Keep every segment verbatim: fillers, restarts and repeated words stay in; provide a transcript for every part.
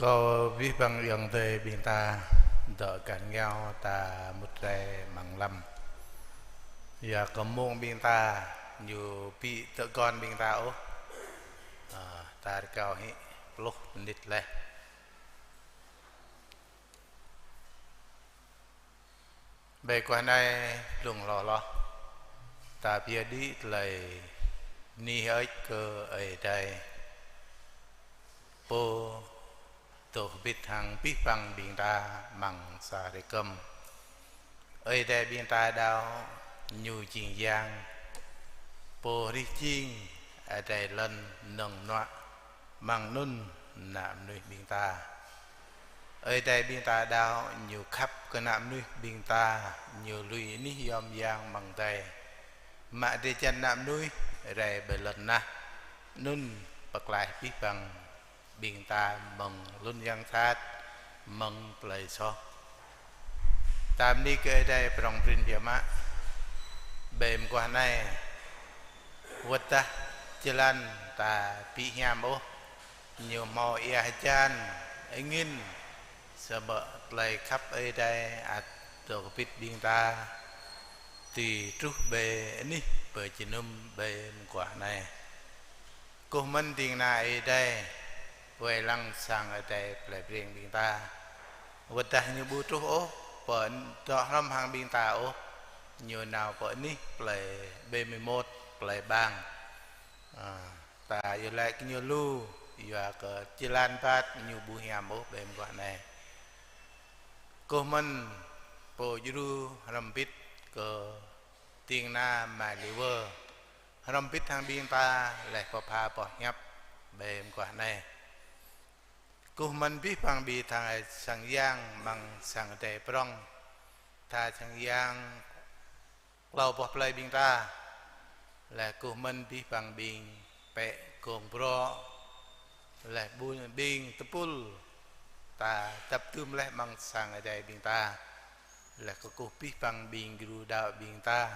Kâo abih bang ayŏng adơi ƀing ta dŏ găn rơngiao ta mŭt rai amăng lăm. Yua kơ mông ƀing ta ñu ƀu tơguan ƀing ta ôh. Ơ, ta rơkâo hĭ pluh mơnit laih. Ƀơi guah anai blung hloh hloh, ta pơyơr đĭ tơlơi bơni hơơč kơ Ơi Adai, Pô dŏ hơbĭt hăng abih bang ƀing ta amăng sa hrơi kơm. Ơi Adai ƀing ta đaŏ ñu jing yang, Pô hrih jing adai lŏn mơnơ̆ng mơnuă amăng anŭn ană mơnuih ƀing ta. Ơi Adai ƀing ta đaŏ ñu khăp kơ ană mơnuih ƀing ta, ñu lui anih yom yang amăng adai, mă drơi jăn ană mơnuih rai ƀơi lŏn tơnah, anŭn pơklaih abih bang ƀing ta mơ̆ng hlŭn yang sat, mơ̆ng tơlơi soh. Ta bơni kơ Ơi Adai prŏng prin biă mă. Ƀơi mơguah anai, wơ̆t dah jơlan ta ƀu hiam ôh, ñu hmâo ia hơjan, angin, samơ̆ tơlơi khăp Ơi Adai ăt dŏ hơbĭt ƀing ta, tui truh ƀơi anih pơjơnum ƀơi mơguah anai. Kơkuh mơ̆n ding kơna Ơi Adai, wai lăng sang Ơi Adai plei Breng ƀing ta. Wơ̆t dah ñu ƀu truh ôh pơ dŏ hrŏm hăng ƀing ta ôh, ñu nao pơ anih plei B mười một, plei Bang. Ơ, ta iâu laĭ kơ ñu lu, yua kơ jơlan băt ñu ƀu hiam ôh ƀơi mơguah anai. Kơkuh mơ̆n Pô djru hrŏm hơbĭt kơ ding kơna Mai Liwơ, hrŏm hơbĭt hăng ƀing ta laih pơpha boh hiăp ƀơi mơguah anai. Kơkuh mơ̆n abih bang ƀing ta sang yang amăng sang Ơi Adai prŏng, ta sang yang klâo boh plei ƀing ta, laih kơkuh mơ̆n abih bang ƀing pĕ gong brŏ, laih ƀu-, ƀing tơpul ta dăp tŭm laih amăng sang Ơi Adai ƀing ta. Laih kơkuh abih bang ƀing gru đaŏ ƀing ta.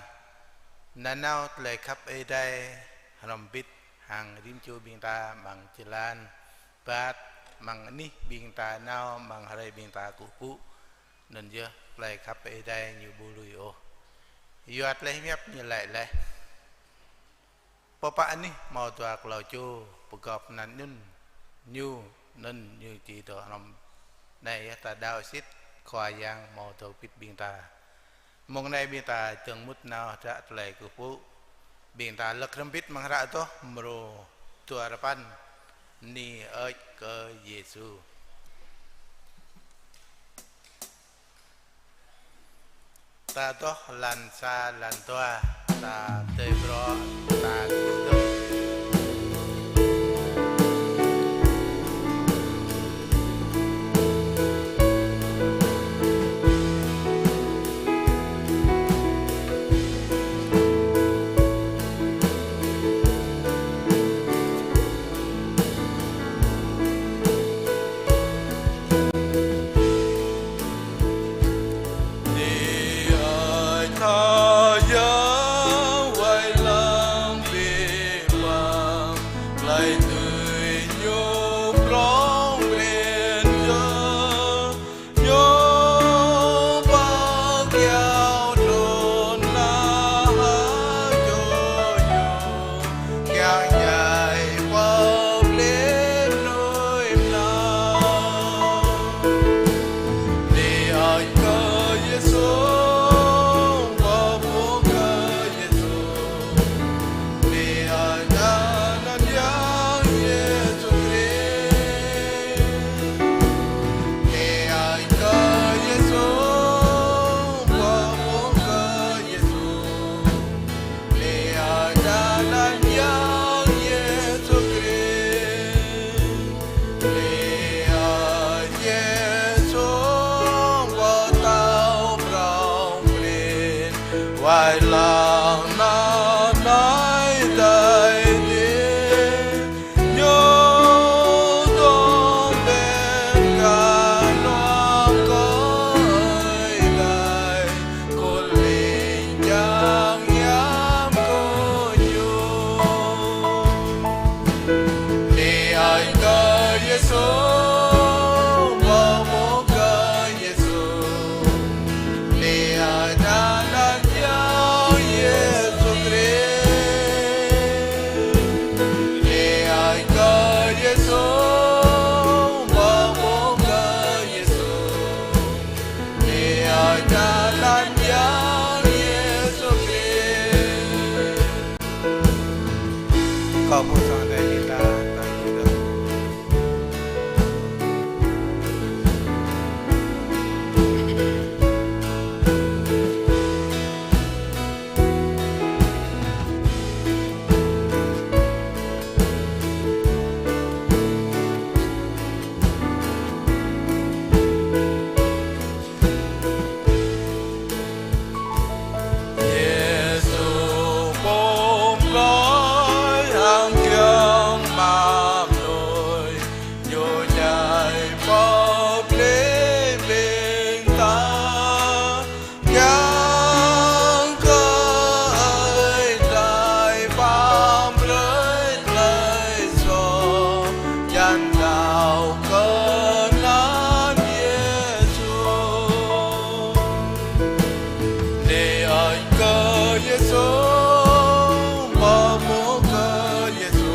Nanao tơlơi khăp Ơi Adai hrŏm hơbĭt hăng rĭm čô ƀing ta amăng jơlan băt, amăng anih ƀing ta nao, amăng hrơi ƀing ta kơkuh pơpŭ. Anŭn yơh tơlơi khăp Ơi Adai ñu ƀu lui ôh. Yua tơlơi hiăp ñu laĭ laih: Pơpă anih hmâo dua klâo čô pơgop anăn anŭn, ñu anŭn ñu či dŏ hrŏm. Anai yơh ta đaŏ sĭt Khua Yang hmâo dŏ hơbĭt ƀing ta. Mông anai ƀing ta dơ̆ng mŭt nao hră tơlơi kơkuh pơpŭ. Ƀing ta lăk hrŏm hơbĭt amăng hră Adoh mrô dua rơpăn: Bơni hơơč kơ Yêsu. Ta adoh lan sa lan dua, ta pơdơi brŏ, ta kơkuh. Anăn Yang Yêsu Krist. Bơni kơ Yêsu, bơni kơ Yêsu. Bơni anăn Yang Yêsu Krist. Kâo pô sang Ơi Adai ta, ta hiư̆m đă. Yêsu pô mơ̆ng hăng kiăng mă mơnuih, Ñu djai pơplih ƀing ta, kiăng kơ Ơi Adai pơplih tơlơi soh, jăn đaŏ kơ anăn Yêsu. Bơni kơ Yêsu, bơni kơ Yêsu.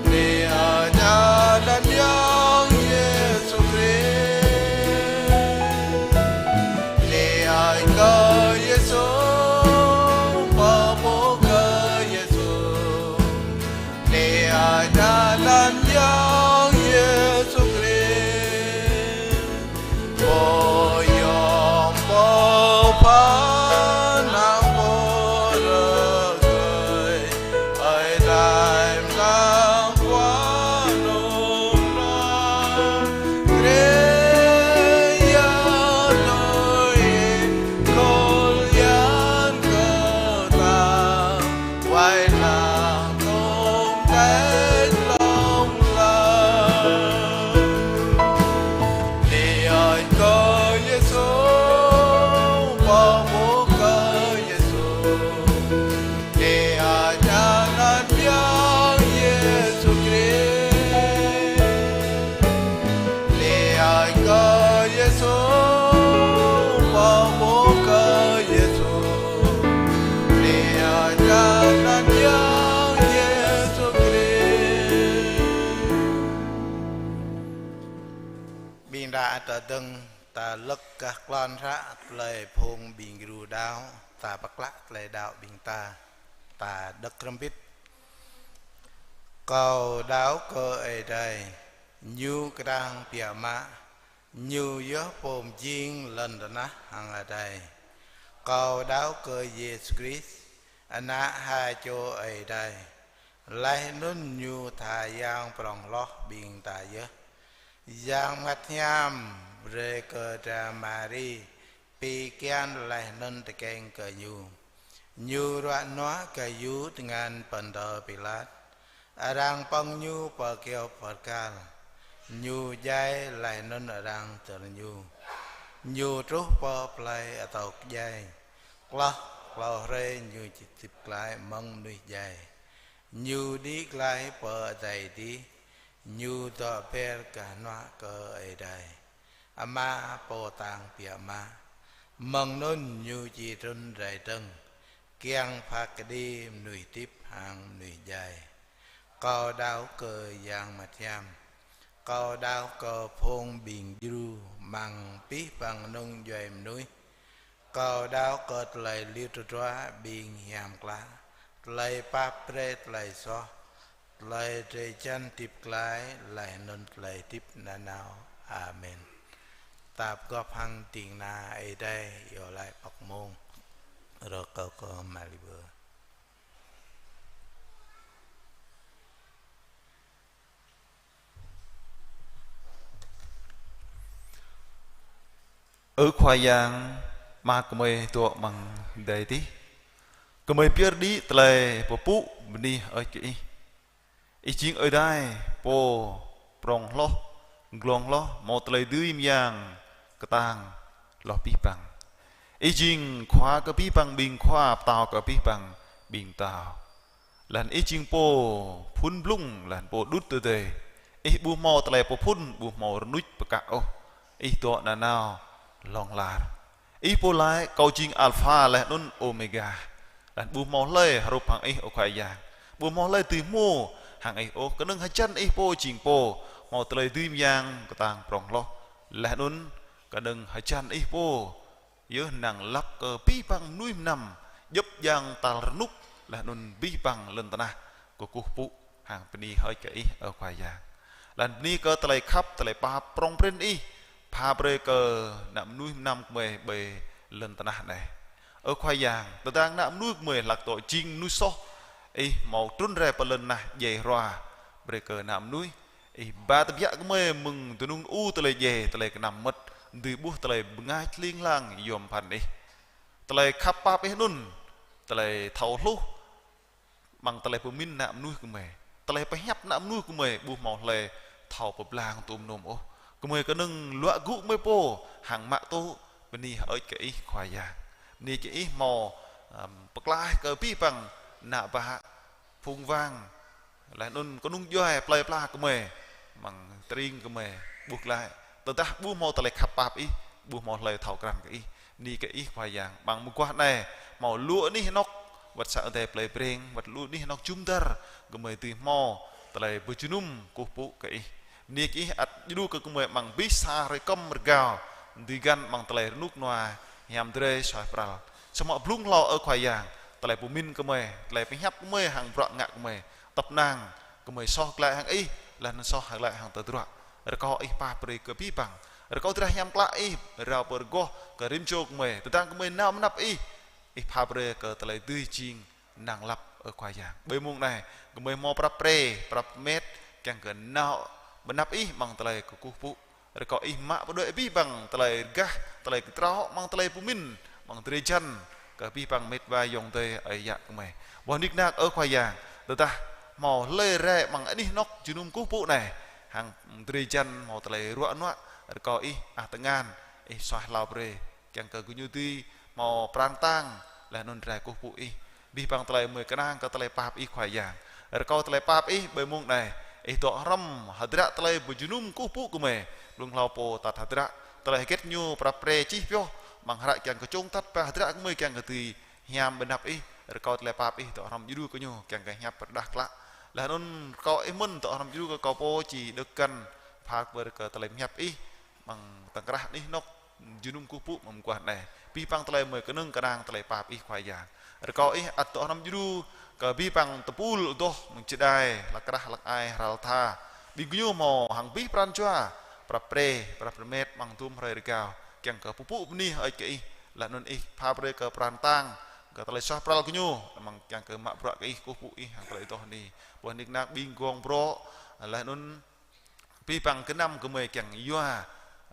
Bơni anăn Yang Yêsu Krist. Bơni kơ Yêsu, bơni kơ Yêsu. Bơni anăn Yang Yêsu Krist. Pô yom, pô pơphan, hăng pô rơkơi, Ơi Adai mơ̆ng lăng pơanŭn. Krist yơh tui khul yan kơ ta, wai lăng tôm tĕt hlŏng lar. Bơni kơ Yêsu, bơni kơ Yêsu. Bơni anăn Yang Yêsu Krist. Bơni kơ Yêsu, bơni kơ Yêsu. Bơni anăn Yang Yêsu Krist. Ƀing ta ăt tơdơ̆ng, ta lơ̆k gah klon hră tơlơi phung ƀing gru đaŏ, ta pơklă tơlơi đaŏ ƀing ta, ta đŏk hrŏm hơbĭt. Kâo đaŏ kơ Ơi Adai, Ñu kơtang biă mă, Ñu yơh pô mơjing lŏn tơnah hăng adai. Kâo đaŏ kơ Yêsu Krist, Ană ha čô Ơi Adai, laih anŭn Ñu tha yang prŏng hloh ƀing ta yơh. Yang Bơngăt Hiam brơi kơ dra Mari pi kian laih anŭn tơkeng kơ Ñu. Ñu ruă nuă gah yŭ tơngan Pôntơ Pilat. Arăng pơ̆ng Ñu pơ kyâo pơrkal. Ñu djai laih anŭn arăng tơl Ñu. Ñu truh pơ plei atâo djai. Klâo, klâo hrơi Ñu či hơdip glaĭ mơ̆ng mơnuih djai. Ñu đĭ glaĭ pơ adai adih. Ñu dŏ ber gah hnuă kơ Ơi Adai Ama pô kơtang biă mă. Mơ̆ng anŭn Ñu či trŭn rai dơ̆ng, kiăng phat kơđi mơnuih hơdip hăng mơnuih djai. Kâo đaŏ kơ Yang Bơngăt Hiam. Kâo đaŏ kơ phung ƀing djru amăng abih bang kơnung djuai mơnuih. Kâo đaŏ kơ tơlơi lir tơdruă ƀing hiam klă, tơlơi pap brơi tơlơi soh, tơlơi drơi jan hơdip glaĭ, laih anŭn tơlơi hơdip nanao. Amen. Ta pơgop hăng ding kơna Ơi Adai iâu laĭ pơk mông. Rơkâo kơ Mari bơ. Ơ Khua Yang, Ama gơmơi dŏ amăng adai adih. Gơmơi pơyơr đĭ tơlơi pơpŭ bơni hơơč kơ Ih. Ih jing Ơi Adai pô prŏng hloh, glông hloh, hmâo tơlơi dưi mơyang kơtang hloh abih bang. Ih jing Khua kơ abih bang ƀing khua, Pơtao kơ abih bang ƀing pơtao. Laih anŭn Ih jing pô phŭn blung, laih anŭn pô đŭt tơdơi. Ih ƀu hmâo tơlơi pơphŭn, ƀu hmâo rơnuč pơkă ôh. Ih dŏ nanao hlŏng lar. Ih pô laĭ: Kâo jing Alpha laih anŭn Ômêga. Laih anŭn ƀu hmâo hlơi hrup hăng Ih, ơ Khua Yang. Ƀu hmâo hlơi dưi hmô hăng Ih ôh, kơnơ̆ng hơjăn Ih pô jing pô hmâo tơlơi dưi mơyang kơtang prŏng hloh. Laih anŭn kơnơ̆ng hơjăn Ih pô yơh năng lăp kơ abih bang mơnuih mơnam, djŏp djang tal rơnŭk, laih anŭn abih bang lŏn tơnah kơkuh pơpŭ hăng bơni hơơč kơ Ih, ơ Khua Yang. Laih anŭn bơni kơ tơlơi khăp, tơlơi pap prŏng prin Ih pha brơi kơ ană mơnuih mơnam gơmơi ƀơi lŏn tơnah anai. Ơ Khua Yang, tơdang ană mơnuih gơmơi hlak dŏ jing mơnuih soh, Ih hmâo trŭn rai pơ lŏn tơnah djai hrua brơi kơ ană mơnuih. Ih ba tơbiă gơmơi mơ̆ng dơnung ur tơlơi djai, tơlơi kơnăm mơmŏt, dưi ƀuh tơlơi bơngač hling hlang yom pơphan Ih. Tơlơi khăp pap Ih anŭn, tơlơi thâo hluh, amăng tơlơi pơmĭn ană mơnuih gơmơi, tơlơi pơhiăp ană mơnuih gơmơi, ƀu hmâo hlơi thâo pơblang tŭm nŭm ôh. Gơmơi kơnơ̆ng luă gŭ gơmơi pô hăng mă tŭ bơni hơơč kơ Ih, Khua Yang. Bơni kơ Ih hmâo, ăm, pơklaih kơ abih bang ană bă phung wang, laih anŭn kơnung djuai plơi pla gơmơi, amăng tơring gơmơi ƀuh glaĭ. Tơdah ƀu hmâo tơlơi khăp pap Ih, ƀu hmâo hlơi thâo krăn kơ Ih. Bơni kơ Ih, Khua Yang. Amăng mơguah anai hmâo lu anih anŏ, wơ̆t sang Ơi Adai plơi Breng, wơ̆t lu anih anŏ jum dar, gơmơi dưi hmâo tơlơi pơjơnum kơkuh pơpŭ kơ Ih. Bơni kơ Ih ăt djru kơ gơmơi amăng abih sa hrơi kơm rơgao dưi găn amăng tơlơi rơnŭk rơnua hiam drơi suaih pral. Samơ̆ blung hlâo, ơ Khua Yang, tơlơi pơmĭn gơmơi, tơlơi pơhiăp gơmơi hăng bruă ngă gơmơi, tơpơnang gơmơi soh glaĭ hăng Ih, laih anŭn soh glaĭ hăng tơdruă. Rơkâo Ih pap brơi kơ abih bang. Rơkâo drah hiam klă Ih rao pơrơgoh kơ rĭm čô gơmơi. Tơdang gơmơi nao mơnăp Ih, Ih pap brơi kơ tơlơi dưi jing năng lăp, ơ Khua Yang. Ƀơi mông anai, gơmơi hmâo prăp pre, prăp met, kiăng kơ nao mơnăp Ih amăng tơlơi kơkuh pơpŭ. Rơkâo Ih mă pơđuaĭ abih bang tơlơi rơgah, tơlơi kơtrâo, amăng tơlơi pơmĭn, amăng drơi jan kơ abih bang met wa ayŏng adơi ơi yă gơmơi. Boh nik nak, ơ Khua Yang, tơdah hmâo hlơi rai amăng anih anŏ jơnum kơkuh pơpŭ anai, hăng drơi jan hmâo tơlơi ruă nuă, rơkâo Ih ăh tơngan, Ih suaih hlao brơi, kiăng kơ gơñu dưi hmâo pran kơtang, laih anŭn rai kơkuh pơpŭ Ih. Abih bang tơlơi gơmơi kơnang kơ tơlơi pap Ih, Khua Yang. Rơkâo tơlơi pap Ih ƀơi mông anai, Ih dŏ hrŏm hơdră tơlơi pơjơnum kơkuh pơpŭ gơmơi. Blung hlâo pô tat hơdră, tơlơi hơget ñu prăp pre čih pioh amăng hră kiăng kơ čŏng tat pơ hơdră gơmơi kiăng kơ dưi hiam ƀơi anăp Ih. Rơkâo tơlơi pap Ih dŏ hrŏm djru kơ ñu kiăng kơ hiăp pơrơđah klă. Laih anŭn rơkâo Ih mơ̆n dŏ hrŏm djru kơ kâo pô či đŏk găn pha brơi kơ tơlơi pơhiăp Ih amăng tơkrah anih anŏ jơnum kơkuh pơpŭ mơguah anai. Abih bang tơlơi gơmơi kơnơ̆ng kơnang tơlơi pap Ih, Khua Yang. Rơkâo Ih ăt dŏ hrŏm djru kơ abih bang tơpul adoh mơ̆ng čơđai, hlăk krah, hlăk ai, hrăl tha. Ƀing gơñu hmâo hăng abih pran jua, prăp pre, prăp rơmet amăng dŭm hrơi rơgao, kiăng kơ pơpŭ bơni hơơč kơ Ih, laih anŭn Ih pha brơi kơ pran kơtang kơ tơlơi suaih pral gơñu, amăng kiăng kơ mă bruă kơ Ih, kơkuh pơpŭ Ih hăng tơlơi adoh bơni. Boh nik nak ƀing gong brŏ, laih anŭn abih bang gơnam gơmơi kiăng yua, a,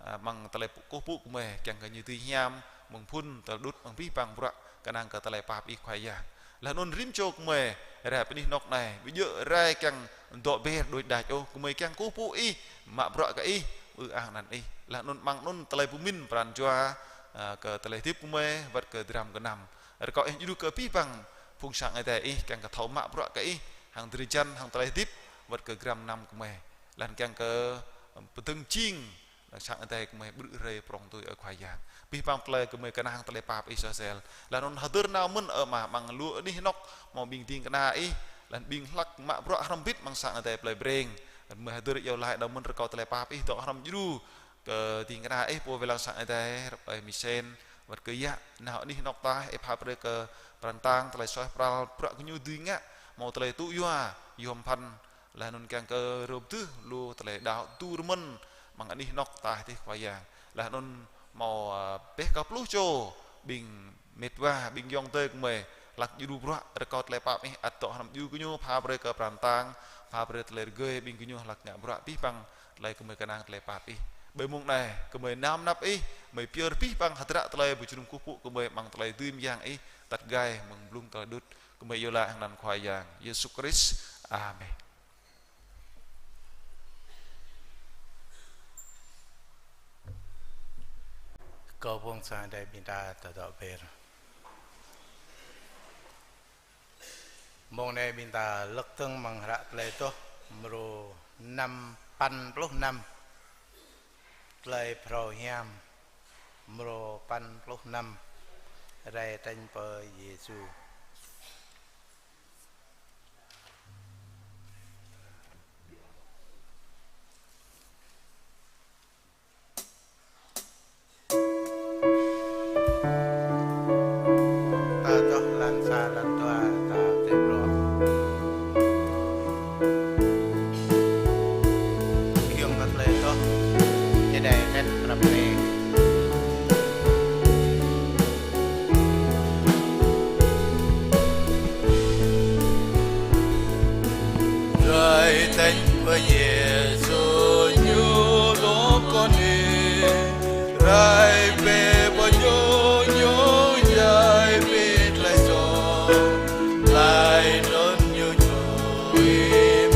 amăng tơlơi kơkuh pơpŭ gơmơi, kiăng kơ ñu dưi hiam mơ̆ng phŭn tơl đŭt, amăng abih bang bruă kơnang kơ tơlơi pap Ih, Khua Yang. Laih anŭn rĭm čô gơmơi rai pơ anih anŏ anai, ƀu djơ̆ rai kiăng dŏ ber đôč đač ôh, gơmơi kiăng kơkuh pơpŭ Ih, mă bruă kơ Ih, ư ang anăn Ih. Laih anŭn amăng anŭn tơlơi pơmĭn pran jua, a, kơ tơlơi hơdip gơmơi, wơ̆t kơ dram gơnam. Rơkâo Ih djru kơ abih bang phung sang Ơi Adai Ih, kiăng kơ thâo mă bruă kơ Ih hăng drơi jan, hăng tơlơi hơdip, wơ̆t kơ dram gơnam gơmơi. Laih anŭn kiăng kơ pơdơ̆ng jing sang Ơi Adai gơmơi ƀrư̆ hrơi prŏng tui, ơ Khua Yang. Abih bang tơlơi gơmơi kơnang tơlơi pap Ih soh sel. Laih anŭn hơdơr nao mơ̆n, ơ Ama, amăng lu anih anŏ, hmâo ƀing ding kơna Ih, laih anŭn ƀing hlăk mă bruă hrŏm hơbĭt amăng sang Ơi Adai plơi Breng. Gơmơi hơdơr iâu laĭ nao mơ̆n, rơkâo tơlơi pap Ih dŏ hrŏm djru kơ ding kơna Ih pô wai lăng sang Ơi Adai, rơp ơi Misen, wơ̆t kơ yă, nao anih anŏ taih, Ih pha brơi kơ pran kơtang, tơlơi suaih pral, bruă gơñu dưi ngă, hmâo tơlơi tŭ yua, yom pơphan, laih anŭn kiăng kơ rơp tưh lu tơlơi đaŏ tŭ rơmơ̆n amăng anih anŏ taih tih, Khua Yang. Laih anŭn hmâo, a, pĕh kơ pluh čô ƀing met wa, ƀing ayŏng adơi gơmơi hlăk djru bruă, rơkâo tơlơi pap Ih ăt dŏ hrŏm djru gơñu, pha brơi kơ pran kơtang, pha brơi tơlơi rơgơi ƀing gơñu hlăk ngă bruă, abih bang tơlơi gơmơi kơnang tơlơi pap Ih. Ƀơi mông anai, gơmơi nao mơnăp Ih, gơmơi pơyơr abih bang hơdră tơlơi pơjơnum kơkuh pơpŭ gơmơi amăng tơlơi dưi mơyang Ih, tăt gai mơ̆ng blung tơlơi đŭt. Gơmơi iâu laĭ hăng anăn Khua Yang Yêsu Krist. Amen. Kâo phung sang Ơi Adai ƀing ta tơdŏ ber. Mông anai ƀing ta lơ̆k tơ̆ng amăng hră Tơlơi Adoh mrô năm păn pluh năm. Tơlơi phrâo hiam. Mrô păn pluh năm. Rai tañ pơ Yêsu. Ta adoh lăn sa lăn dua, ta tĕp rŏ. Kiăng kơ tơlơi adoh čơđai anet prap anai. Rai tañ pơ Yêsu ñu lŏk kơ anai. Rai bĕ pơ ñu, ñu djai bĕ tơlơi soh. Tơlơi anŭn ñu čuh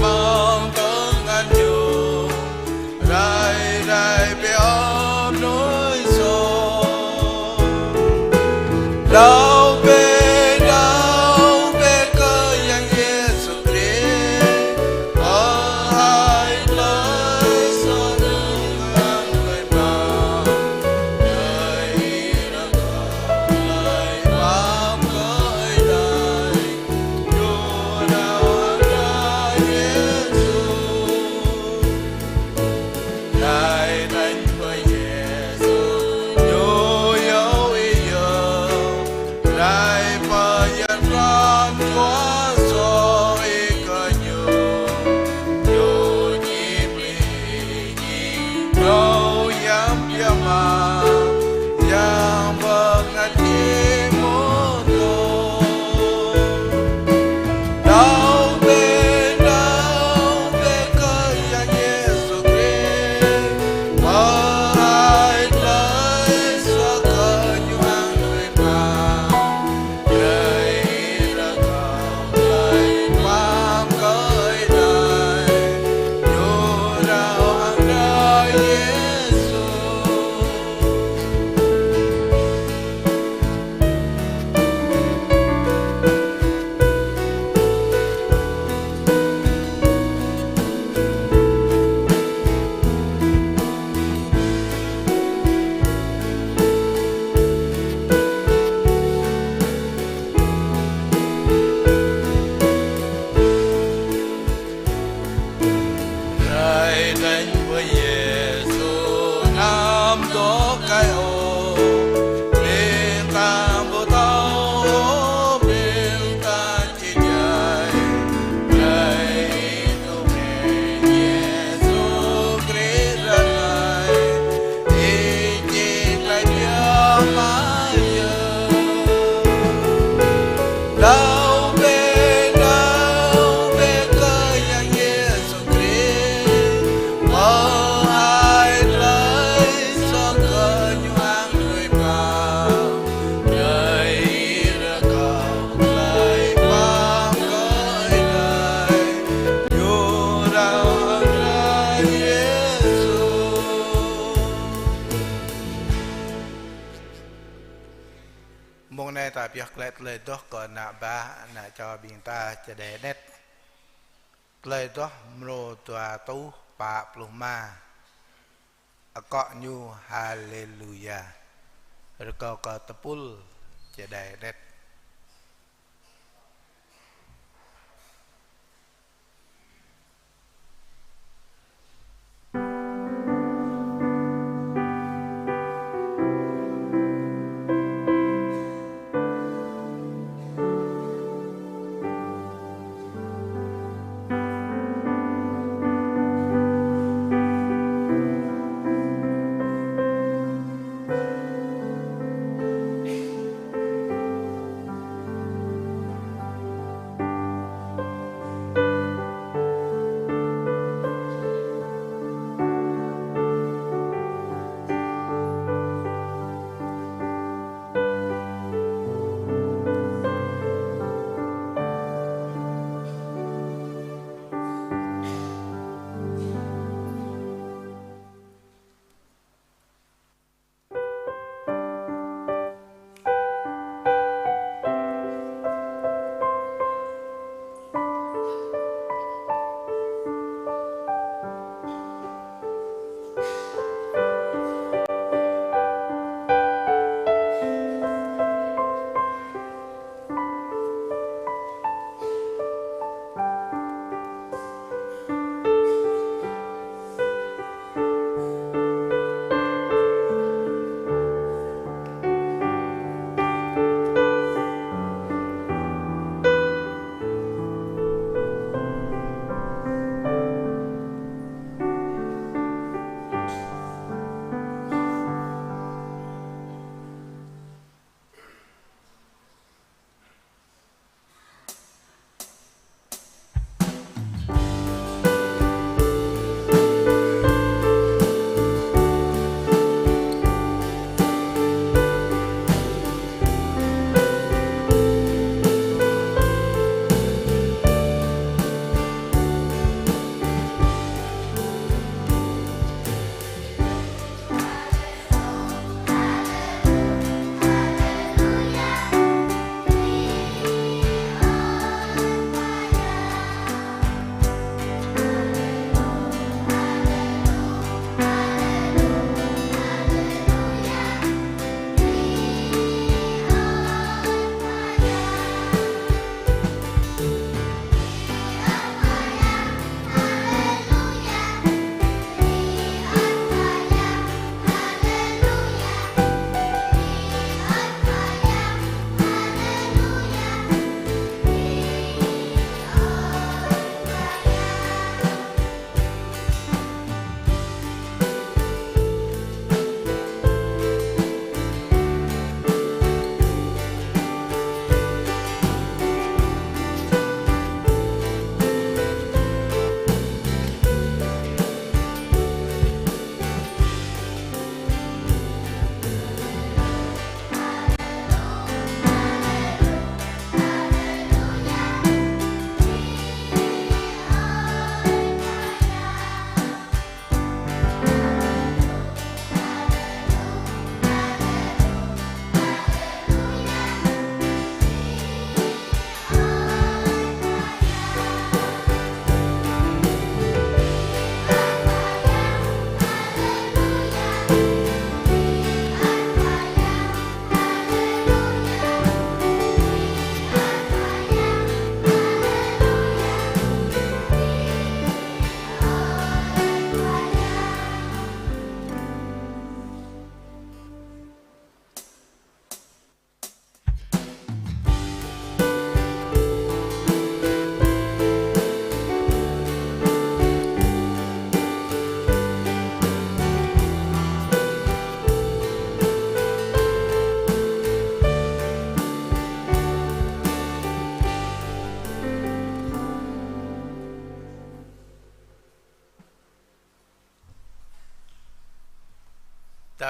mơ̆ng tơngan ñu. Rai, rai bĕ ôh mơnuih soh. Đaŏ bĕ, đaŏ bĕ kơ Yang Yêsu Krist, pơhaih tơlơi soh kơ ñu hăng tơlơi pap. Tơlơi rơkâo, tơlơi pap kơ Ơi Adai, ñu đaŏ hăng Ơi Yêsu. Rai tañ pơ Yêsu, ñu iâu ih yơh. Rai pơ Yang Krăn Jua soh ih kơ ñu. Ñu čih brơi ih jing pô Yang biă mă, Yang Bơngăt Hiam mơ̆n. Đaŏ bĕ, đaŏ bĕ kơ Yang Yêsu Krist, pơhaih tơlơi soh kơ ñu hăng tơlơi pap. Brơi rơkâo tơlơi pap kơ Ơi Adai, ñu đaŏ hăng Ơi Yêsu. Rai tañ pơ Yêsu anăm dŏ kai ôh, ƀing ta ƀu thâo ôh, ƀing ta či djai. Rai tŭ bĕ Yêsu Krist ră anai, ih či djai biă mă yơh. Đaŏ bĕ, đaŏ bĕ kơ Yang Yêsu Krist, pơhaih tơlơi soh kơ ñu hăng tơlơi pap. Brơi rơkâo tơlơi pap kơ Ơi Adai, ñu đaŏ hăng Ơi Yêsu. Mông anai ta pioh glaĭ tơlơi adoh kơ ană bă, ană čô ƀing ta čơđai anet. Tơlơi adoh mrô dua rơtuh pă pluh rơma. Akŏ ñu Haleluya. Rơkâo kơ tơpul čơđai anet.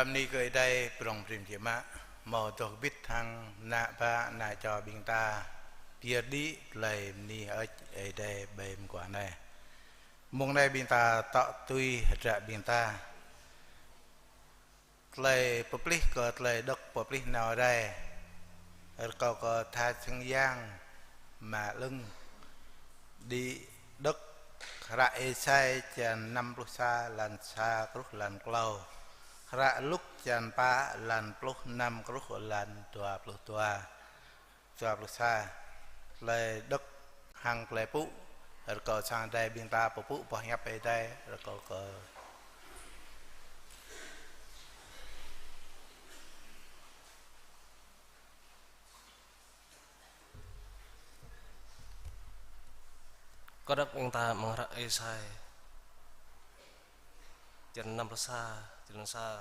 Bơni kơ Ơi Adai prong prim jĕ mă, hmâo dŏ bit hăng ană bă ană čô ƀing ta, pơyơr đĭ tơlơi bơni hơơč Ơi Adai ƀơi mơguah anai. Mông anai ƀing ta tŏ tui hơdră ƀing ta. Tơlơi pơplih kơ tơlơi đŏk pơplih nao rai. Rơkâo kơ tha sang yang mă lưng đĭ đŏk hră Êsai črăn năm pluh sa, lan sa truh lan klâo. Hră Luk črăn pă, lan pluh năm truh lan dua pluh dua. Dua pluh sa. Tơlơi đŏk hăng tơlơi pŭ. Rơkâo sang Adai ƀing ta pơpŭ boh hiăp Ơi Adai, rơkâo kơ Kơ đŏk ƀing ta amăng hră Êsai, črăn năm pluh sa, črăn sa,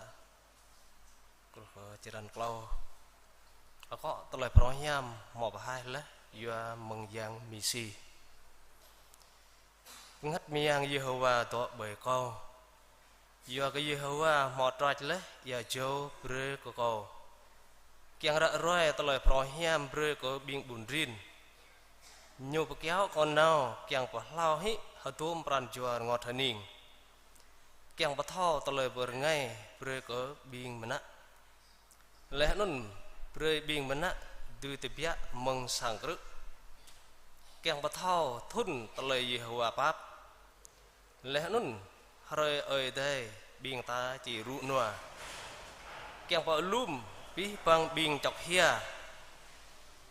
truh kơ črăn klâo. Akŏ tơlơi phrâo hiam hmâo pơhaih laih yua mơ̆ng Yang Mêsi. Bơngăt mơyang Yêhôwa dŏ ƀơi kâo. Yua kơ Yêhôwa hmâo trôč laih ia jâo brơi kơ kâo, kiăng ră ruai tơlơi phrâo hiam brơi kơ ƀing ƀun rin. Ñu pơkiaŏ kâo nao kiăng pơhlao hĭ hơdôm pran jua rơngot hơning, kiăng pơthâo tơlơi pơrơngai brơi kơ ƀing mơnă. Laih anŭn brơi ƀing mơnă dưi tơbiă mơ̆ng sang krư̆, kiăng pơthâo thŭn tơlơi Yêhôwa pap. Laih anŭn hrơi Ơi Adai ƀing ta či rŭ nua, kiăng pơalum abih bang ƀing čŏk hia,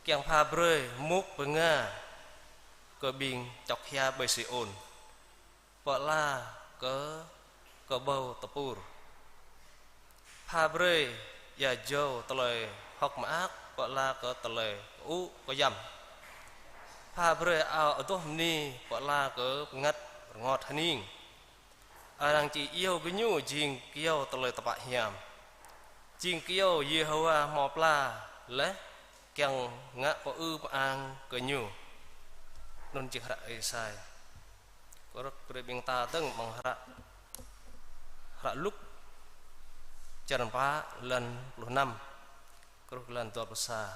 kiăng pha brơi mŭk bơnga kơ ƀing čŏk hia ƀơi Siôn, pơala kơ kơƀâo tơpur. Pha brơi ia jâo tơlơi hơ̆k mơak, pơala kơ tơlơi kơŭ kơyăm. Pha brơi ao adoh bơni, pơala kơ bơngăt rơngot hơning. Arăng či iâu gơñu jing kơyâo tơlơi tơpă hiam, jing kơyâo Yêhôwa hmâo pla laih, kiăng ngă pơư pơang kơ ñu. Anŭn jing hră Êsai. Kơ rơ̆k brơi ƀing ta dơ̆ng amăng hră, hră Luk črăn pă, lan pluh năm truh lan dua pluh sa.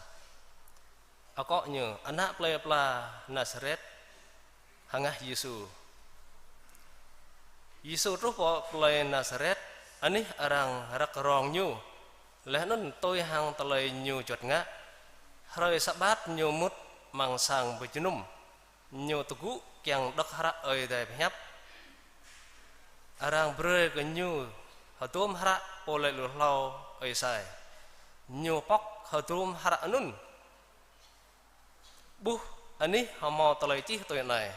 Akŏ ñu, ană plơi pla Nasaret hơngah Yêsu. Yêsu truh pơ plơi Nasaret, anih arăng răk rong ñu, laih anŭn tui hăng tơlơi ñu juăt ngă. Hrơi Sabat ñu mŭt amăng sang pơjơnum, ñu tơgŭ kiăng đŏk hră Ơi Adai pơhiăp. Arăng brơi kơ ñu hơdôm hră pô laĭ lui hlâo Êsai. Ñu pŏk hơdôm hră anŭn. Ƀuh anih hmâo tơlơi čih tui anai: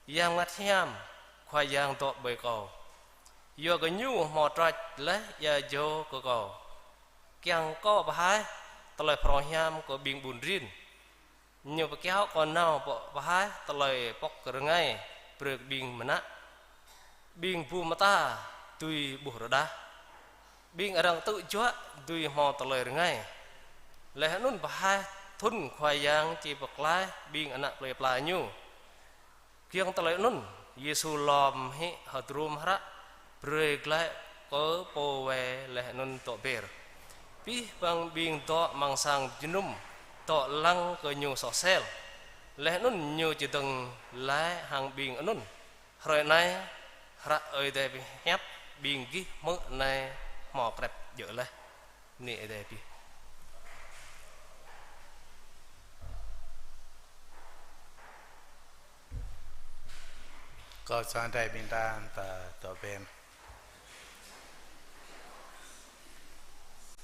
Yang Bơngăt Hiam, Khua Yang dŏ ƀơi kâo. Yua kơ ñu hmâo trôč laih ia jâo kơ kâo, kiăng kâo pơhaih tơlơi phrâo hiam kơ ƀing ƀun rin. Ñu pơkiaŏ kâo nao pơ-, pơhaih tơlơi pŏk rơngai brơi kơ ƀing mơnă. Ƀing bu mơta dưi ƀuh rơđah, ƀing arăng tŭ juă dưi hmâo tơlơi rơngai. Laih anŭn pơhaih thŭn Khua Yang či pơklaih ƀing ană plơi pla ñu. Giŏng tơlơi anŭn, Yêsu lŏm hĭ hơdrôm hră, brơi glaĭ kơ pô wai laih anŭn dŏ ber. Abih bang ƀing dŏ amăng sang pơjơnum dŏ lăng kơ ñu soh sel. Laih anŭn ñu či dơ̆ng glaĭ hăng ƀing anŭn. Hrơi anai, hră Ơi Adai pơhiăp ƀing gih hmư̆ anai hmâo krep djơ̆ laih. Bơni Ơi Adai pih. Kâo sang Ơi Adai ƀing ta, ta dŏ ber.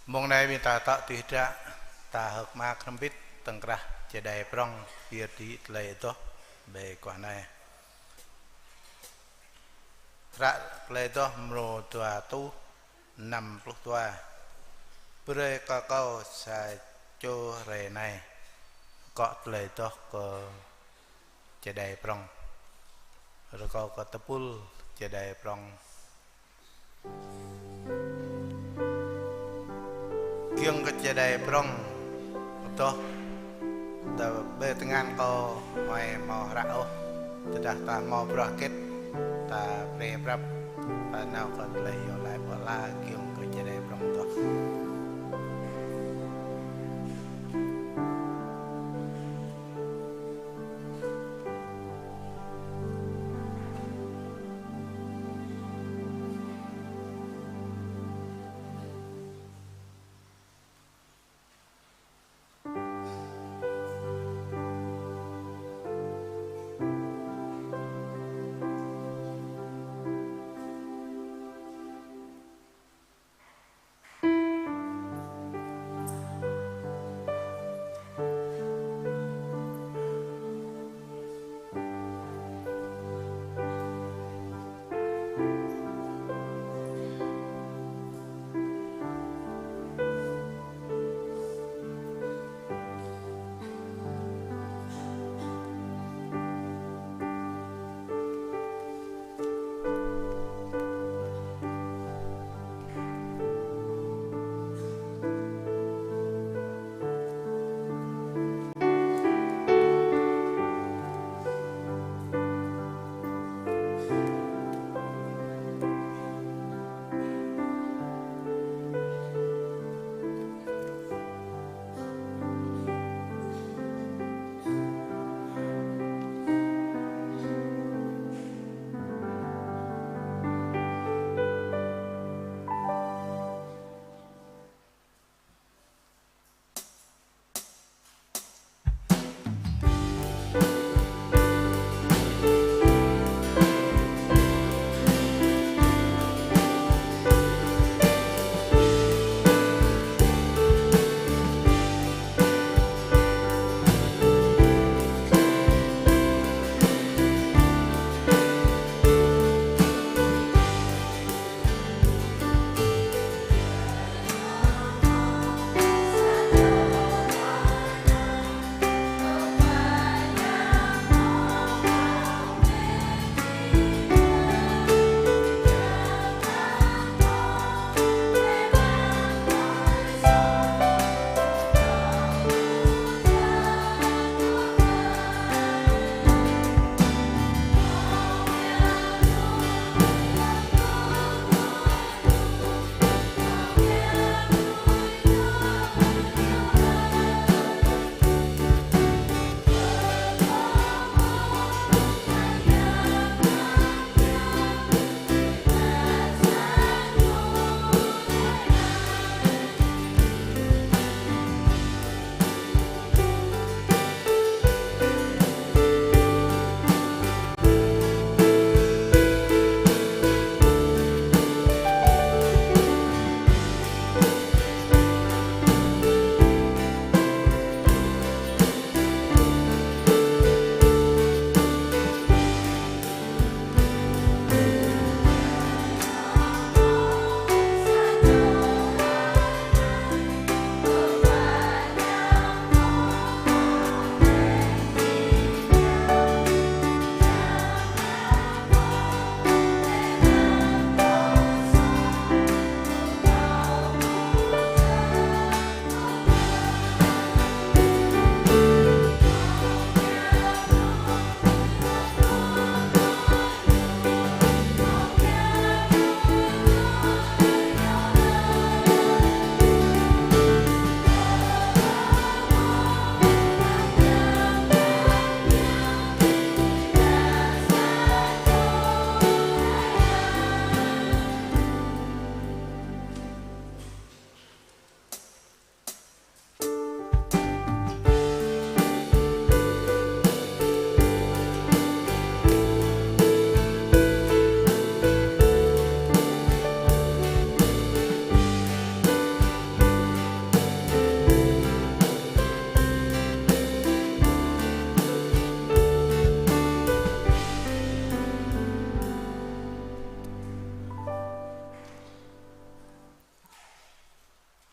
Mông anai ƀing ta tŏ tui hơdră, ta hơ̆k mơak hrŏm hơbĭt tơ̆ng krah čơđai prŏng, pơyơr đĭ tơlơi adoh ƀơi guah anai. Hră Tơlơi Adoh mrô dua rơtuh năm pluh dua. Brơi kơ kâo sa čô hrơi anai, akŏ tơlơi adoh kơ čơđai prŏng. Rơkâo kơ tơpul čơđai prŏng. Giŏng kơ čơđai prŏng adoh tơ ƀơi tơngan kâo hmâo hră ôh. Tơdah ta hmâo bruă hơget, ta brơi prăp, ta nao kơ tơlơi iâu laĭ pơala giŏng kơ čơđai prŏng.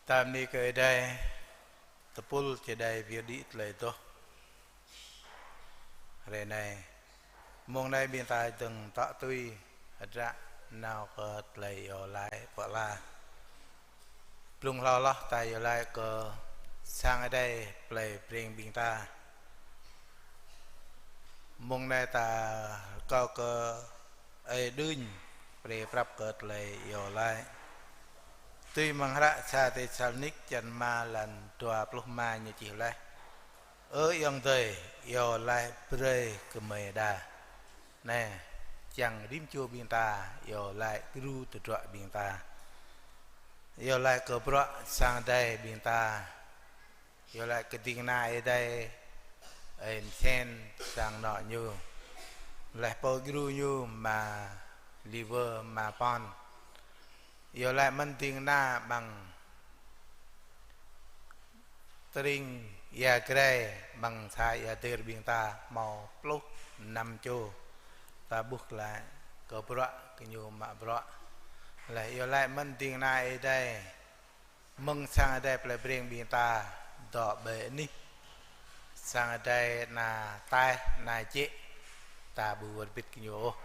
Ta bơni kơ Ơi Adai, tơpul čơđai pioh đĭ tơlơi adoh. Hrơi anai, mông anai ƀing ta dơ̆ng tŏ tui hơdră nao kơ tơlơi iâu laĭ pơala. Blung hlâo hloh ta iâu laĭ kơ sang Ơi Adai plei Breng ƀing ta. Mông anai ta rơkâo kơ Ơi Đưñ brơi prăp kơ tơlơi iâu laĭ. Tui mơ̆ng hră sa Têsalônik črăn rơma lăn dua pluh rơma ñu čih laih: Ơ ayŏng adơi, iâu laĭ brơi kơ gơmơi đa. Anai, čang rĭm čô ƀing ta, iâu laĭ gru tơdruă ƀing ta. Iâu laĭ kơ bruă sang adai ƀing ta. Iâu laĭ kơ ding kơna Ơi Adai, Ơi Msen sang anŏ ñu. Laih pô gru ñu ama Liver ama Pon. Iâu laĭ mơ̆n ding kơna amăng tring Ia Grai, amăng sa Ia Dêr ƀing ta hmâo pluh năm čô. Ta ƀuh laĭ kơ bruă kơ ñu mă bruă. Laih iâu laĭ mơ̆n ding kơna Ơi Adai mơ̆ng sang Ơi Adai plei Breng ƀing ta dŏ ƀơi anih. Sang Ơi Adai anai taih anai jĕ, ta ƀu wơr bĭt kơ ñu ôh.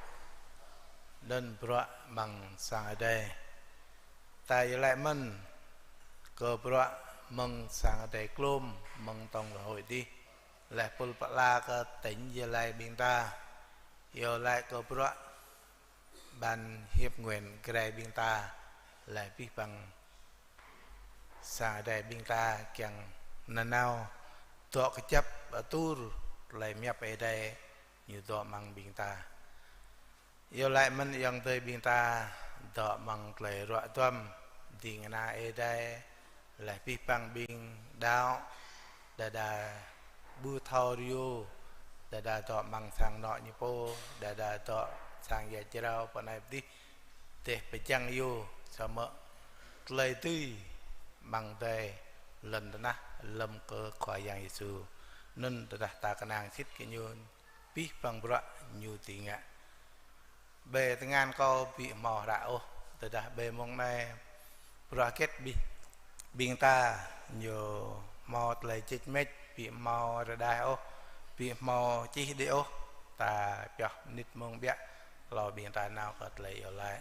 Anŭn bruă mơ̆ng sang Ơi Adai. Ta iâu laĭ mơ̆n kơ bruă mơ̆ng sang Ơi Adai klôm mơ̆ng tŏng lŏn hơi adih. Laih pul pơala kơ tỉnh Gia Lai ƀing ta. Iâu laĭ kơ bruă Ban Hiệp Nguyện Grai ƀing ta, laih abih bang sang Ơi Adai ƀing ta kiăng nanao dŏ kơjăp atur tơlơi pơhiăp Ơi Adai ñu dŏ amăng ƀing ta. Iâu laĭ mơ̆n ayŏng adơi ƀing ta dŏ amăng tơlơi ruă duăm, ding kơna Ơi Adai, laih abih bang ƀing đaŏ, đơđa ƀu thâo rơyô, đơđa dŏ amăng sang anŏ ñu pô, đơđa dŏ sang ia jrao pơ anai pơ adih, dêh pơjing yơh, samơ̆ tơlơi dưi amăng adai lŏn tơnah lơ̆m kơ Khua Yang Yêsu. Anŭn tơdah ta kơnang sĭt kơ ñu, abih bang bruă ñu dưi ngă. Ƀơi tơngan kâo ƀu hmâo hră ôh, tơdah ƀơi mông anai bruă hơget ƀing, ƀing ta ñu hmâo tơlơi čĕč mĕč, ƀu hmâo rơđah ôh, ƀu hmâo čih đĭ ôh, ta pioh mơnit mông biă, hlâo ƀing ta nao kơ tơlơi iâu laĭ.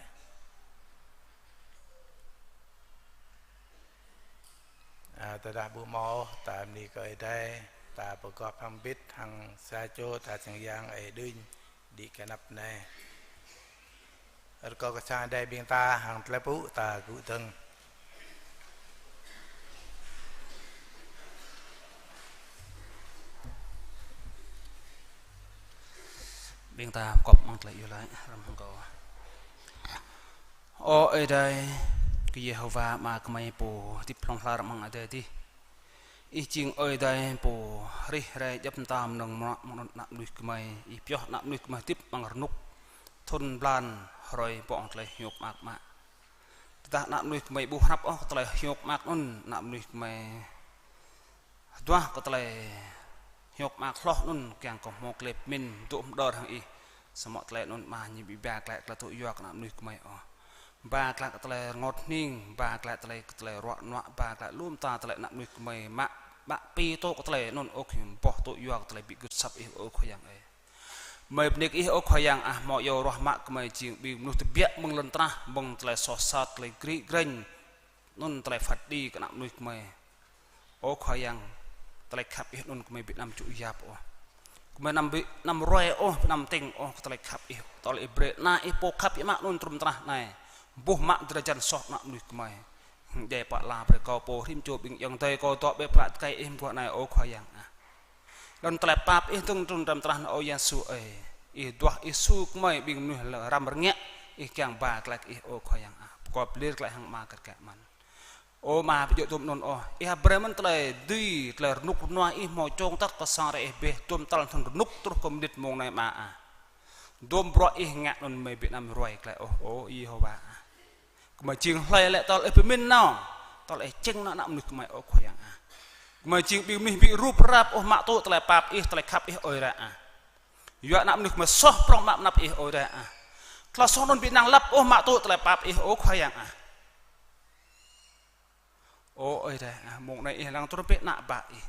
A, tơdah ƀu hmâo ôh, ta bơni kơ Ơi Adai, ta pơgop hăng bit, hăng sa čô ta sang Yang Ơi Đưm, đĭ kơ anăp anai. Rơkâo kơ sang Ơi Adai ƀing ta hăng tơlơi pơpŭ ta gŭ dơ̆ng. Ƀing ta pơgop amăng tơlơi iâu laĭ hrŏm hăng kâo. Ơ Ơi Adai, kơ Yêhôwa Ama gơmơi pô hơdip hlŏng lar amăng adai adih. Ih jing Ơi Adai pô rih rai djŏp mơta mơnơ̆ng mơnuă mơ̆ng anŭn ană mơnuih gơmơi. Ih pioh ană mơnuih gơmơi hơdip amăng rơnŭk thŭn blan hrơi pơ̆ng tơlơi hiôk mơak mă. Tơdah ană mơnuih gơmơi ƀu hrăp ôh kơ tơlơi hiôk mơak anŭn, ană mơnuih gơmơi hơduah kơ tơlơi hiôk mơak hloh anŭn kiăng kơ hmâo tơlơi pơmĭn dŏ hơdơr hăng ih. Samơ̆ tơlơi anŭn mơ̆ ñu ƀu ba glaĭ kơ tơlơi tŭ yua kơ ană mơnuih gơmơi ôh. Ba glaĭ kơ tơlơi rơngot hning, ba glaĭ tơlơi kơ tơlơi ruă nuă, ba glaĭ lŏm ta tơlơi ană mơnuih gơmơi mă, mă pi tŏ kơ tơlơi anŭn ôh, boh tŭ yua kơ tơlơi ƀu gưt asăp ih ơ Khua Yang ơi. Gơmơi bơni kơ ih ơ Khua Yang ah, hmâo iâu ruah mă gơmơi jing ƀing mơnuih tơbiă mơ̆ng lŏn tơnah, mơ̆ng tơlơi soh sat, tơlơi gri greng, anŭn tơlơi phat kơđi kơ ană mơnuih gơmơi. Ơ Khua Yang, tơlơi khăp ih anŭn gơmơi ƀu anăm čŭ yap ôh. Gơmơi anăm ƀu anăm ruai ôh, ƀu anăm tĭng ôh kơ tơlơi khăp ih, tơlơi ih brơi ană ih pô khăp ih mă anŭn trŭm tơnah anai. Boh mă drơi jăn soh ană mơnuih gơmơi. Djai pơala brơi kâo pô rĭm čô ƀing ayŏng adơi kâo dŏ ƀơi plă tơkai ih mơguah anai ơ Khua Yang ah. Lŏn tơlơi pap ih dơ̆ng trŭn hrŏm tơnah anai ơ Yêsu ơi. Ih duah ih su gơmơi ƀing mơnuih lơ răm rơngiă, ih kiăng ba glaĭ kơ ih ơ Khua Yang ah. Pơkŏp lir glaĭ hăng Ama kơt kĕ mơ̆n. Ơ Ama, ƀu djơ̆ dôm anŭn ôh. Ih brơi mơ̆n tơlơi dưi, tơlơi rơnŭk rơnua ih hmâo čong tăt kơ sang rai ih ƀĕ, dôm tal thŭn rơnŭk truh kơ mơnit mông anai Ama ah. Dôm bruă ih ngă anŭn gơmơi ƀu anăm ruai glaĭ ôh, ơ Yêhôwa ah. Gơmơi jing hlơi lĕ tơl ih pơmĭn nao, tơl ih čeng nao ană mơnuih gơmơi ơ Khua Yang ah. Gơmơi jing ƀing mơnuih ƀu rup rap ôh mă tŭ tơlơi pap ih, tơlơi khăp ih ơi adai ah. Yua ană mơnuih gơmơi soh prŏng mă anăp ih ơi adai ah. Tơlơi soh anŭn ƀu năng lăp ôh mă tŭ tơlơi pap ih ơ Khua Yang ah. Ơ Ơi Adai ah, mông anai ih lăng trumpet ană bă ih.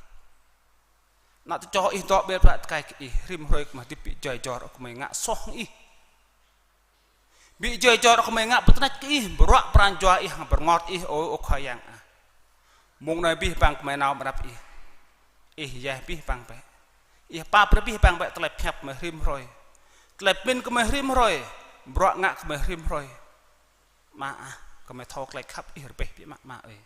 Ană tơčô ih dŏ ƀơi plă tơkai kơ ih, rĭm hrơi gơmơi hơdip ƀu djơ̆ jor ôh, gơmơi ngă soh hăng ih. Ƀu djơ̆ jor ôh gơmơi ngă pơtơnač kơ ih, bruă pran jua ih hăng pơrơngot ih ơ, ơ Khua Yang ah. Mông anai abih bang gơmơi nao ƀơi anăp ih. Ih yơh abih bang bĕ. Ih pap brơi abih bang bĕ tơlơi pơhiăp gơmơi rĭm hrơi. Tơlơi pơmĭn gơmơi rĭm hrơi. Bruă ngă gơmơi rĭm hrơi. Ama ah, Kơ mơi thâo tơlơi khăp Ih rơbeh biă mă, Ama ơi.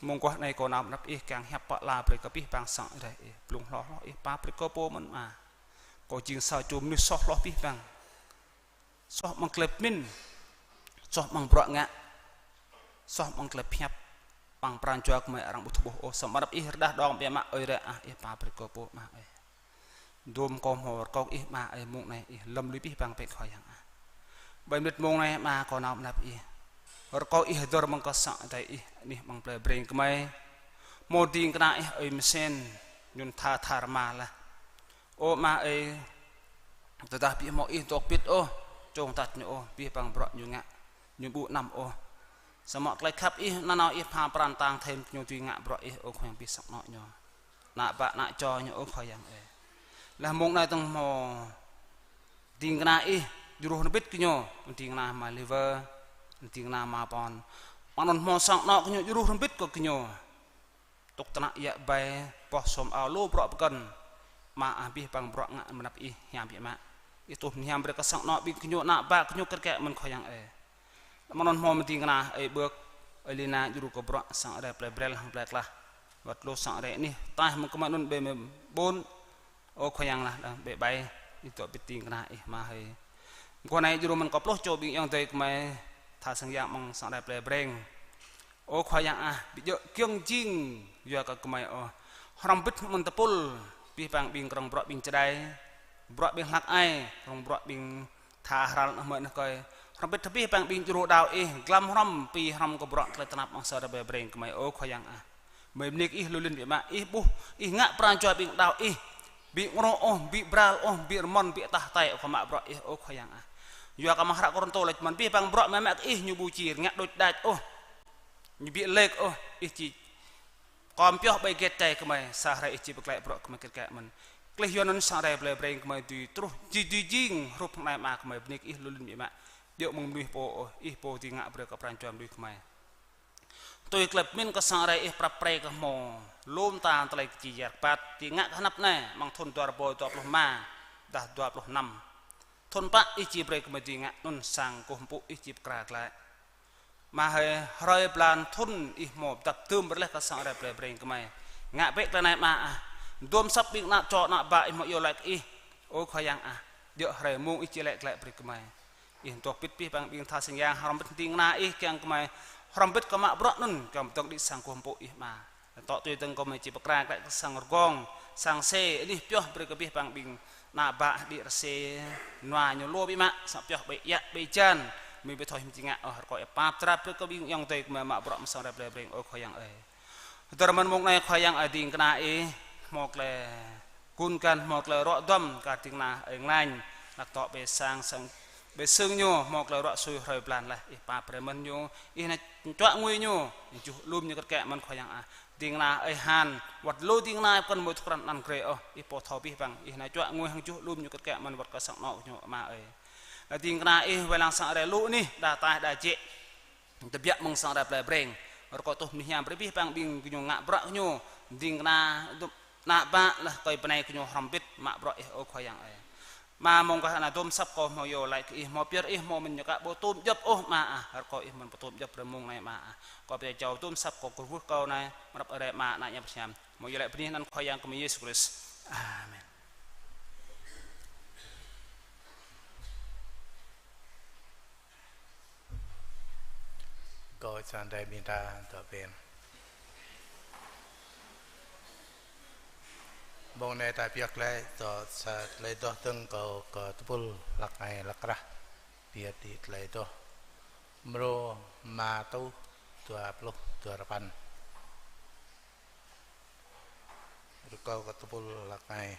Mông guah anai kâo nao pơ anăp Ih kiăng hiăp pơala brơi kơ abih bang sang Ơi Adai Ih. Blung hloh hloh Ih pap brơi kơ pô mơ̆n, Ama. Kâo jing sa čô mơnuih soh hloh abih bang. Soh amăng tơlơi pơmĭn, soh amăng bruă ngă, soh amăng tơlơi pơhiăp, amăng pran jua gơmơi arăng ƀu thâo ƀuh ôh. Samơ̆ anăp Ih rơđah đong biă mă, Ơi Adai ah, Ih pap brơi kơ pô, Ama ơi. Dôm kâo hmâo rơkâo Ih, Ama ơi, mông anai Ih lơ̆m lui abih bang bĕ, Khua Yang ah. Ƀơi mơnit mông anai, Ama, kâo nao pơ anăp Ih. Rơkâo Ih hơdơr mơ̆ng kơ sang Ơi Adai Ih, anih amăng plei Breng gơmơi. Hmâo ding kơna Ih, ơi Mơsen, ñu tha tha rơma laih. Ơ Ama ơi, tơdah ƀu hmâo Ih dŏ pĭt ôh, čong tač ñu ôh, abih bang bruă ñu ngă, ñu ƀu anăm ôh. Samơ̆ tơlơi khăp Ih, nanao Ih pha pran tăng thêm kơ ñu dưi ngă bruă Ih, ơ Khua Yang, abih sang anŏ ñu, ană bă ană čô ñu, ơ Khua Yang ơi. Laih mông anai dơ̆ng hmâo ding kơna Ih djru hrŏm hơbĭt kơ ñu, ding kơna Ama Liver, ding kơna Ama Pon. Mơ̆ng anŭn hmâo sang anŏ kơ ñu djru hrŏm hơbĭt kơ gơñu. Tŭk tơnă, djă bai, boh sum ao, lu bruă pơkŏn. Ama ah, abih bang bruă ngă mơ̆ng anăp Ih hiam biă mă. Ih tuh mơ̆n hiam brơi kơ sang anŏ ƀing gơñu, ană bă gơñu kơt kĕ mơ̆n, Khua Yang ơi. Mơ̆ng anŭn hmâo mơ̆ng ding kơna ơi Bơk, ơi Lina djru kơ bruă sang Ơi Adai plei Brel hăng plei Klah. Wơ̆t lu sang Ơi Adai anih ataih mơ̆ng gơmơi anŭn ƀơi mơ̆ng ƀôn. Ơ Khua Yang lah, đang ƀơi ƀai, Ih dŏ pĭt ding kơna Ih, Ama hơi. Mơguah anai djru mơ̆n kơ pluh čô ƀing ayŏng adơi gơmơi, tha sang yang amăng sang Ơi Adai plei Breng. Ơ Khua Yang ah, ƀu djơ̆ kiăng jing yua kơ gơmơi ôh. Hrŏm hơbĭt mơ̆n tơpul, abih bang ƀing krong bruă ƀing čơđai, bruă ƀing hlak ai, krong bruă ƀing tha hral anŏ mơi anŏ kơi. Hrŏm hơbĭt abih bang ƀing djru đaŏ Ih, glăm hrŏm, pi hrŏm kơ bruă tơlơi tơnap amăng sang Ơi Adai plei Breng gơmơi, ơ Khua Yang ah. Mơi bơni kơ Ih lu lin biă mă, Ih ƀuh, Ih ngă pran jua ƀing đaŏ Ih. Ƀu ngro ôh, ƀu bral ôh, ƀu rơmơ̆n, ƀu ataih tơi ôh kơ mă bruă Ih, ơ Khua Yang ah. Yua kơ amăng hră Kôrintô laĭ mơ̆n abih bang bruă mơi mă kơ Ih ñu ƀu či rơngiă đôč đač ôh. Ñu ƀu lek ôh, Ih či kom pioh ƀơi hơget čai gơmơi, sa hrơi Ih či pơklaih bruă gơmơi kơt kĕ mơ̆n. Tơlơi yua anŭn sang Ơi Adai plei Breng gơmơi dưi truh, či dưi jing hrup hăng anai, Ama, gơmơi bơni kơ Ih lu lin biă mă. Djơ̆ mơ̆ng mơnuih pô ôh, Ih pô dưi ngă brơi kơ pran jua mơnuih gơmơi. Tui tơlơi pơmĭn kơ sang Ơi Adai Ih prăp pre kơ hmâo lŏm ta tơlơi či yar kơpăt, či ngă kơ anăp anai, amăng thŭn dua rơbâo dua pluh rơma, dah dua pluh năm. Thŭn pă Ih či brơi kơ mơi dưi ngă anŭn, sang kơkuh pơpŭ Ih či pơkra glaĭ. Ama hơi, hrơi blan thŭn Ih hmâo pơdăp dưm brơi laih kơ sang Ơi Adai plei Breng gơmơi. Ngă bĕ tơlơi anai, Ama ah. Dôm asăp ƀing ană čô ană bă Ih hmâo iâu laĭ kơ Ih, ơ Khua Yang ah. Djơ̆ hrơi mông Ih či laĭ glaĭ brơi gơmơi. Ih dŏ pĭt abih bang ƀing tha sang yang, hrŏm hơbĭt ding kơna Ih kiăng gơmơi hrŏm hơbĭt kơ mă bruă anŭn, kiăng pơdơ̆ng đĭ sang kơkuh pơpŭ Ih, Ama. Tŏ tui dơ̆ng gơmơi či pơkra glaĭ kơ sang rơgong, sang sê, anih pioh brơi kơ abih bang ƀing ană bă đĭ rơsê, nua ñu lu biă mă, sang pioh ƀơi ia ƀơi jan, mơi ƀu thâo hiư̆m či ngă ôh, rơkâo Ih pap drap brơi kơ ƀing ayŏng adơi gơmơi mă bruă amăng sang Ơi Adai plei Breng, ơ Khua Yang ơi. Hơdơr mơ̆n mông anai, Khua Yang ơi, ding kơna Ih hmâo tơlơi gun gan, hmâo tơlơi ruă duăm, kar ding kơna ơi Nglañ, hlak dŏ ƀơi sang, sang ƀơi sưng ñu, hmâo tơlơi ruă sui hrơi blan laih, Ih pap brơi mơ̆n ñu, Ih nao čuă ngui ñu, juh alum ñu kơt kĕ mơ̆n, Khua Yang ah. Ding kơna ơi Han, wơ̆t lu ding kơna pơkŏn mơi tŭ krăn anăn grê ôh, Ih pô thâo abih bang, Ih nao čuă ngui hăng juh alum ñu kơt kơ̆ mơ̆n wơ̆t kơ sang anŏ ñu, Ama ơi. Anai ding kơna Ih wai lăng sang Ơi Adai lu anih, đa ataih đa jĕ. Tơbiă mơ̆ng sang Ơi Adai plei Breng. Rơkâo tuh mơnuih hiam brơi abih bang ƀing gơñu ngă bruă gơñu. Ding kơna, ană bă laih kơi bơnai gơñu hrŏm hơbĭt mă bruă Ih, ơ Khua Yang ơi. Ama, mông kah anai dôm asăp kâo hmâo iâu laĭ kơ Ih, hmâo pơyơr Ih, hmâo mĭn ñu aka ƀu tôm djŏp ôh, Ama ah, rơkâo Ih mơ̆n pơtôm djŏp brơi mông anai, Ama ah. Kâo pơyơr jao dôm asăp kâo kơkuh kâo anai, mơ̆ng anăp Ơi Adai Ama, Ană, Yang Bơngăt Hiam. Hmâo iâu laĭ bơni anăn Khua Yang gơmơi Yêsu Krist. Amen. Kâo čang đei mĭn ta dŏ pĕn. Mông anai ta pioh glaĭ dŏ sa tơlơi adoh dơ̆ng kâo kơ tơpul hlăk ai hlăk rah. Pioh đĭ tơlơi adoh mrô rơma rơtuh dua pluh duarơpăn. Rơkâo kơ tơpul hlăk ai.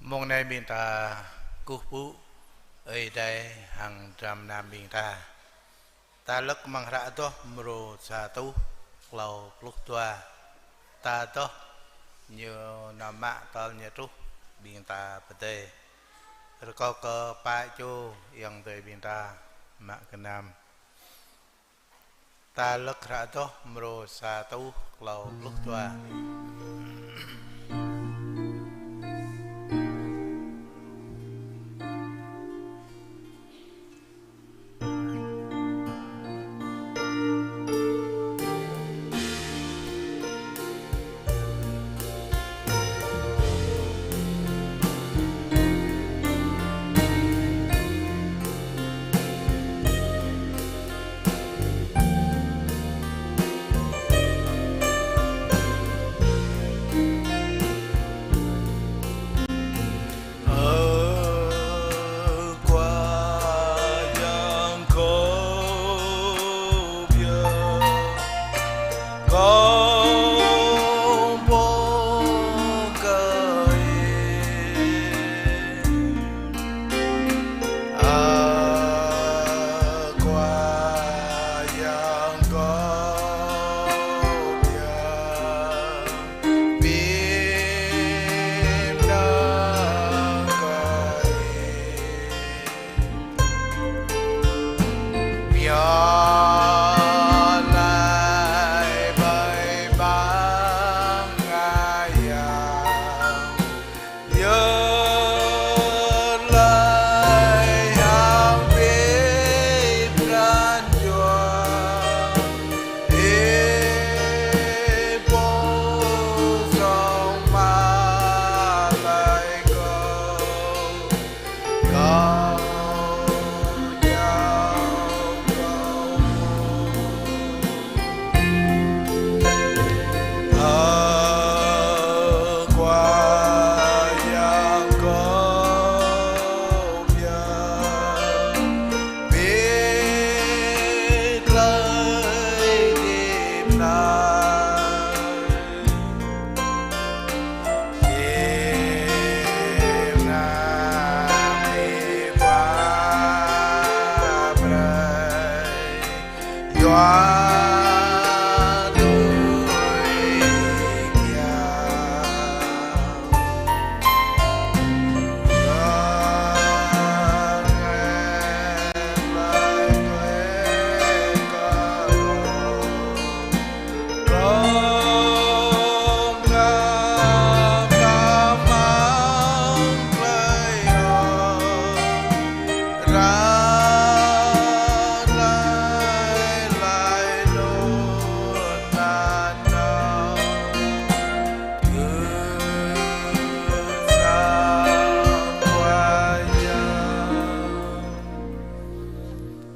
Mông anai ƀing ta kơkuh pơpŭ Ơi Adai hăng dram gơnam ƀing ta. Ta lăk amăng hră Adoh mrô sa rơtuh klâo pluh dua. Ta adoh ñu nao mă tơl ñu truh ƀing ta pơdơi. Rơkâo kơ pă čô ayŏng adơi ƀing ta mă gơnam. Ta lăk hră Adoh mrô sa rơtuh klâo pluh dua. Ơ Khua Yang khăp biă, kông pô kơ Ih. Ơ Khua Yang khăp biă,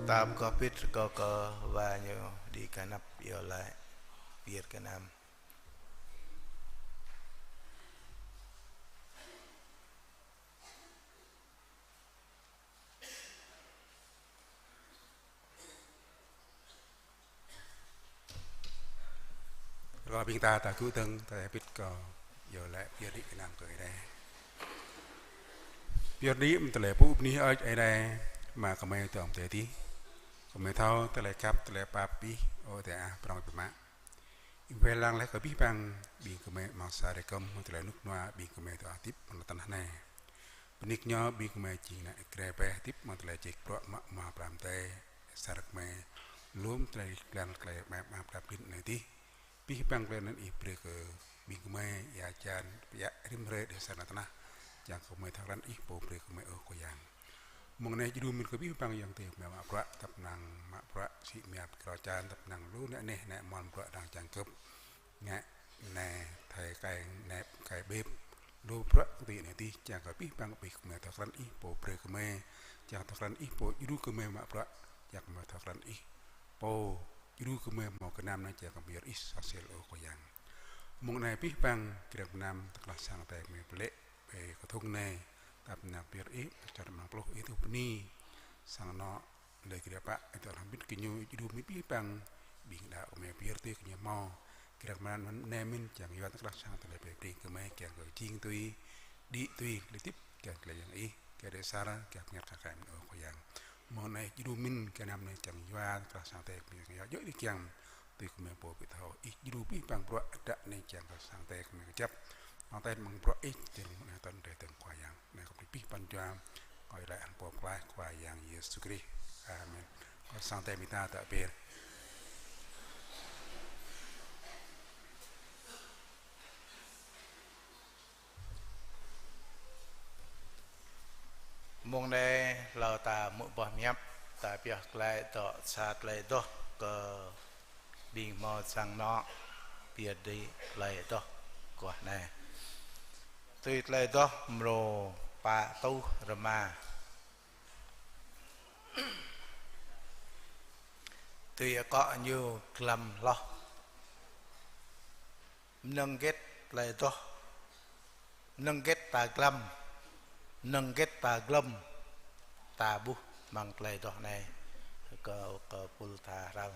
Ta pơgop bit rơkâo kơ wa ñu đĭ kơnăp iâu laĭ pơyơr gơnam. Rơkâo ƀing ta ta gŭ dơ̆ng, ta bit rơkâo iâu laĭ pơyơr đĭ gơnam kơ Ơi Adai. Pơyơr đĭ mơ̆ng tơlơi pŭ bơni hơơč Ơi Adai, Ama gơmơi dŏ amăng adai adih. Gơmơi thâo tơlơi khăp, tơlơi pap Ih, ơ Ơi Adai ah, prŏng biă mă. Ih wai lăng laih kơ abih bang ƀing gơmơi amăng sa drơi kơm, mơ̆ng tơlơi rơnŭk rơnua ƀing gơmơi dŏ hơdip amăng lŏn tơnah anai. Bơni kơ ñu ƀing gơmơi jing ană Ih gre be hơdip amăng tơlơi jĕ bruă mă mơ̆ng pram adai, asar gơmơi lŏm tơlơi glan tơlơi mơak mơak pơđăp pơđin anai adih. Abih bang tơlơi anŭn Ih brơi kơ ƀing gơmơi, ia hơjan, pơiă rĭm hrơi đơ̆ng asar lŏn tơnah, čang kơ gơmơi thâo krăn Ih pô brơi kơ gơmơi, ơ Khua Yang. Mông anai djru mơ̆n kơ abih bang ayŏng adơi gơmơi mă bruă, tăp năng mă bruă, sĭ mơyang pơkra hơjan, tăp năng lu anai anai, anai mơ̆n bruă đang čang kơp. Ngă anai thâo kai, anai kai bếp, lu bruă kơtư̆ anai adih, čang kơ abih bang abih gơmơi thâo krăn Ih pô brơi gơmơi, čang thâo krăn Ih pô djru gơmơi mă bruă, čang gơmơi thâo krăn Ih pô djru gơmơi hmâo gơnam anai, čang gơmơi pơyơr Ih sa sel, ơ Khua Yang. Mông anai abih bang kiăng gơnam tơklah sang Ơi Adai gơmơi pơlĕ ƀơi kơthŭng anai, tăp năng pơyơr Ih, čang amăng pluh Ih tuh bơni, sang anŏ lĕ kơ ƀă, Ih dŏ hlăm bit kơ ñu, djru mơ̆n abih bang ƀing đaŏ gơmơi pơyơr tui kơ ñu hmâo. Kiăng mơ̆n anai mơ̆n čang yua tơklah sang tơlơi pơplih gơmơi kiăng kơ jing tui đĭ tui tơlơi hơdip, kiăng tơlơi Yang Ih, kiăng dêh asar, kiăng pơngăt kơ kơ mơnuih Khua Yang. Mơ̆ng anai djru mĭn kơ anăm anai čang yua, kơ sang Ơi Adai kơ mơnuih Khua Yang, djơ̆ đĭ kiăng, tui kơ mơ̆ng pô ƀu thâo, Ih djru abih bang bruă đăk anai kiăng kơ sang Ơi Adai kơ mơnuih kơjăp. Sang Ơi Adai mơ̆ng bruă Ih, kiăng mơnuih tơl đĭ tơ̆ng Khua Yang. Anai kâo pơpĭ păn jua, kâo laĭ hăng Pô Pơklaih Khua Yang Yêsu Krist. Amen. Kâo sang Ơi Adai mơta ta pơpĭ. Mơ̆ng anai hlâo ta mŭt boh hiăp, ta pioh tơlơi dŏ sa tơlơi adoh kơ ƀing hmâo sang anŏ, pioh đĭ tơlơi adoh kơ anai. Tui tơlơi adoh mrô pă rơtuh rơma. Tui akŏ ñu glăm hloh. Mơnơ̆ng hơget tơlơi adoh, mơnơ̆ng hơget ta glăm, mơnơ̆ng hơget ta glŏm, ta ƀuh amăng tơlơi adoh anai kơ, kơ pul ta hrăl.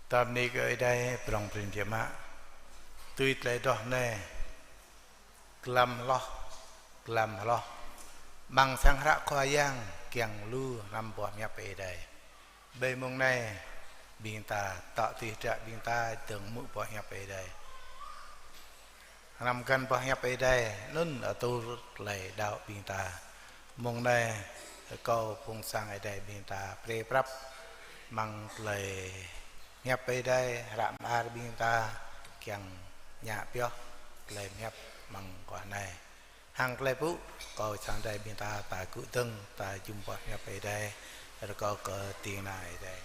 Tơm ni kơ Ơi Adai prong prin biă mă. Tui tơlơi adoh anai, glăm hloh, glăm hloh. Amăng sang hră Khua Yang kiăng lu hrăm boh hiăp Ơi Adai. Ƀơi mông anai, ƀing ta tŏ tui hơdră ƀing ta dơ̆ng hmư̆ boh hiăp Ơi Adai. Hrăm găn boh hiăp Ơi Adai, anŭn atur tơlơi đaŏ ƀing ta. Mông anai, rơkâo phung sang Ơi Adai ƀing ta pre prăp amăng tơlơi hiăp Ơi Adai, hră mơar ƀing ta kiăng ngă pioh tơlơi hiăp amăng guah anai. Hăng tơlơi pŭ, rơkâo sang Ơi Adai ƀing ta, ta gŭ dơ̆ng, ta jum boh hiăp Ơi Adai, rơkâo kơ ding kơna Ơi Adai.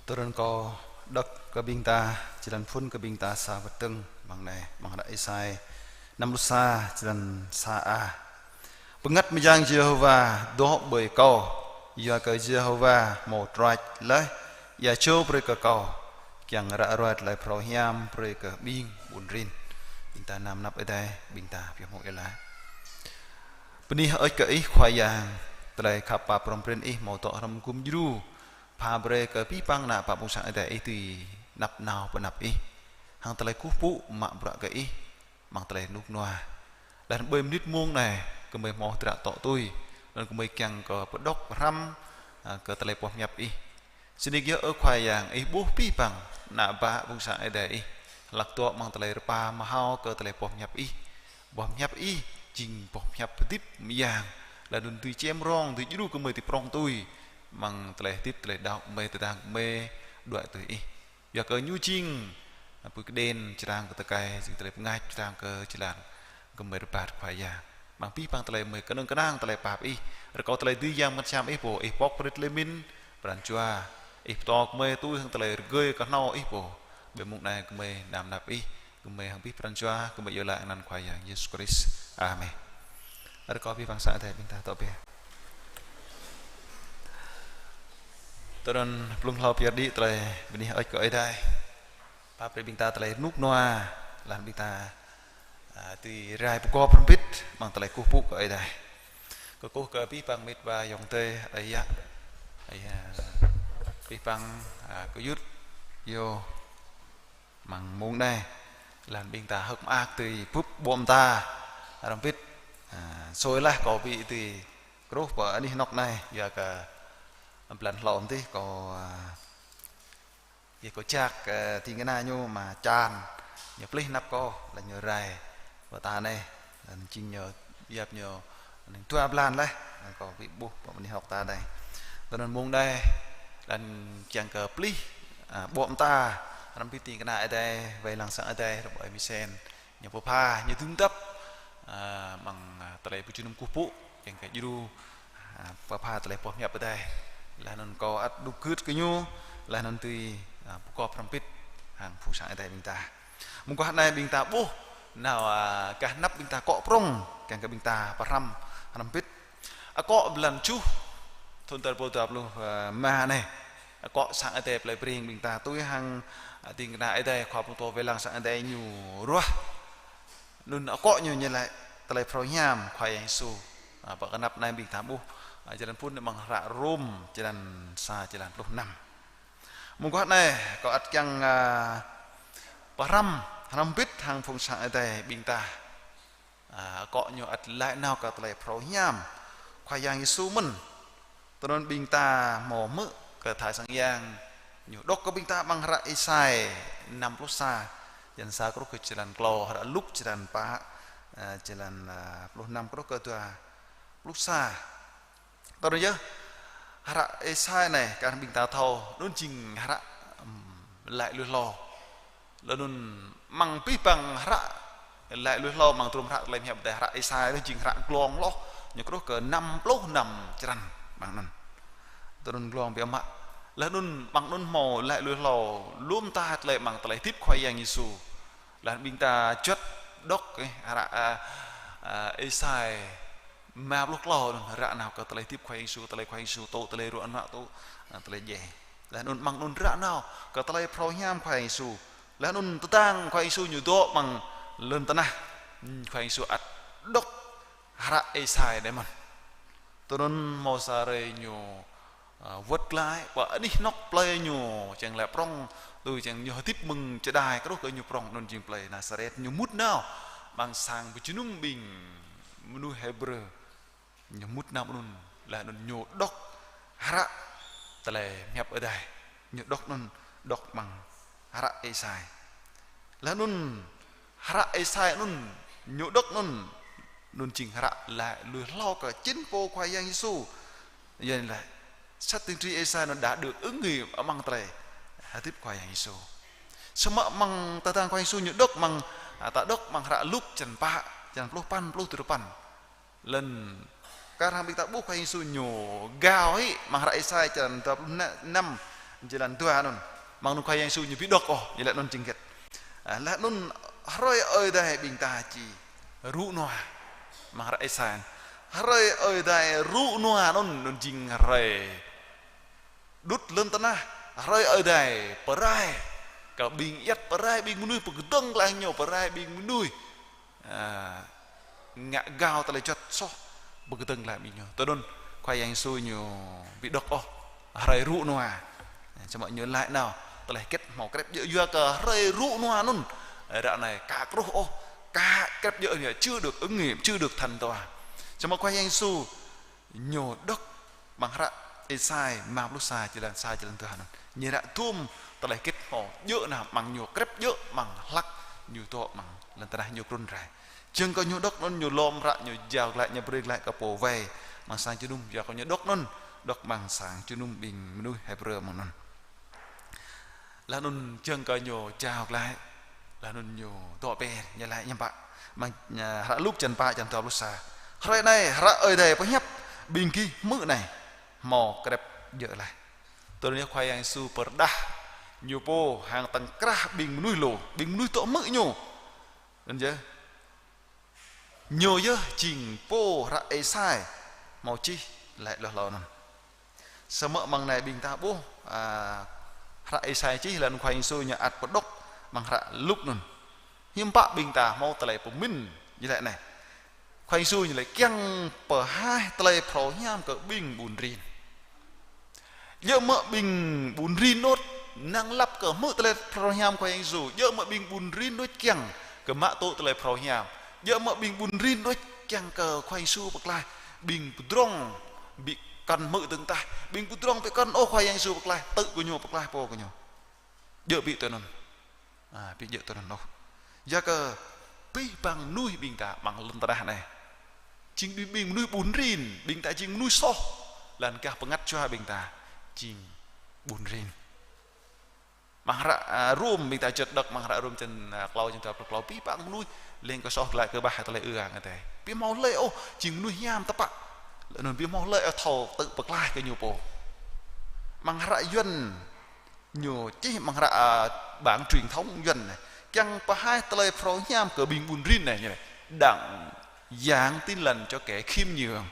Tơdron kâo đŏk kơ ƀing ta, jơlan phŭn kơ ƀing ta sa wơ̆t dơ̆ng amăng anai, amăng hră Êsai năm pluh sa, jơlan sa a. Bơngăt mơyang Yêhôwa dŏ ƀơi kâo, yua kơ Yêhôwa hmâo trôč laih ia čô brơi kơ kâo, kiăng ră ruai tơlơi phrâo hiam brơi kơ ƀing ƀun rin. Ƀing ta nam năp Ơi Adai, ƀing ta pioh hmư̆ ia laĭ. Bơni hơơč kơ Ih Khua Yang, tơlơi khăp pap prong prin Ih hmâo dŏ hrŏm gum djru, pha brơi kơ abih bang ană bă phung sang Ơi Adai Ih dưi năp nao pơ anăp Ih. Hăng tơlơi kơkuh pơpŭ mă bruă kơ Ih, amăng tơlơi rơnŭk rơnua. Laih anŭn ƀơi mơnit mông anai, gơmơi hmâo hơdră tŏ tui, laih anŭn gơmơi kiăng kơ pơđŏk hrăm, a, kơ tơlơi boh hiăp Ih. Sĭt nik yơh, ơ Khua Yang, Ih ƀuh abih bang ană bă phung sang Ơi Adai Ih hlak dŏ amăng tơlơi rơpa mơhao kơ tơlơi boh hiăp Ih. Boh hiăp Ih jing boh hiăp hơdip mơyang, laih anŭn dưi čem rong, dưi djru gơmơi, dưi prong tui amăng tơlơi hơdip, tơlơi đaŏ gơmơi, tơdang gơmơi đuaĭ tui Ih. Yua kơ Ñu jing, a, pui kơđen črang kơ tơkai, jing tơlơi pơngač črang kơ jơlan gơmơi rơbat, Khua Yang. Amăng abih bang tơlơi gơmơi kơnơ̆ng kơnang tơlơi pap Ih, rơkâo tơlơi dưi Yang Bơngăt Hiam Ih pô, Ih pŏk brơi tơlơi pơmĭn, pran jua, Ih pơtô gơmơi tui hăng tơlơi rơgơi kơhnâo Ih pô. Ƀơi mông anai gơmơi nam năp Ih, gơmơi hăng abih pran jua, gơmơi iâu laĭ anăn Khua Yang Yêsu Krist. Amen. Rơkâo abih bang sang Ơi Adai ƀing ta tŏ bĕ. Tơdron blung hlâo pơyơr đĭ tơlơi bơni hơơč kơ Ơi Adai. Pap brơi ƀing ta tơlơi rơnŭk rơnua, laih anŭn ƀing ta, a, dưi rai pơgop hrŏm hơbĭt amăng tơlơi kơkuh pơpŭ kơ Ơi Adai. Kơkuh kơ abih bang mĭt wa ayŏng adơi, ơi yă, ơi yă, abih bang, a, gơyut yơh amăng mông anai, laih anŭn ƀing ta hơ̆k mơak dưi bưp ƀô̆ mơta hrŏm hơbĭt. A, sui laih kâo ƀu dưi truh pơ anih anŏk anai, yua kơ blan hlâo mơ̆n tih kâo, a, yơh kâo jak, a, ding kơna ñu mă čan, ñu plih anăp kâo, laih ñu rai pơ ta anai, laih anŭn jing ñu yap ñu anŭn dua blan laih, kâo ƀu ƀuh pơ anih anŏk ta anai. Tơdron mông anai, laih anŭn kiăng kơ plih, a, ƀô̆ mơta hrŏm hơbĭt ding kơna Ơi Adai, wai lăng sang Ơi Adai, hrŏm ơi Misen, ñu pơpha, ñu dưm dăp, a, amăng, a, tơlơi pơjơnum kơkuh pơpŭ, kiăng kơ djru, a, pơpha tơlơi boh hiăp Ơi Adai. Laih anŭn kâo ăt đŭk gưt kơ ñu, laih anŭn dưi, a, pơgop hrŏm hơbĭt hăng phung sang Ơi Adai ƀing ta. Mơguah anai ƀing ta ƀuh nao, a, gah anăp ƀing ta akŏ prŏng, kiăng kơ ƀing ta pơhrăm hrŏm hơbĭt. Akŏ blan tơjuh, thun tal pô dua pluh, a, rơma anai. Akŏ sang Ơi Adai Plei Breng ƀing ta tui hăng, a, ding kơna Ơi Adai, khua pơtô wai lăng sang Ơi Adai ñu ruah. Anŭn akŏ ñu ñu laĭ tơlơi phrâo hiam Khua Yang Yêsu. A, pơ anăp anai ƀing ta ƀuh, a, jơlan phŭn amăng hră Rôm, jơlan sa, jơlan pluh năm. Mơguah anai, kâo ăt kiăng, a, pơhrăm hrŏm hơbĭt hăng phung sang Ơi Adai ƀing ta. A, akŏ ñu ăt laĭ nao kơ tơlơi phrâo hiam Khua Yang Yêsu mơ̆n. Tơdron ƀing ta hmâo hmư̆ kơ Thai Sang Yang ñu đŏk kơ ƀing ta amăng hră Êsai năm pluh sa, jơlan sa truh kơ jơlan klâo, hră Luk jơlan pă, a, jơlan, a, pluh năm truh kơ dua pluh sa. Tơdron yơh, hră Êsai anai, kar ƀing ta thâo, anŭn jing hră, ưm, laĭ lui hlâo. Laih anŭn amăng abih bang hră laĭ lui hlâo amăng tơdrôm hră tơlơi hiăp Ơi Adai, hră Êsai anŭn jing hră glông hloh, ñu truh kơ năm pluh năm črăn amăng anŭn. Tơdron glông biă mă. Laih anŭn amăng anŭn hmâo laĭ lui hlâo lŏm ta tơlơi amăng tơlơi hơdip Khua Yang Yêsu. Laih anŭn ƀing ta juăt đŏk, ơ, hră, a, a, Êsai rơma pluh klâo anŭn ră nao kơ tơlơi hơdip Khua Yang Yêsu, tơlơi Khua Yang Yêsu tŭ, tơlơi ruă nuă tŭ, a, tơlơi djai. Laih anŭn amăng anŭn ră nao kơ tơlơi phrâo hiam Khua Yang Yêsu. Laih anŭn tơdang Khua Yang Yêsu ñu dŏ amăng lŏn tơnah, Khua Yang Yêsu ăt đŏk hră Êsai anai mơ̆n. Tui anŭn hmâo sa hrơi ñu, a, wơ̆t glaĭ, pơ anih anŏ plơi ñu, čang lĕ prŏng, tui čang ñu hơdip mơ̆ng čơđai, truh kơ ñu prŏng anŭn jing plơi Nasaret, ñu mŭt nao amăng sang pơjơnum ƀing mơnuih Hêbrơ. Ñu mŭt nao anŭn, laih anŭn ñu đŏk hră tơlơi pơhiăp Ơi Adai. Ñu đŏk anŭn, đŏk amăng hră Êsai. Laih anŭn hră Êsai anŭn, ñu đŏk anŭn, anŭn jing hră laĭ lui hlâo kơ čin pô Khua Yang Yêsu. Yua anŭn laĭ, sách tiên tri Êsai anŭn đã được ứng nghiệm amăng tơlơi hơdip Khua Yang Yêsu. Samơ̆ amăng tơdang Khua Yang Yêsu ñu đŏk amăng, a, ta đŏk amăng hră Luk črăn pă, črăn pluh păn, pluh tơjuh păn. Lĕ kar hăng ƀing ta ƀuh Khua Yang Yêsu ñu gao hĭ amăng hră Êsai črăn dua pluh năm, jơlan dua anŭn. Amăng anŭn Khua Yang Yêsu ñu ƀu đŏk ôh, ñu laĭ anŭn jing hơget. A, laih anŭn hrơi Ơi Adai ƀing ta či rŭ nua. Amăng hră Êsai. Hrơi Ơi Adai rŭ nua anŭn, anŭn jing hrơi đŭt lŏn tơnah, hrơi Ơi Adai pơrai kơ ƀing ayăt, pơrai ƀing mơnuih, pơkơdơ̆ng glaĭ ñu, pơrai ƀing mơnuih, a, ngă gao tơlơi juăt soh, pơkơdơ̆ng glaĭ ƀing ñu. Tui anŭn Khua Yang Yêsu ñu ƀu đŏk ôh hrơi rŭ nua. Samơ̆ ñu laĭ nao tơlơi hơget hmâo krep djơ̆, yua kơ hrơi rŭ nua anŭn, ră anai ka truh ôh, ka krep djơ̆ ñu chưa được ứng nghiệm, chưa được thành tựu. Samơ̆ Khua Yang Yêsu ñu đŏk amăng hră Êsai rơma pluh sa, jơlan sa, jơlan dua anŭn. Ñu ră tơm tơlơi hơget hmâo djơ̆ nao amăng ñu, krep djơ̆ amăng hlăk ñu dŏ amăng lŏn tơnah ñu trŭn rai. Jơ̆ng kơ ñu đŏk anŭn, ñu lŏm hră, ñu jao glaĭ, ñu brơi glaĭ kơ pô wai amăng sang jơnum, yua kơ ñu đŏk anŭn, đŏk amăng sang jơnum ƀing mơnuih Hêbrơ amăng anŭn. Laih anŭn jơ̆ng kơ ñu jao glaĭ, laih anŭn ñu dŏ pĕ, ñu laĭ hiư̆m pă. Amăng, a, hră Luk črăn pă, črăn dua pluh sa. Hrơi anai, hră Ơi Adai pơhiăp ƀing gih hmư̆ anai, hmâo krep djơ̆ laih. Tui anŭn Khua Yang Yêsu pơrơđah ñu pô hăng tơ̆ng krah ƀing mơnuih lu, ƀing mơnuih dŏ hmư̆ ñu. Anŭn yơh. Ñu yơh jing pô hră Êsai hmâo čih laĭ hloh hlâo anŭn. Samơ̆ amăng anai ƀing ta ƀuh, a, hră Êsai čih laih anŭn Khua Yang Yêsu ñu ăt pơđŏk amăng hră Luk anŭn. Hiư̆m pă ƀing ta hmâo tơlơi pơmĭn ñu laĭ anai. Khua Yang Yêsu ñu laĭ kiăng pơhaih tơlơi phrâo hiam kơ ƀing ƀun rin. Djơ̆ mơ̆ ƀing ƀun rin đôč năng lăp kơ hmư̆ tơlơi phrâo hiam Khua Yang Yêsu. Djơ̆ mơ̆ ƀing ƀun rin đôč kiăng kơ mă tŭ tơlơi phrâo hiam. Djơ̆ mơ̆ ƀing ƀun rin đôč kiăng kơ Khua Yang Yêsu pơklaih. Ƀing pơdrŏng ƀu kăn hmư̆ dơ̆ng tah. Ƀing pơdrŏng ƀu kăn ôh Khua Yang Yêsu pơklaih, tŭ kơ ñu, pơklaih pô kơ ñu. Djơ̆ ƀu tui anŭn. A, ƀu djơ̆ tui anŭn ôh. Yua kơ abih bang mơnuih ƀing ta amăng lŏn tơnah anai jing ƀing, ƀing mơnuih ƀun rin, ƀing ta jing mơnuih soh. Laih anŭn gah bơngăt jua ƀing ta jing ƀun rin. Amăng hră, a, Rôm ƀing ta juăt đŏk amăng hră Rôm črăn, a, klâo, črăn dua pluh klâo, abih bang mơnuih leng kơ soh glaĭ kơƀah tơlơi ư ang Ơi Adai. Ƀu hmâo hlơi ôh jing mơnuih hiam tơpă. Laih anŭn ƀu hmâo hlơi ôh thâo tŭ pơklaih kơ ñu pô. Amăng hră Yuan ñu čih amăng hră, a, bản truyền thống Yuan anai. Kiăng pơhaih tơlơi phrâo hiam kơ ƀing ƀun rin anai, ñu laĭ. Đặng giảng tin lành cho kẻ khiêm nhường.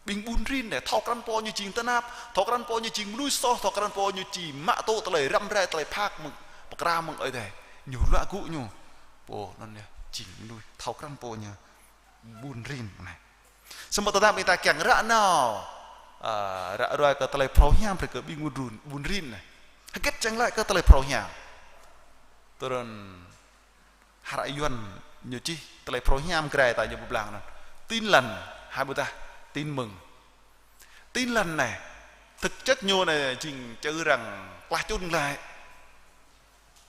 Ƀing ƀun rin anai, thâo krăn pô ñu jing tơnap, thâo krăn pô ñu jing mơnuih soh, thâo krăn pô ñu či mă tŭ tơlơi răm rai, tơlơi phak mơ̆ng, pơkra mơ̆ng Ơi Adai. Ñu luă gŭ ñu. Pô anŭn yơh, jing mơnuih, thâo krăn pô ñu ƀun rin anai. Samơ̆ tơdah ƀing ta kiăng ră nao, a, ră ruai kơ tơlơi phrâo hiam brơi kơ ƀing ƀun rin, ƀun rin anai. Hơget čang laĭ kơ tơlơi phrâo hiam? Tui anŭn hră Yuan ñu čih tơlơi phrâo hiam grai ta ñu pơblang anŭn. Tin lành, hai ƀôdah tin mừng. Tin lành anai, thực chất ñu anai jing čư arăng klah čŭn glaĭ.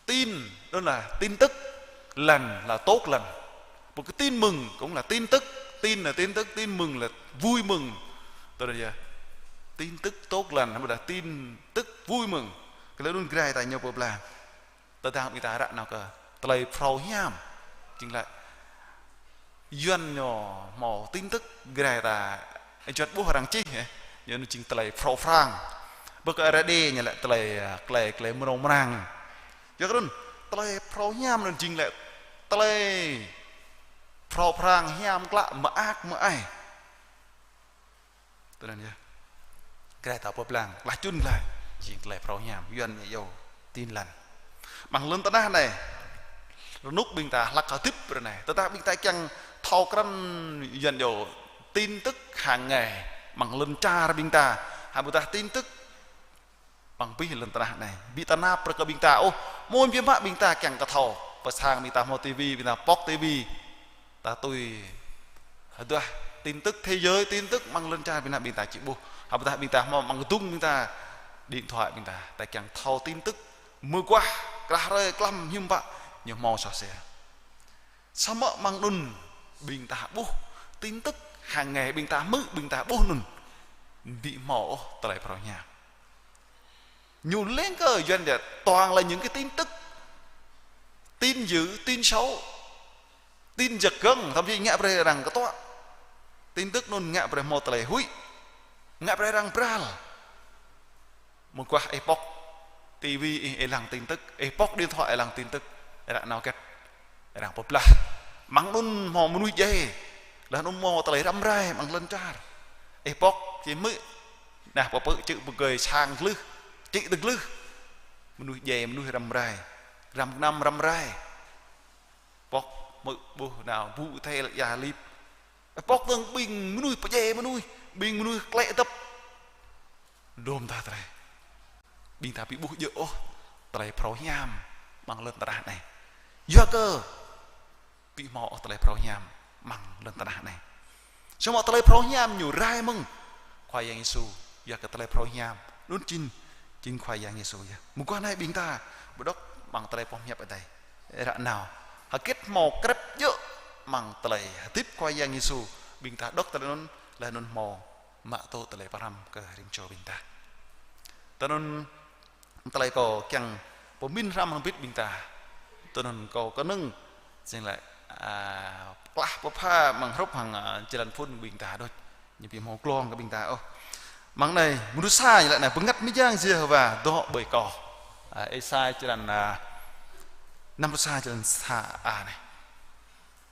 Tin, đó là tin tức, lành là tốt lành. Một cái tin mừng cũng là tin tức, tin là tin tức, tin mừng là vui mừng. Tôi là giờ, tin tức tốt lành, hay là tin tức vui mừng. Kơ lĕ anŭn grai ta ñu pơblang. Tơdang ƀing ta ră nao kơ tơlơi phrâo hiam. Jing laĭ Yuan ñu hmâo tin tức grai ta, ơ, juăt ƀuh arăng čih, ơ, ñu anŭn jing tơlơi phrâo phrang. Bơ kơ ră đê ñu laĭ tơlơi, ơ, tơlơi, tơlơi mrâo mrang. Yua kơ anŭn, tơlơi phrâo hiam anŭn jing laĭ tơlơi phrâo phrang hiam klă mơak mơai. Tui anŭn yơh. Grai ta pơblang, klah čŭn glaĭ, jing tơlơi phrâo hiam, Yuan ñu iâu tin lành. Amăng lŏn tơnah anai, Rơnŭk ƀing ta hlăk hơdip ră anai. Tơdah ƀing ta kiăng thâo krăn yuan djơ̆ tin tức hàng ngày amăng lŏn čar ƀing ta. Hă ƀôdah tin tức amăng abih lŏn tơnah anai. Ƀu tơnap brơi kơ ƀing ta ôh. Mơ̆n biă mă ƀing ta kiăng kơ thâo. Pơ sang ƀing ta hmâo tivi, ƀing ta pŏk tivi. Ta tui hơduah tin tức thế giới, tin tức amăng lŏn čar ƀing ta, ƀing ta či ƀuh. Hă ƀôdah ƀing ta hmâo amăng kơdŭng ƀing ta, điện thoại ƀing ta. Ta kiăng thâo tin tức mơguah, krah hrơi, klăm hiư̆m pă, ñu hmâo soh sel. Samơ̆ amăng anŭn ƀing ta ƀuh tin tức hàng ngày ƀing ta hmư̆, ƀing ta ƀuh anŭn ƀu hmâo ôh tơlơi phrâo hiam. Ñu lêng kơ yuan djơ̆ toàn là những cái tin tức, tin dữ, tin xấu, tin giật gân, thậm chí ngă brơi arăng kơtuă. Tin tức anŭn ngă brơi hmâo tơlơi huĭ, ngă brơi arăng bral. Mơguah ih pŏk tivi ih, ih lăng tin tức, ih pŏk điện thoại ih lăng tin tức, ră nao hơget arăng pơblah. Amăng anŭn hmâo mơnuih djai, laih anŭn hmâo tơlơi răm rai amăng lŏn čar. Ih pŏk či hmư̆, nah, pơpư̆ čư̆ pơgơi sang glưh, čư̆ tơglưh. Mơnuih djai, mơnuih răm rai, răm gơnam răm rai. Pŏk hmư̆ ƀuh nao ƀu thel ia lip. Pŏk dơ̆ng ƀing mơnuih pơdjai mơnuih, ƀing mơnuih klĕ dăp. Lŏm ta tơlơi. Ƀing ta ƀu ƀuh djơ̆ ôh tơlơi phrâo hiam amăng lŏn tơnah anai. Yua kơ ƀu hmâo ôh tơlơi phrâo hiam amăng lŏn tơnah anai. Samơ̆ tơlơi phrâo hiam ñu rai mơ̆ng Khua Yang Yêsu. Yua kơ tơlơi phrâo hiam anŭn jing, jing Khua Yang Yêsu yơh. Mơguah anai ƀing ta pơđŏk amăng tơlơi pơhiăp Ơi Adai. Ră nao hơget hmâo krĕp djơ̆ amăng tơlơi hơdip Khua Yang Yêsu. Ƀing ta đŏk tơlơi anŭn, laih anŭn hmâo mă tŭ tơlơi pơhrăm kơ rĭm čô ƀing ta. Tui anŭn tơlơi kâo kiăng pơmĭn hrăm hăng bit ƀing ta. Tui anŭn kâo kơnơ̆ng jing lĕ, a, klah pơpha amăng hrup hăng, a, jơlan phŭn ƀing ta đôč. Ñu ƀu hmâo glông kơ ƀing ta ôh. Amăng anai, mơnuih sa ñu laĭ anai: Bơngăt mơ̆ng Yang Yêhôwa dŏ ƀơi kâo. A, Êsai jơlan, a, năm pluh sa, jơlan sa a anai.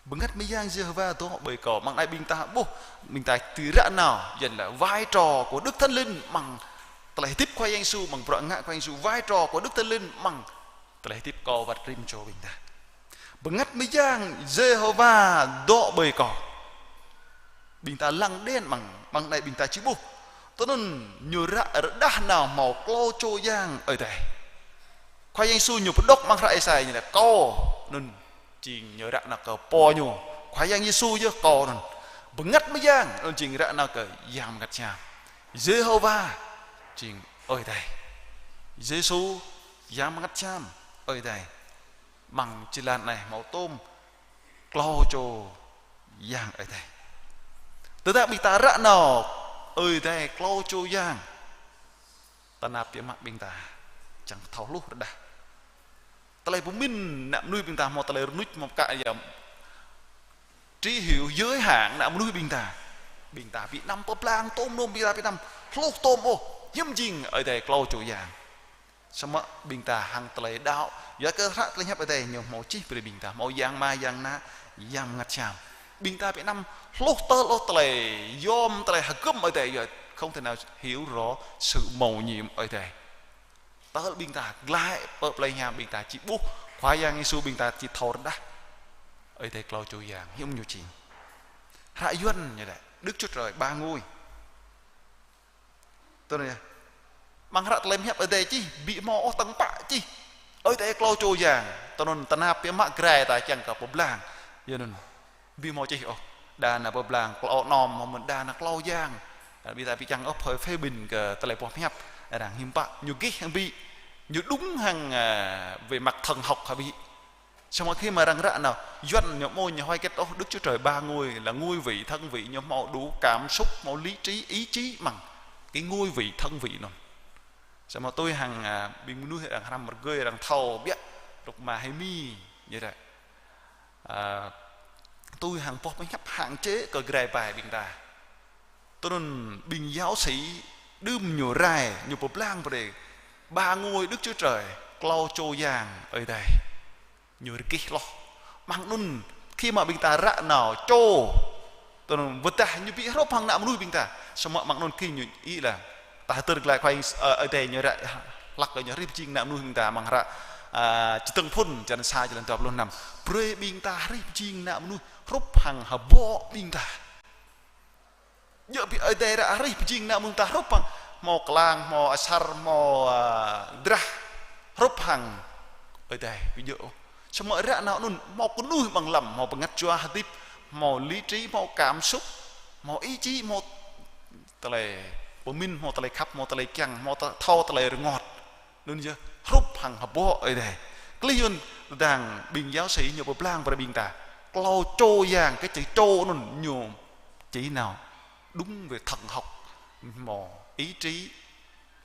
Bơngăt mơ̆ng Yang Yêhôwa dŏ ƀơi kâo. Amăng anai ƀing ta ƀuh, ƀing ta tui ră nao, yuan lĕ vai trò của Đức Thánh Linh amăng tơlơi hơdip Khua Yang Yêsu, amăng bruă ngă Khua Yang Yêsu, vai trò của Đức Thánh Linh amăng tơlơi hơdip kâo wơ̆t rĭm čô ƀing ta. Bơngăt mơ̆ng Yang Yêhôwa dŏ ƀơi kâo. Ƀing ta lăng đen amăng, amăng anai ƀing ta či ƀuh. Tui anŭn ñu ră rơđah nao hmâo klâo čô Yang Ơi Adai. Khua Yang Yêsu ñu pơđŏk amăng hră Êsai ñu laĭ kâo, anŭn jing ñu ră nao kơ pô ñu. Khua Yang Yêsu yơh kâo anŭn. Bơngăt mơ̆ng Yang, anŭn jing ră nao kơ Yang Bơngăt Hiam. Yêhôwa jing Ơi Adai. Yêsu Yang Bơngăt Hiam, Ơi Adai. Amăng jơlan anai hmâo tôm klâo čô Yang Ơi Adai. Tơdah ƀing ta ră nao Ơi Adai klâo čô Yang, tơnap biă mă ƀing ta čang thâo hluh rơđah. Tơlơi pơmĭn ană mơnuih ƀing ta hmâo tơlơi rơnuč hmâo pơkă yơh. Trí hiểu giới hạn ană mơnuih ƀing ta. Ƀing ta ƀu năm pơblang tôm nôm, ƀing ta ƀu năm hluh tôm ôh. Hiư̆m jing Ơi Adai klâo čô Yang. Samơ̆ ƀing ta hăng tơlơi đaŏ, yua kơ hră tơlơi hiăp Ơi Adai ñu hmâo čih brơi ƀing ta, hmâo Yang Ama, Yang Ană, Yang Bơngăt Hiam. Ƀing ta ƀu năm hluh tơl ôh tơlơi yôm, tơlơi hơgŏm Ơi Adai, yua không thể nào hiểu rõ sự mầu nhiệm Ơi Adai. Tơl ƀing ta glaĭ pơ plei hiam ƀing ta či ƀuh Khua Yang Yêsu, ƀing ta či thâo rơđah Ơi Adai klâo čô Yang, hiư̆m ñu jing. Hră yuan ñu laĭ Đức Chúa Trời ba ngôi. Tui anŭn yơh. Amăng hră tơlơi hiăp Ơi Adai čih, ƀu hmâo ôh tơ̆ng pă čih Ơi Adai klâo čô Yang. Tui anŭn tơnap biă mă grai ta kiăng kơ pơblang. Yua anŭn ƀu hmâo čih ôh. Đa ană pơblang klâo anom, hmâo mơ̆n đa ană klâo yang. Ƀing ta ƀu kiăng ôh phơi phê bình kơ tơlơi boh hiăp. Arăng hiư̆m pă, ñu gih hăng ƀu, ñu đúng hăng, à, về mặt thần học hă ƀu. Samơ̆ khi mà arăng ră nao, yuan ñu mơ̆ ñu hơi kết ôh Đức Chúa Trời ba ngôi là ngôi vị, thân vị, ñu hmâo đủ cảm xúc, hmâo lý trí, ý chí mơ̆ng cái ngôi vị, thân vị anŭn. Samơ̆ tui hăng, à, ƀing mơnuih arăng hrăm rơgơi arăng thâo biă, ruk ma hê mi, ñu laĭ. À, tui hăng boh hiăp hạn chế kơ grai ƀai ƀing ta. Tui anŭn ƀing giáo sĩ đưm ñu rai, ñu pơblang brơi ba ngôi Đức Chúa Trời, klâo čô Yang Ơi Adai. Ñu rơgih hloh. Amăng anŭn khi mà ƀing ta ră nao čô, tui anŭn wơ̆t dah ñu ƀu hrup hăng ană mơnuih ƀing ta. Samơ̆ amăng anŭn khi ñu ih laĭ, ta hơdơr glaĭ Khua Yang, ơ, Ơi Adai ñu ră hlăk kơ ñu hrih pơjing ană mơnuih ƀing ta amăng hră, a, Čơdơ̆ng Phŭn, črăn sa, čơlan dua pluh năm. Brơi ƀing ta hrih pơjing ană mơnuih hrup hăng hơbŏ ƀing ta. Djơ̆ ƀing Ơi Adai ră hrih pơjing ană mơnuih ta hrup hăng hmâo klang, hmâo asar, hmâo, a, drah, hrup hăng Ơi Adai ƀu djơ̆ ôh. Samơ̆ ră anŭn hmâo kơnuih amăng lăm, hmâo bơngăt jua hơdip, hmâo lý trí, hmâo cảm xúc, hmâo ý chí, hmâo tơlơi pơmĭn, hmâo tơlơi khăp, hmâo tơlơi kiăng, hmâo tơ-, thâo tơlơi rơngot. Anŭn yơh, hrup hăng hơbŏ Ơi Adai. Klih yun tơdang ƀing giáo sĩ ñu pơblang brơi ƀing ta. Klâo čô yang, cái chữ čô anŭn ñu chỉ nao đúng về thần học. Hmâo ý trí,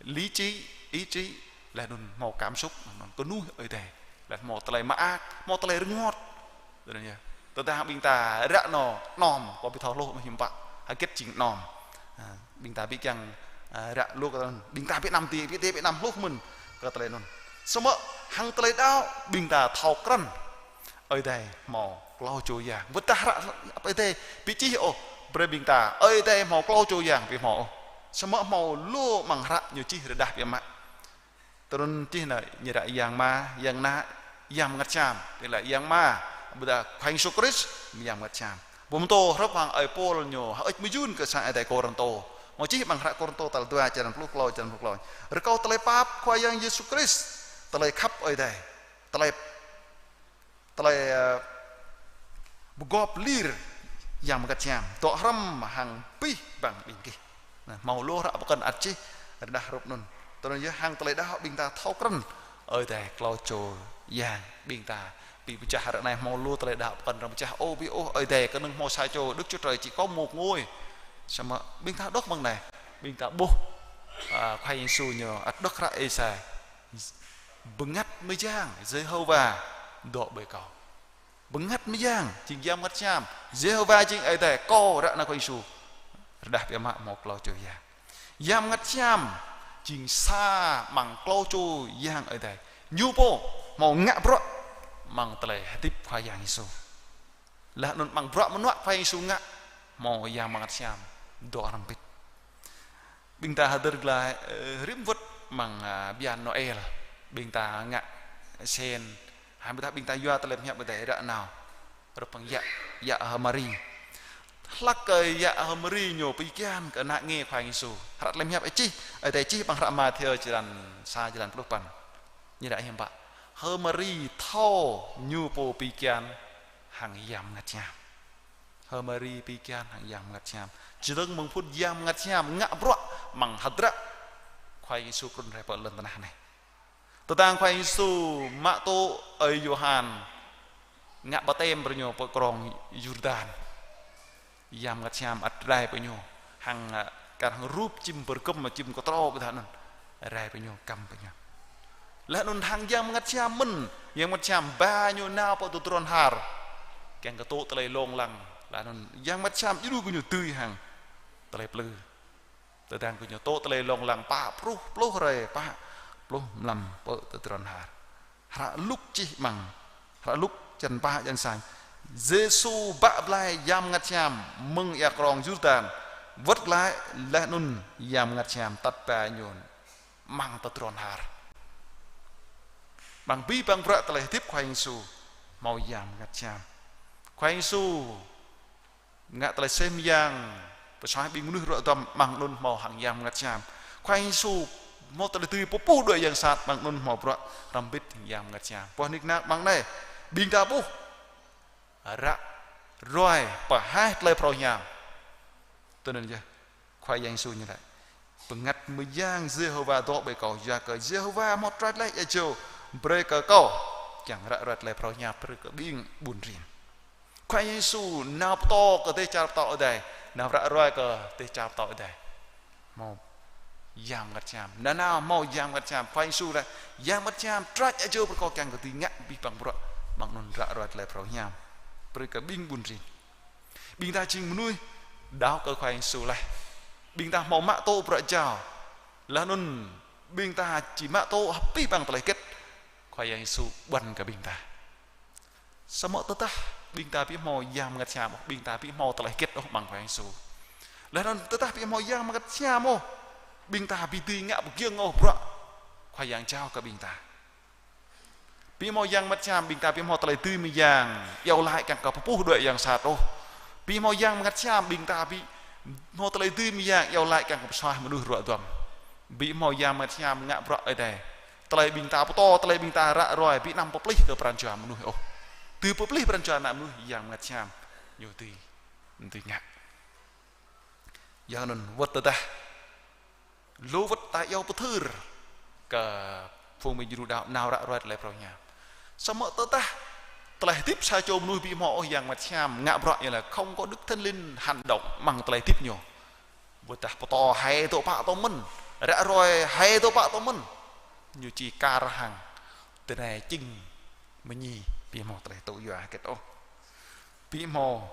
lý trí, ý trí, laih anŭn hmâo cảm xúc, anŭn kơnuih Ơi Adai. Laih hmâo tơlơi mơak, hmâo tơlơi rơngot. Tơdang ƀing ta ră anŭn anom, kâo ƀu thâo hluh mơ̆ hiư̆m pă, hơget jing anom. A, ƀing ta ƀu kiăng, a, ră lu kơ tơlơi anŭn. Ƀing ta ƀu năm ti, ƀu ti ƀu năm hluh mơ̆n kơ tơlơi anŭn. Samơ̆ hăng tơlơi đaŏ, ƀing ta thâo krăn Ơi Adai hmâo klâo čô yang. Wơ̆t tơdah ră Ơi Adai ƀu čih ôh brơi ƀing ta Ơi Adai hmâo klâo čô yang, ƀu hmâo ôh. Samơ̆ hmâo lu amăng hră ñu čih rơđah biă mă. Tui anŭn čih anai, ñu ră Yang Ama, Yang Ană, Yang Bơngăt Hiam. Tui lĕ Yang Ama, ƀôdah Khua Yang Yêsu Krist, Yang Bơngăt Hiam. Pơtô hrup hăng ơi Pôl ñu hơơč mơyŭn kơ sang Ơi Adai Kôrintô. Hmâo čih amăng hră Kôrintô tal dua, črăn pluh klâo, črăn pluh klâo. Rơkâo tơlơi pap Khua Yang Yêsu Krist, tơlơi khăp Ơi Adai, tơlơi tơlơi, ơ, pơgop lir Yang Bơngăt Hiam, dŏ hrŏm hăng abih bang ƀing gih. Anai, hmâo lu hră pơkŏn ăt čih rơđah hrup anŭn. Tui anŭn yơh hăng tơlơi đaŏ ƀing ta thâo krăn Ơi Adai klâo čô yang ƀing ta. Ƀing pơčah ră anai hmâo lu tơlơi đaŏ pơkŏn arăng pơčah, ôh ƀu ôh Ơi Adai kơnơ̆ng hmâo sa čô, Đức Chúa Trời chỉ có một ngôi. Samơ̆ ƀing ta đŏk mơ̆ng anai, ƀing ta ƀuh, a, Khua Yang Yêsu ñu ăt đŏk hră Êsai. Bơngăt mơyang Yêhôwa dŏ ƀơi kâo. Bơngăt mơyang jing Yang Bơngăt Hiam. Yêhôwa jing Ơi Adai, kâo ră anai Khua Yêsu. Rơđah biă mă hmâo klâo čô yang. Yang Bơngăt Hiam jing sa amăng klâo čô yang Ơi Adai. Ñu pô hmâo ngă bruă amăng tơlơi hơdip Khua Yang Yêsu. Laih anŭn amăng bruă mơnuă Khua Yang Yêsu ngă, hmâo Yang Bơngăt Hiam dŏ hrŏm hơbĭt. Ƀing ta hơdơr glaĭ, ơ, rĭm wơ̆t amăng, a, bơyan Noel. Ƀing ta ngă sen. Hai ƀing ta, ƀing ta yua tơlơi pơhiăp Ơi Adai ră nao. Hrup hăng yă, yă H'Mari. Hlăk kơ yă H'Mari ñu pi kian kơ ană nge Khua Yang Yêsu. Hră tơlơi pơhiăp čih, Ơi Adai čih amăng hră Mathiơ črăn sa, črăn pluh păn. Ñu ră hiư̆m pă? H'Mari thâo ñu pô pi kian hăng Yang Bơngăt Hiam. H'Mari pi kian hăng Yang Bơngăt Hiam. Čơdơ̆ng mơ̆ng phŭn Yang Bơngăt Hiam ngă bruă amăng hơdră Khua Yang Yêsu trŭn rai pơ lŏn tơnah anai. Tơdang Khua Yang Yêsu mă tŭ ơi Yôhan ngă baptem brơi ñu pơ krong Yurdan. Yang Bơngăt Hiam ăt rai pơ ñu. Hăng, a, kar hăng rup čim bơrgơ̆m, čim kơtrâo ƀôdah anŭn. Rai pơ ñu, kăm pơ ñu. Laih anŭn hăng Yang Bơngăt Hiam mơ̆n, Yang Bơngăt Hiam ba ñu nao pơ tơdron har. Kiăng kơ tŭ tơlơi lông lăng. Laih anŭn Yang Bơngăt Hiam djru kơ ñu dưi hăng tơlơi plư. Tơdang kơ ñu tŭ tơlơi lông lăng pă pluh, pluh hrơi, pă pluh mlam pơ tơdron har. Hră Luk čih amăng hră Luk črăn pă, črăn sa. Yêsu bă blai Yang Bơngăt Hiam mơ̆ng ia krong Yurdan. Wơ̆t glaĭ laih anŭn Yang Bơngăt Hiam tăt ba ñu amăng tơdron har. Amăng abih bang bruă tơlơi hơdip Khua Yang Yêsu hmâo Yang Bơngăt Hiam. Khua Yang Yêsu ngă tơlơi sem yang, pơsuaih ƀing mơnuih ruă duăm, amăng anŭn hmâo hăng Yang Bơngăt Hiam. Khua Yang Yêsu hmâo tơlơi dưi pơpŭ đuaĭ yang sat, amăng anŭn hmâo bruă hrŏm hơbĭt hăng Yang Bơngăt Hiam. Boh nik nak amăng anai, ƀing ta ƀuh ră ruai pơhaih tơlơi phrâo hiam. Tui anŭn yơh. Khua Yang Yêsu ñu laĭ: Bơngăt mơyang Yêhôwa dŏ ƀơi kâo, yua kơ Yêhôwa hmâo trôč laih ia jâo brơi kơ kâo kiăng ră ruai tơlơi phrâo hiam brơi kơ ƀing ƀun rin. Khua Yang Yêsu nao pơtô kơ dêh čar pơtao Ơi Adai, nao ră ruai kơ dêh čar pơtao Ơi Adai. Hmâo Yang Bơngăt Hiam. Nanao hmâo Yang Bơngăt Hiam. Khua Yang Yêsu laĭ: Yang Bơngăt Hiam trôč ia jâo brơi kâo kiăng kơ dưi ngă abih bang bruă, amăng anŭn ră ruai tơlơi phrâo hiam brơi kơ ƀing ƀun rin. Ƀing ta jing mơnuih đaŏ kơ Khua Yang Yêsu laih. Ƀing ta hmâo mă tŭ bruă jao. Laih anŭn ƀing ta či mă tŭ abih bang tơlơi hơget Khua Yang Yêsu ƀuăn kơ ƀing ta. Samơ̆ tơdah ƀing ta ƀu hmâo Yang Bơngăt Hiam ôh, ƀing ta ƀu hmâo tơlơi hơget ôh amăng Khua Yang Yêsu. Laih anŭn tơdah ƀu hmâo Yang Bơngăt Hiam ôh, ƀing ta ƀu dưi ngă pơgiŏng ôh bruă Khua Yang jao kơ ƀing ta. Ƀu hmâo Yang Bơngăt Hiam ƀing ta ƀu hmâo tơlơi dưi mơyang iâu laĭ kiăng kơ pơpuh đuaĭ yang sat ôh. Ƀu hmâo Yang Bơngăt Hiam ƀing ta ƀu hmâo tơlơi dưi mơyang iâu laĭ kiăng kơ pơsuaih mơnuih ruă duăm. Ƀu hmâo Yang Bơngăt Hiam ngă bruă Ơi Adai, tơlơi ƀing ta pơtô, tơlơi ƀing ta ră ruai ƀu anăm pơplih kơ pran jua mơnuih ôh. Tui pơplih pran jua ană mơnuih, Yang Bơngăt Hiam Ñu dưi, dưi ngă. Yua anŭn wơ̆t tơdah lu wơ̆t ta iâu pơthưr kơ phung ƀing djru đaŏ nao ră ruai tơlơi phrâo hiam, samơ̆ tơdah tơlơi hơdip sa čô mơnuih ƀu hmâo ôh Yang Bơngăt Hiam ngă bruă, yua là không có Đức Thánh Linh hành động amăng tơlơi hơdip ñu. Wơ̆t tơdah pơtô hai dŏ pă tơmơ̆n, ră ruai hai dŏ pă tơmơ̆n, ñu či kar hăng tơnai čing mơñi, ƀu hmâo tơlơi tŭ yua hơget ôh. Ƀu hmâo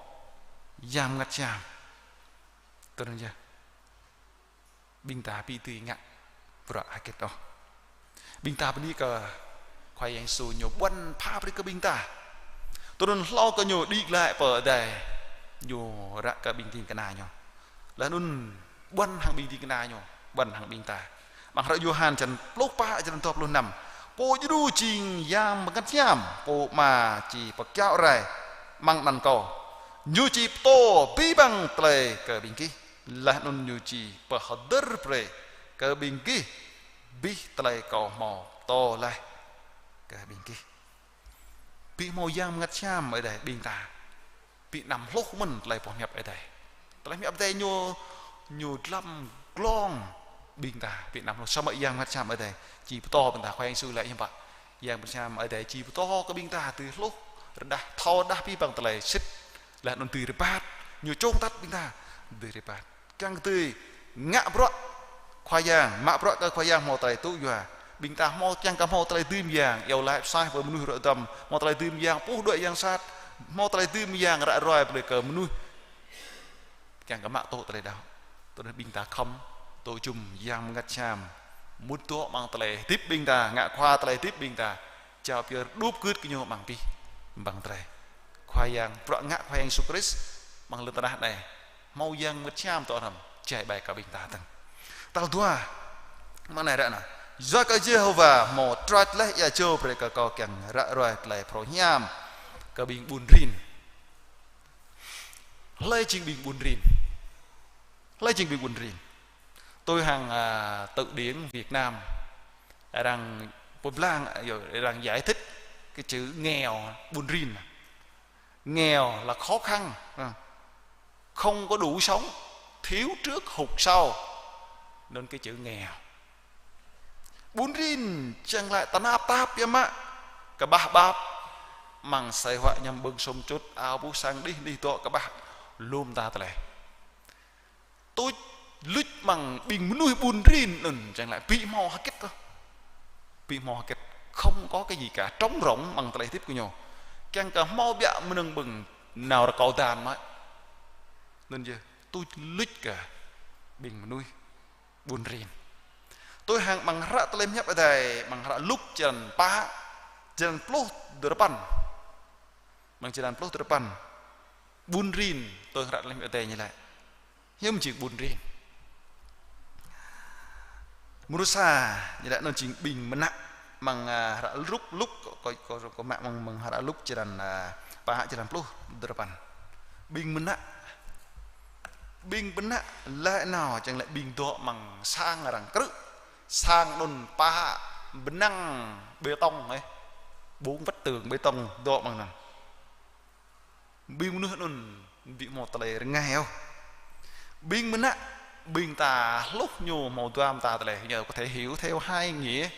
Yang Bơngăt Hiam. Tui anŭn yơh, ƀing ta ƀu dưi ngă bruă hơget ôh. Ƀing ta bơni kơ Khua Yang Yêsu Ñu ƀuăn pha brơi kơ ƀing ta. Tui anŭn hlâo kơ Ñu đĭ glaĭ pơ adai, Ñu ră kơ ƀing ding kơna Ñu. Laih anŭn ƀuăn hăng ƀing ding kơna Ñu, ƀuăn hăng ƀing ta. Amăng hră Yôhan črăn pluh pă, črăn dua pluh năm: Pô djru jing Yang Bơngăt Hiam, Pô Ama či pơkiaŏ rai amăng anăn Kâo. Ñu či pơtô abih bang tơlơi kơ ƀing gih, laih anŭn Ñu či pơhơdơr brơi kơ ƀing gih abih tơlơi Kâo hmâo pơtô laih kơ ƀing gih. Ƀu hmâo Yang Bơngăt Hiam Ơi Adai, ƀing ta ƀu anăm hluh mơ̆n tơlơi boh hiăp Ơi Adai. Tơlơi hiăp Ơi Adai Ñu, Ñu dlăm glông ƀing ta ƀu anăm hluh. Samơ̆ Yang Bơngăt Hiam Ơi Adai či pơtô ƀing ta. Khua Yang Yêsu laĭ hiư̆m pă? Yang Bơngăt Hiam Ơi Adai či pơtô kơ ƀing ta dưi hluh, rơđah, thâo rơđah abih bang tơlơi sĭt, laih anŭn dưi rơbat. Ñu čŏng atăt ƀing ta dưi rơbat kiăng kơ dưi ngă bruă Khua Yang, mă bruă kơ Khua Yang hmâo tơlơi tŭ yua. Ƀing ta hmâo kiăng kơ hmâo tơlơi dưi mơyang, iâu laĭ pơsuaih pơ mơnuih ruă duăm, hmâo tơlơi dưi mơyang pơpuh đuaĭ yang sat, hmâo tơlơi dưi mơyang ră ruai brơi kơ mơnuih kiăng kơ mă tŭ tơlơi đaŏ. Tui anŭn ƀing ta khŏm tŭ jum Yang Bơngăt Hiam mŭt dŏ amăng tơlơi hơdip ƀing ta, ngă khua tơlơi hơdip ƀing ta, jao pơyơr đup gưt kơ Ñu amăng abih bang tơlơi. Khua Yang, bruă ngă Khua Yang Yêsu Krist amăng lŏn tơnah anai, hmâo Yang Bơngăt Hiam tŏ hrŏm jai ƀai kơ ƀing ta dơ̆ng. Tal dua, amăng anai ră anai: Yua kơ Yêhôwa hmâo trôč laih ia jâo brơi kơ kâo kiăng ră ruai tơlơi phrâo hiam kơ ƀing ƀun rin. Hlơi jing ƀing ƀun rin? Hlơi jing ƀing ƀun rin? Tui hăng, à, từ điển Việt Nam, arăng pơblang, à, arăng giải thích cái chữ nghèo, ƀun rin. Nghèo là khó khăn, à, không có đủ sống, thiếu trước hụt sau, nên cái chữ nghèo. Ƀun rin čang laĭ tơnap tap biă mă, kơƀah ƀap, amăng asơi huă añăm ƀơ̆ng sum čut, ao ƀuh sang đih đih dŏ kơƀah, lŏm ta tơlơi. Tuč luč amăng ƀing mơnuih ƀun rin anŭn, čang laĭ ƀu hmâo hơget ôh. Ƀu hmâo hơget, không có cái gì cả, trống rỗng amăng tơlơi hơdip kơ ñu. Kiăng kơ hmâo biă mơnơ̆ng ƀơ̆ng nao rơkâo dan mơ̆. Anŭn yơh, tuč luč kơ ƀing mơnuih ƀun rin. Tui hăng amăng hră tơlơi hiăp Ơi Adai, amăng hră Luk črăn pă, črăn pluh duarơpăn. Amăng črăn pluh duarơpăn. Ƀun rin, tui hră tơlơi hiăp Ơi Adai ñu laĭ. Hiư̆m jing ƀun rin? Mrô sa, ñu laĭ anŭn jing ƀing mơnă. Amăng, à, hră Luk, Luk, kâo, kâo, kâo mă amăng, amăng hră Luk črăn, à, pă, črăn pluh duarơpăn. Ƀing mơnă. Ƀing mơnă laĭ nao, čang laĭ ƀing dŏ amăng sang arăng krư̆. Sang anŭn pă bơnăng bê tông, ơ. Bốn vách tường bê tông dŏ amăng anŭn. Ƀing mơnuih anŭn ƀu hmâo tơlơi rơngai ôh. Ƀing mơnă, ƀing ta hluh ñu hmâo dua mơta tơlơi, ñu có thể hiểu theo hai nghĩa,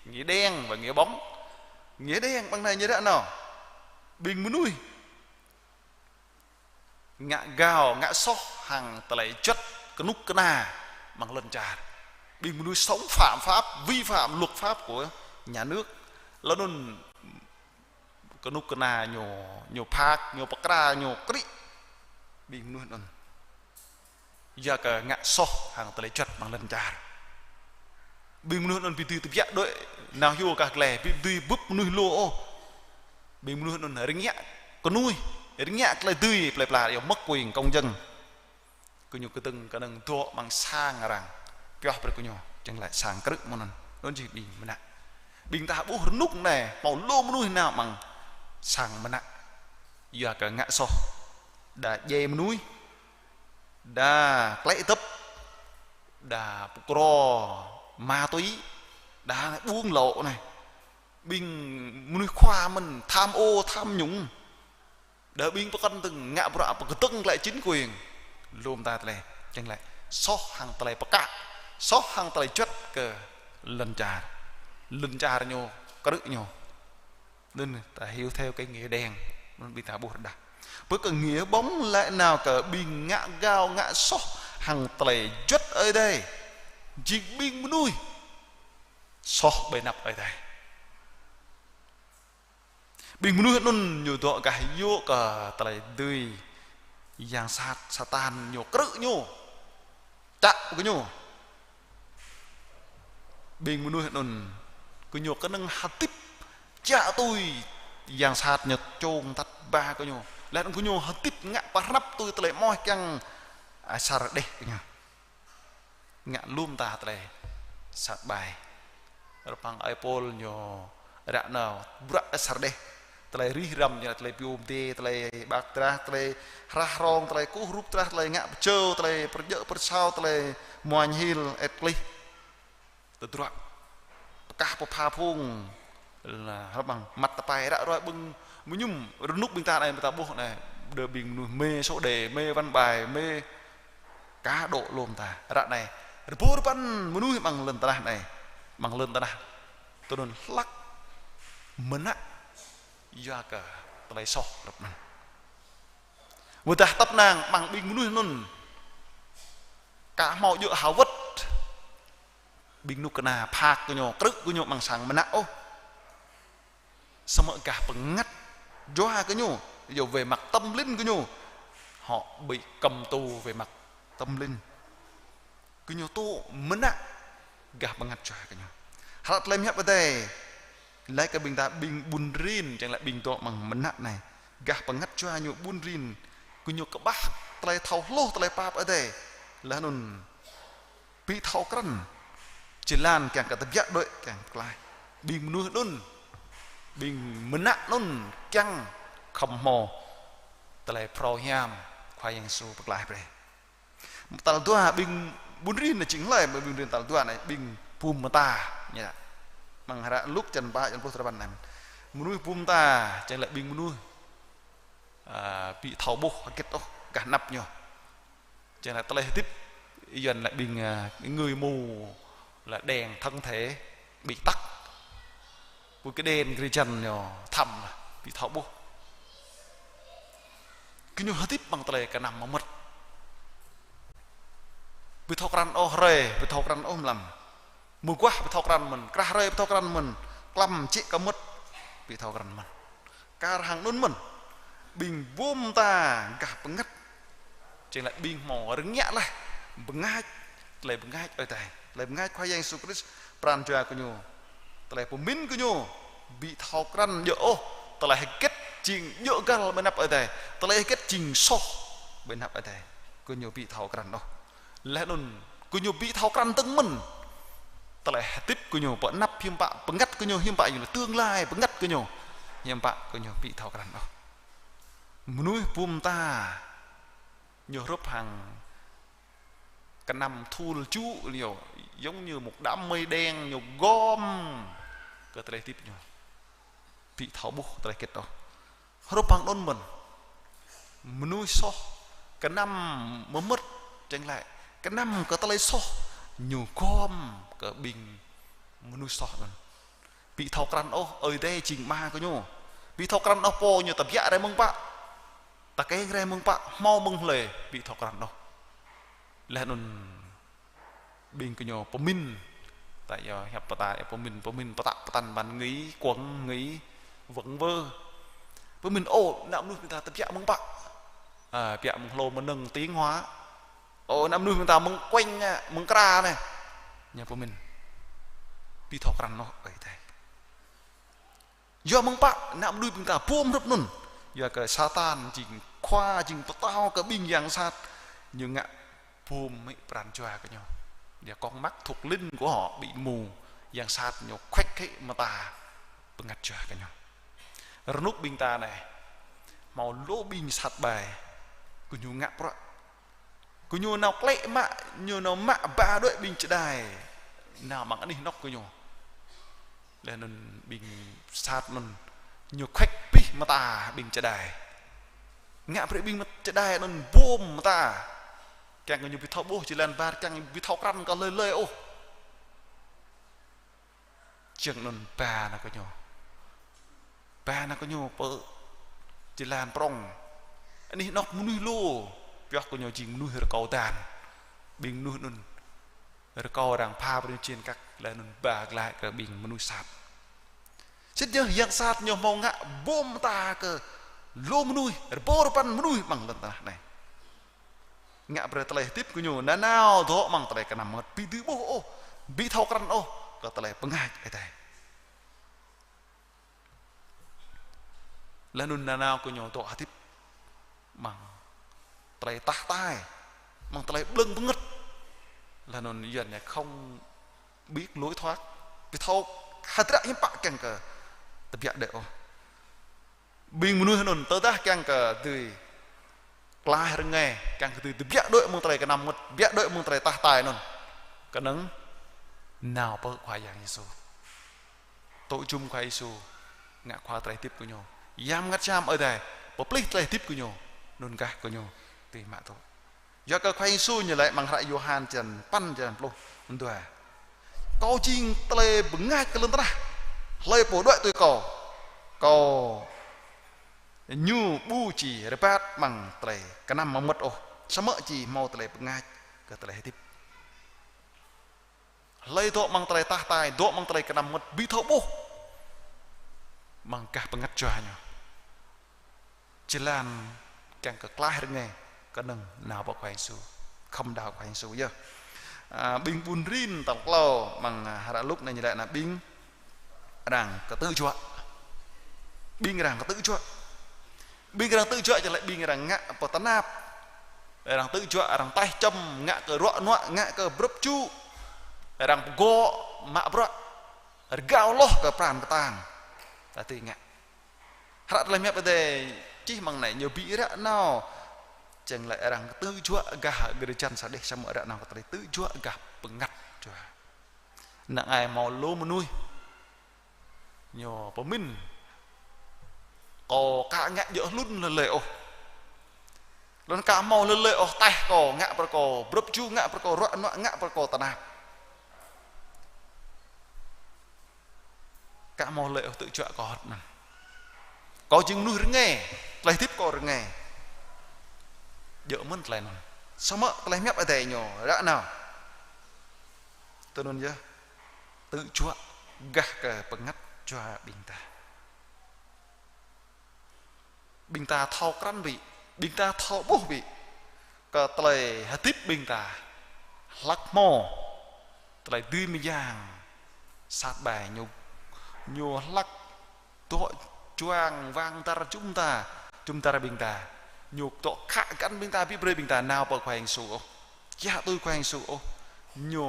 nghĩa đen và nghĩa bóng. Nghĩa đen amăng anai ñu ră anai. Ƀing mơnuih ngă gao, ngă soh hăng tơlơi juăt kơnuk kơna amăng lŏn čar. Ƀing mơnuih sống phạm pháp, vi phạm luật pháp của nhà nước. Laih anŭn kơnuk kơna ñu, ñu phak, ñu pơkra, ñu krư̆ ƀing mơnuih anŭn. Yua kơ ngă soh hăng tơlơi juăt amăng lŏn čar. Ƀing mơnuih anŭn ƀu dưi tơbiă đuaĭ nao hyu kah glai, ƀu dưi bưp mơnuih lu ôh. Ƀing mơnuih anŭn rơngiă kơnuih, rơngiă tơlơi dưi plơi pla, yua mất quyền công dân. Kơ ñu kơdơ̆ng kơnơ̆ng dŏ amăng sang arăng pioh brơi kơ ñu, čang laĭ sang krư̆ mơ̆n anŭn, anŭn jing ƀing mơnă. Ƀing ta ƀuh rơnŭk anai, hmâo lu mơnuih nao amăng sang mơnă. Yua kơ ngă soh. Đa djai mơnuih, đa klĕ tơ̆p, đa pŭk rô, ma túy, đa anai ƀuôn lŏ anai. Ƀing mơnuih khua mơ̆n tham ô, tham nhũng. Đa ƀing pơkŏn dơ̆ng ngă bruă pơkơdơ̆ng glaĭ chính quyền. Lŏm ta tơlơi, čang lĕ soh hăng tơlơi pơkă, soh hăng tơlơi juăt kơ lŏn čar. Lŏn čar ñu, krư̆ ñu. Anŭn ta hyu theo cái nghĩa đen, anŭn ƀing ta ƀuh rơđah. Pơ cái nghĩa bóng lĕ nao kơ ƀing ngă gao, ngă soh hăng tơlơi juăt Ơi Adai. Jing ƀing mơnuih soh ƀơi anăp Ơi Adai. Ƀing mơnuih anŭn ñu dŏ gah yŭ kơ tơlơi dưi yang sat, Satan ñu krư̆ ñu, čăk kơ ñu. Ƀing mơnuih anŭn kơ ñu kơnơ̆ng hơdip čă tui yang sat ñu čông tăt ba kơ ñu. Laih anŭn kơ ñu hơdip ngă pơhrăp tui tơlơi mơ̆ kiăng asar đeh kơ ñu. Ngă lŏm ta tơlơi sat ƀai. Rơpăng ơi Pôl ñu ră nao bruă asar đeh. Tơlơi rĭh răm ñu tơlơi piu mdê, tơlơi ƀak drah, tơlơi hrah hrong, tơlơi kuh rup drah, tơlơi ngă pơčô, tơlơi pơjơ̆ pơsao, tơlơi muañ hil, ĕt klih. Tơdruă. Pơkah pơpha phung. Lĕ hơbăng măt tơpai ră ruai ƀing mơñum rơnŭk ƀing ta anai, ƀing ta ƀuh anai. Đơ ƀing mơnuih mê số đề, mê văn bài, mê cá độ lŏm ta. Ră anai. Rơbâo rơpăn mơnuih amăng lŏn tơnah anai. Amăng lŏn tơnah. Tui anŭn hlăk mơnă yua kơ tơlơi soh rơp anŭn. Wơ̆t dah tơpă năng amăng ƀing mơnuih anŭn. Ka hmâo djơ̆ hơwơ̆t. Ƀing kơnuk kơna phak kơ ñu, krư̆ kơ ñu amăng sang mơnă ôh. Samơ̆ gah bơngăt jua kơ ñu, yua về mặt tâm linh kơ ñu. Họ bị cầm tù về mặt tâm linh. Kơ ñu tŭ mơnă gah bơngăt jua kơ ñu. Hră tơlơi pơhiăp Ơi Adai laĭ kơ ƀing ta ƀing ƀun rin, čang lĕ ƀing dŏ amăng mơnă anai. Gah bơngăt jua ñu ƀun rin, kơ ñu kơƀah tơlơi thâo hluh tơlơi pap Ơi Adai. Laih anŭn ƀu thâo krăn jơlan kiăng kơ tơbiă đuaĭ kiăng pơklaih. Ƀing mơnuih anŭn, ƀing mơnă anŭn kiăng khŏm hmâo tơlơi phrâo hiam Khua Yang Yêsu pơklaih brơi. Tal dua ƀing ƀun rin anai jing hlơi, ƀing ƀun rin tal dua anai ƀing bum mơta. Ñu amăng hră Luk čăn pă čăn pluh tơpăn anai. Mơnuih bum mơta, čang lĕ ƀing mơnuih, a, ƀu thâo ƀuh hơget ôh gah anăp ñu. Čang lĕ tơlơi hơdip, Yuan lĕ ƀing, a, người mù là đèn thân thể bị tắt. Pơ kơđen kơđen ñu thăm lah, ƀu thâo ƀuh. Kơ ñu hơdip amăng tơlơi kơnăm mơmŏt. Ƀu thâo krăn ôh hrơi, ƀu thâo krăn ôh mlam. Mơguah ƀu thâo krăn mơ̆n, krah hrơi ƀu thâo krăn mơ̆n, klăm čĭ kơ mơmŏt, ƀu thâo krăn mơ̆n. Kar hăng anŭn mơ̆n, ƀing bum mơta gah bơngăt. Čang lĕ ƀing hmâo rơngiă laih, bơngač, tơlơi bơngač Ơi Adai, tơlơi bơngač Khua Yang Yêsu Krist, pran jua kơ ñu. Tơlơi pơmĭn kơ ñu, ƀu thâo krăn djơ̆ ôh, tơlơi hơget jing djơ̆ găl ƀơi anăp Ơi Adai, tơlơi hơget jing soh ƀơi anăp Ơi Adai. Kơ ñu ƀu thâo krăn ôh. Laih anŭn, kơ ñu ƀu thâo krăn dơ̆ng mơ̆n. Tơlơi hơdip kơ ñu, pơ anăp hiư̆m pă, bơngăt kơ ñu hiư̆m pă, ñu lĕ tương lai bơngăt kơ ñu hiư̆m pă, kơ ñu ƀu thâo krăn ôh. Mơnuih bum mơta, ñu hrup hăng kơnăm thul čŭ ñu, giống như một đám mây đen, ñu gom kơ tơlơi hơdip ñu. Ƀu thâo ƀuh tơlơi hơget ôh. Hrup hăng anŭn mơ̆n. Mơnuih soh, kơnăm mơmŏt, čang lĕ kơnăm kơ tơlơi soh, ñu gom kơ ƀing mơnuih soh anŭn. Ƀu thâo krăn ôh, Ơi Adai jing Ama kơ ñu. Ƀu thâo krăn ôh, pô ñu tơbiă rai mơ̆ng pă, tơkeng rai mơ̆ng pă, hmâo mơ̆ng hlơi, ƀu thâo krăn ôh. Laih anŭn ƀing kơ ñu pơmĭn. Ta yơh hiăp pơtă yơh pơmĭn, pơmĭn pơtă pơtăn văn ngữ, quảng ngữ, vựng vơ. Pơmĭn, ô, ană mơnuih ƀing ta tơbiă mơ̆ng pă. A, tơbiă mơ̆ng hlô mơnơ̆ng tiếng Hoa. Ô, ană mơnuih ƀing ta mơ̆ng kueng, a, mơ̆ng kra anai. Ñu pơmĭn. Ƀu thâo krăn ôh, Ơi Adai. Yua mơ̆ng pă, ană mơnuih ƀing ta bum hrup anŭn. Yua kơ Satan jing khua, jing pơtao kơ ƀing yang sat. Ñu ngă bum mĭ pran jua kơ ñu. Yua con mắt thuộc linh của họ bị mù. Yang sat ñu khuĕk hĭ mơta bơngăt jua kơ ñu. Rơnŭk ƀing ta anai, hmâo lu ƀing sat ƀai, gơñu ngă bruă. Gơñu nao klĕ mă, ñu nao mă ba đuaĭ ƀing čơđai nao amăng anih anŏ gơñu. Laih anŭn ƀing sat anŭn ñu khuĕk abih mơta ƀing čơđai. Ngă brơi ƀing čơđai anŭn bum mơta. Kiăng kơ ñu ƀu thâo ƀuh jơlan ƀar, kiăng ƀu thâo krăn kơ hlơi hlơi ôh. Jing anŭn ba nao kơ ñu. Ba nao kơ ñu pơ jơlan prŏng. Anih anŏ mơnuih lu, pioh kơ ñu jing mơnuih rơkâo dan. Ƀing mơnuih anŭn rơkâo arăng pha brơi ñu čin kăk, laih anŭn ba glaĭ kơ ƀing mơnuih sat. Sĭt yơh yang sat ñu hmâo ngă bum mơta kơ lu mơnuih, rơbâo rơpăn mơnuih amăng lŏn tơnah anai. Ngă brơi tơlơi hơdip gơñu nanao dŏ amăng tơlơi kơnăm mơngơ̆t, ƀu dưi ƀuh ôh, ƀu thâo krăn ôh kơ tơlơi bơngač Ơi Adai. Laih anŭn nanao gơñu dŏ hơdip amăng tơlơi tah tai, amăng tơlơi blơ̆ng bơngơ̆t. Laih anŭn Yuan ñu không biết lối thoát, ƀu thâo hơdră hiư̆m pă kiăng kơ tơbiă đuaĭ ôh. Ƀing mơnuih anŭn tơdah kiăng kơ dưi klaih rơngai, kiăng kơ dưi tơbiă đuaĭ mơ̆ng tơlơi kơnăm mơngơ̆t, tơbiă đuaĭ mơ̆ng tơlơi tah tai anŭn, kơnơ̆ng nao pơ Khua Yang Yêsu. Tŭ jum Khua Yêsu ngă khua tơlơi hơdip gơñu. Yang Bơngăt Jăm Ơi Adai pơplih tơlơi hơdip gơñu, anŭn gah gơñu dưi mă tŭ. Yua kơ Khua Yang Yêsu ñu laĭ amăng hră Yôhan črăn păn, črăn pluh dua: Kâo jing tơlơi bơngač kơ lŏn tơnah. Hlơi pô đuaĭ tui Kâo, Kâo ñu ƀu či rơbat amăng tơlơi kơnăm mơngơ̆t ôh, samơ̆ či hmâo tơlơi bơngač kơ tơlơi hơdip. Hlơi dŏ amăng tơlơi tah tai, dŏ amăng tơlơi kơnăm mơngơ̆t, ƀu thâo ƀuh amăng gah bơngăt jua ñu. Jơlan kiăng kơ klaih rơngai, kơnơ̆ng nao pơ Khua Yang Yêsu, khŏm đaŏ Khua Yang Yêsu yơh. A, ƀing ƀun rin tal klâo amăng, a, hră Luk anai ñu laĭ anai ƀing arăng kơtư̆ juă. Ƀing arăng kơtư̆ juă. Ƀing arăng tư̆ juă či laĭ ƀing arăng ngă pơtơnap. Arăng tư̆ juă, arăng taih čŏm, ngă kơ ruă nuă, ngă kơ brŭp čŭ. Arăng pơgŏ, mă bruă, rơgao hloh kơ pran kơtang. Tơdah ngă. Hră tơlơi hiăp Ơi Adai čih amăng anai ñu ƀu ră nao. Čang laĭ arăng tư̆ juă gah gơ̆ jăn sa đeh, samơ̆ ră nao kơ tơlơi tư̆ juă gah bơngăt jua. Năng ai hmâo lu mơnuih ñu pơmĭn: Kâo aka ngă djơ̆ hlŭn hlơi hlơi ôh. Lŏn aka hmâo hlơi hlơi ôh taih kâo, ngă brơi kâo brŭp čŭ, ngă brơi kâo ruă nuă, ngă brơi kâo tơnap. Aka hmâo hlơi ôh tư̆ juă kâo hơ̆t anŭn. Kâo jing mơnuih rơngai, tơlơi hơdip kâo rơngai. Djơ̆ mơ̆n tơlơi anŭn. Samơ̆ tơlơi hiăp Ơi Adai ñu ră nao. Tui anŭn yơh, tư̆ juă gah kơ bơngăt jua ƀing ta. Ƀing ta thâo krăn ƀĭ, ƀing ta thâo ƀuh ƀĭ, kơ tơlơi hơdip ƀing ta hlăk hmâo tơlơi dưi mơyang sat ƀai ñu, ñu hlăk dŏ juang wang dar jum dar, jum dar ƀing ta, ñu dŏ khă găn ƀing ta, ƀu brơi ƀing ta nao pơ Khua Yang Yêsu ôh, kiăng tui Khua Yang Yêsu ôh, ñu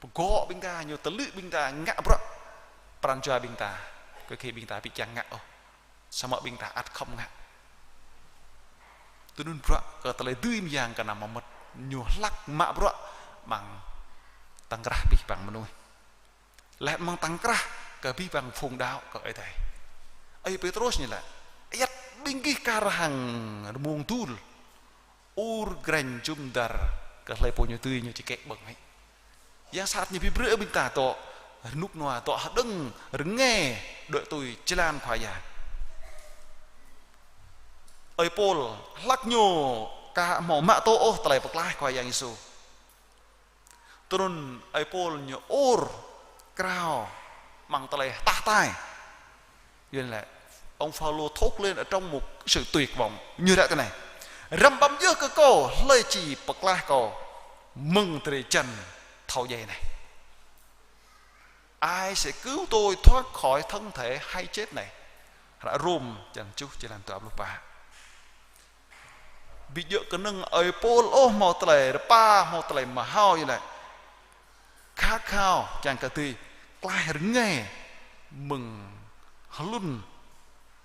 pơgŏ ƀing ta, ñu tơlư̆ ƀing ta ngă bruă pran jua ƀing ta, kơ khi ƀing ta ƀu kiăng ngă ôh, samơ̆ ƀing ta ăt khŏm ngă. Tui anŭn bruă kơ tơlơi dưi mơyang kơnăm mơngơ̆t ñu hlăk mă bruă amăng tăng krah abih bang mơnuih. Laih amăng tăng krah kơ abih bang phung đaŏ kơ Ơi Adai. Ơi Pêtrôs ñu laĭ: Ayăt ƀing gih kar hăng rơmông dul. Ur grĕnh jum dar kơ hlơi pô ñu dưi ñu či kĕ ƀơ̆ng hĭ. Yang sat ñu ƀu brơi ƀing ta dŏ rơnŭk rơnua, dŏ hơđơ̆ng rơngai đuaĭ tui jơlan Khua Yang. Ơi Pôl hlăk ñu aka hmâo mă tŭ ôh tơlơi pơklaih Khua Yang Yêsu. Tui anŭn ơi Pôl ñu ur krao amăng tơlơi tah tai. Yua anŭn lĕ, ông Phaolô thốt lên ở trong một sự tuyệt vọng. Ñu ră tui anai: Răm ƀăm yơh kơ kâo, hlơi či pơklaih kâo mơ̆ng drơi jăn thâo djai anai? Ai sẽ cứu tôi thoát khỏi thân thể hay chết này? Hră Rôm črăn tơjuh, črăn dua pluh pă. Ƀu djơ̆ kơnơ̆ng ơi Pôl ôh hmâo tơlơi rơpa, hmâo tơlơi mơhao, yua anŭn lĕ, khă khao, kiăng kơ dưi klaih rơngai mơ̆ng hlŭn,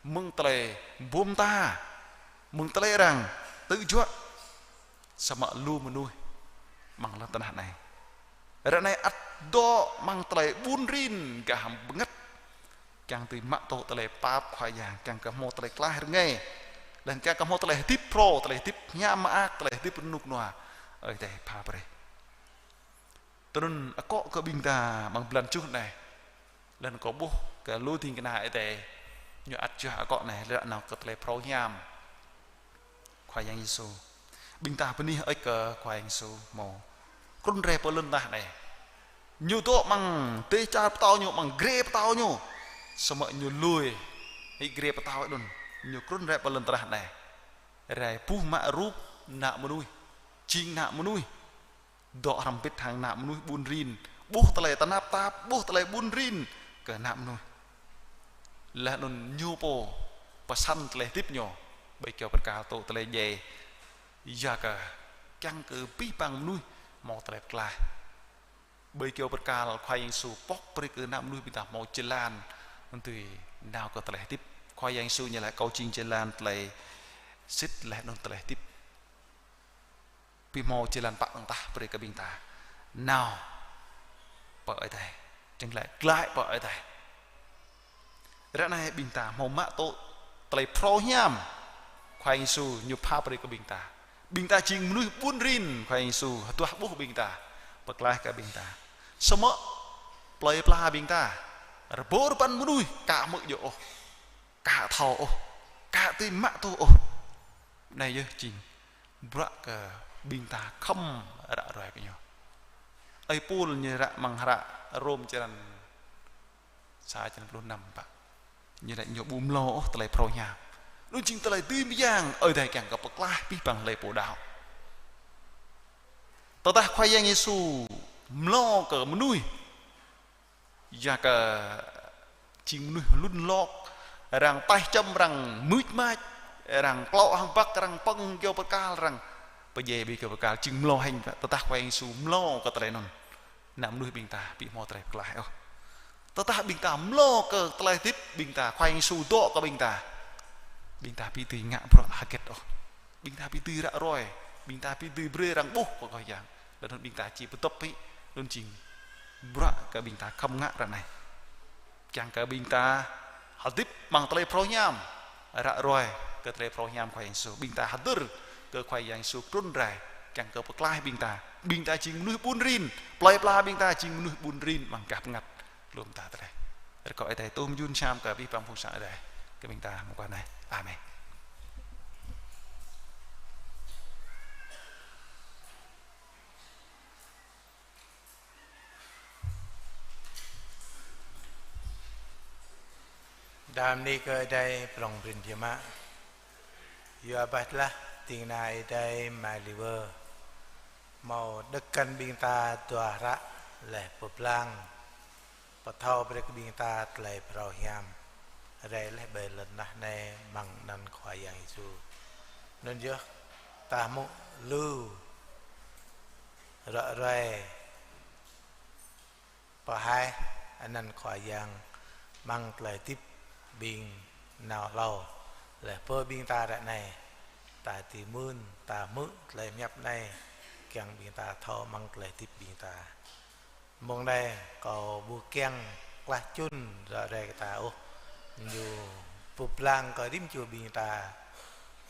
mơ̆ng tơlơi bum ta, mơ̆ng tơlơi arăng tơjuă, samơ̆ lu mơnuih amăng lŏn tơnah anai. Ră anai ăt dŏ amăng tơlơi ƀun rin gah bơngăt. Kiăng dưi mă tŭ tơlơi pap Khua Yang, kiăng kơ hmâo tơlơi klaih rơngai. Laih anŭn kiăng kơ hmâo tơlơi hơdip phrâo, tơlơi hơdip hiam mơak, tơlơi hơdip rơnŭk rơnua. Ơi Adai pha brơi. Tui anŭn akŏ kơ ƀing ta amăng blan tơjuh anai. Laih anŭn kâo ƀuh kơ lu ding kơna Ơi Adai ñu ăt juă akŏ anai, ră anai kơ tơlơi phrâo hiam Khua Yang Yêsu. Ƀing ta bơni hơơč kơ Khua Yang Yêsu hmâo trŭn rai pơ lŏn tơnah anai. Ñu dŏ amăng dêh čar pơtao ñu, amăng grê pơtao ñu. Samơ̆ ñu lui hĭ grê pơtao anŭn. Ñu trŭn rai pơ lŏn tơnah anai. Rai ƀuh mă rup ană mơnuih. Jing ană mơnuih. Dŏ hrŏm hơbĭt hăng ană mơnuih ƀun rin, ƀuh tơlơi tơnap tap, ƀuh tơlơi ƀun rin kơ ană mơnuih. Laih anŭn ñu pô pơsăn tơlơi hơdip ñu, ƀơi kơyâo bơrkal tŭ tơlơi djai, yua kơ kiăng kơ abih bang mơnuih hmâo tơlơi pơklaih. Ƀơi kơyâo bơrkal Khua Yang Yêsu pŏk brơi kơ ană mơnuih ƀing ta hmâo jơlan, dưi nao kơ tơlơi hơdip. Khua Yang Yêsu ñu laĭ: Kâo jing jơlan, tơlơi sĭt laih anŭn tơlơi hơdip. Ƀu hmâo jơlan pă dơ̆ng tah brơi kơ ƀing ta nao pơ Ơi Adai, čang lĕ glaĭ pơ Ơi Adai. Ră anai ƀing ta hmâo mă tŭ tơlơi phrâo hiam Khua Yang Yêsu ñu pha brơi kơ ƀing ta. Ƀing ta jing mơnuih ƀun rin, Khua Yang Yêsu hơduah ƀuh ƀing ta, pơklaih kơ ƀing ta. Samơ̆ plơi pla ƀing ta, rơbâo rơbăn mơnuih ka hmư̆ djơ̆ ôh, ka thâo ôh, ka dưi mă tŭ ôh. Anai yơh jing bruă kơ ƀing ta khŏm ră ruai kơ ñu. Ơi Pôl ñu ră amăng hră Rôm črăn sa, črăn pluh năm pă. Ñu laĭ ñu ƀu mlâo ôh tơlơi phrâo hiam. Anŭn jing tơlơi dưi mơyang Ơi Adai kiăng kơ pơklaih abih bang hlơi pô đaŏ. Tơdah Khua Yang Yêsu mlâo kơ mơnuih, yua kơ jing mơnuih hlŭn lŏk, arăng taih čăm, arăng mưč mač, arăng klŏ hăng băk, arăng pơ̆ng kơyâo bơrkal, arăng pơdjai ƀơi kơyâo bơrkal, jing mlâo hĕng. Tơdah Khua Yang Yêsu mlâo kơ tơlơi anŭn, ană mơnuih ƀing ta ƀu hmâo tơlơi pơklaih ôh. Tơdah ƀing ta mlâo kơ tơlơi hơdip ƀing ta, Khua Yang Yêsu dŏ kơ ƀing ta, ƀing ta ƀu dưi ngă bruă hơget ôh. Ƀing ta ƀu dưi ră ruai, ƀing ta ƀu dưi brơi arăng ƀuh kơ Khua Yang. Laih anŭn ƀing ta či pơdŏp hĭ, anŭn jing bruă kơ ƀing ta khŏm ngă ră anai. Kiăng kơ ƀing ta hơdip amăng tơlơi phrâo hiam, ră ruai kơ tơlơi phrâo hiam Khua Yang Yêsu. Ƀing ta hơdơr kơ Khua Yang Yêsu trŭn rai, kiăng kơ pơklaih ƀing ta. Ƀing ta jing mơnuih ƀun rin, plơi pla ƀing ta jing mơnuih ƀun rin amăng gah bơngăt lŏm ta tơlơi. Rơkâo Ơi Adai tôm jun sam kơ abih bang phung sang Ơi Adai kơ ƀing ta mơguah anai. Amen. Đam ni kơ Ơi Adai prŏng prin biă mă. Yua bah tơlah ding kơna Ơi Adai Mai Liver hmâo đŏk kăn ƀing ta dua hră laih pơblang, pơthâo brơi kơ ƀing ta tơlơi phrâo hiam rai laih ƀơi lŏn tơnah anai amăng anăn Khua Yang Yêsu. Anŭn yơh ta hmư̆ lu ră ruai pơhaih anăn Khua Yang amăng tơlơi hơdip ƀing nao hlâo. Laih pơ ƀing ta ră anai, ta dưi mưn, ta hmư̆ tơlơi pơhiăp anai, kiăng ƀing ta thâo amăng tơlơi hơdip ƀing ta. Mông anai kâo ƀu kiăng klah čŭn ră ruai kơ ta ôh. Ñu pơblang kơ rĭm čô ƀing ta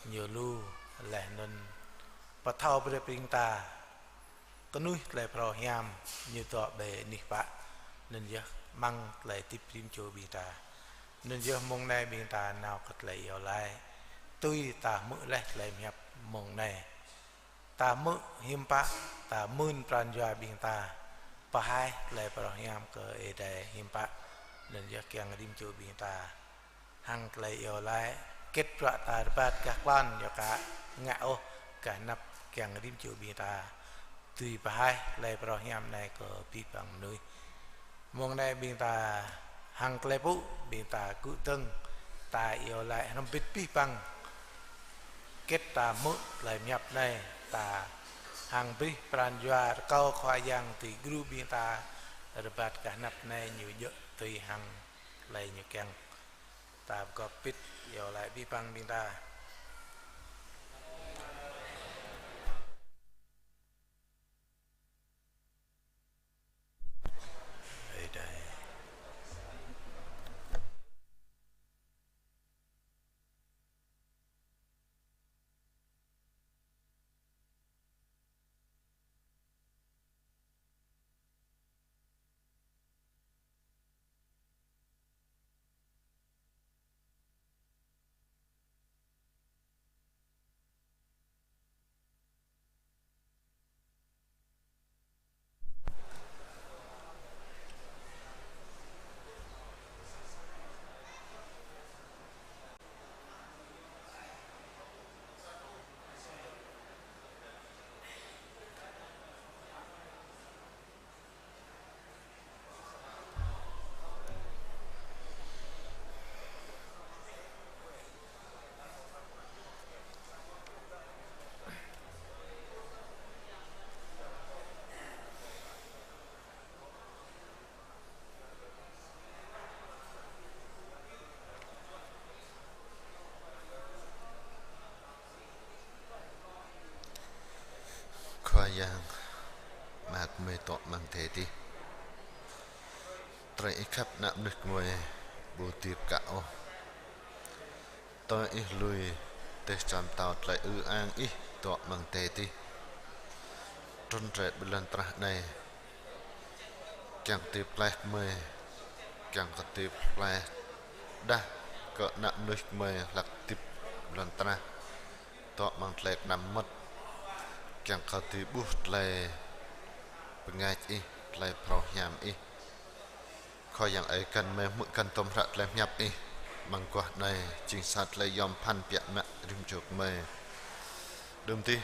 ñu lu, laih anŭn pơthâo brơi ƀing ta kơnuih tơlơi phrâo hiam ñu dŏ ƀơi anih pă. Anŭn yơh amăng tơlơi hơdip rĭm čô ƀing ta. Anŭn yơh mông anai ƀing ta nao kơ tơlơi iâu laĭ. Tui ta hmư̆ laih tơlơi pơhiăp mông anai, ta hmư̆ hiư̆m pă, ta mưn pran jua ƀing ta pơhaih tơlơi phrâo hiam kơ Ơi Adai hiư̆m pă. Anŭn yơh kiăng rĭm čô ƀing ta hăng tơlơi iâu laĭ, hơget bruă ta rơbat gah klon, yua kơ ngă ôh gah anăp, kiăng rĭm čô ƀing ta dưi pơhaih tơlơi phrâo hiam anai kơ abih bang mơnuih. Mông anai ƀing ta hăng tơlơi pŭ, ƀing ta gŭ dơ̆ng, ta iâu laĭ hrŏm hơbĭt abih bang. Hơget ta hmư̆ tơlơi pơhiăp anai, ta hăng brơi pran jua rơkâo Khua Yang dưi gru ƀing ta Rơbat kơ anăp anai ñu djơ̆ tui hăng tơlơi ñu kiăng. Ta pơgop pĭt, iâu laĭ abih bang ƀing ta. Ơi Adai. Khua Yang, Ama gơmơi dŏ amăng adai adih. Tơlơi Ih khăp ană mơnuih gơmơi ƀu djơ̆ pơkă ôh. Tơl Ih lui dêh čar pơtao, tơlơi ư ang Ih dŏ amăng adai adih. Trŭn rai ƀơi lŏn tơnah anai, kiăng kơ dưi pơklaih gơmơi, kiăng kơ dưi pơklaih đah kơ ană mơnuih gơmơi hlak hơdip lŏn tơnah dŏ amăng tơlơi kơnăm mơmŏt, kiăng kơ dưi ƀuh tơlơi bơngač Ih, tơlơi phrâo hiam Ih. Khua Yang ơi, găn gơmơi hmư̆ găn tơm hră tơlơi pơhiăp Ih amăng guah anai, jing sa tơlơi yom pơphan biă mă rĭm čô gơmơi. Đưm adih,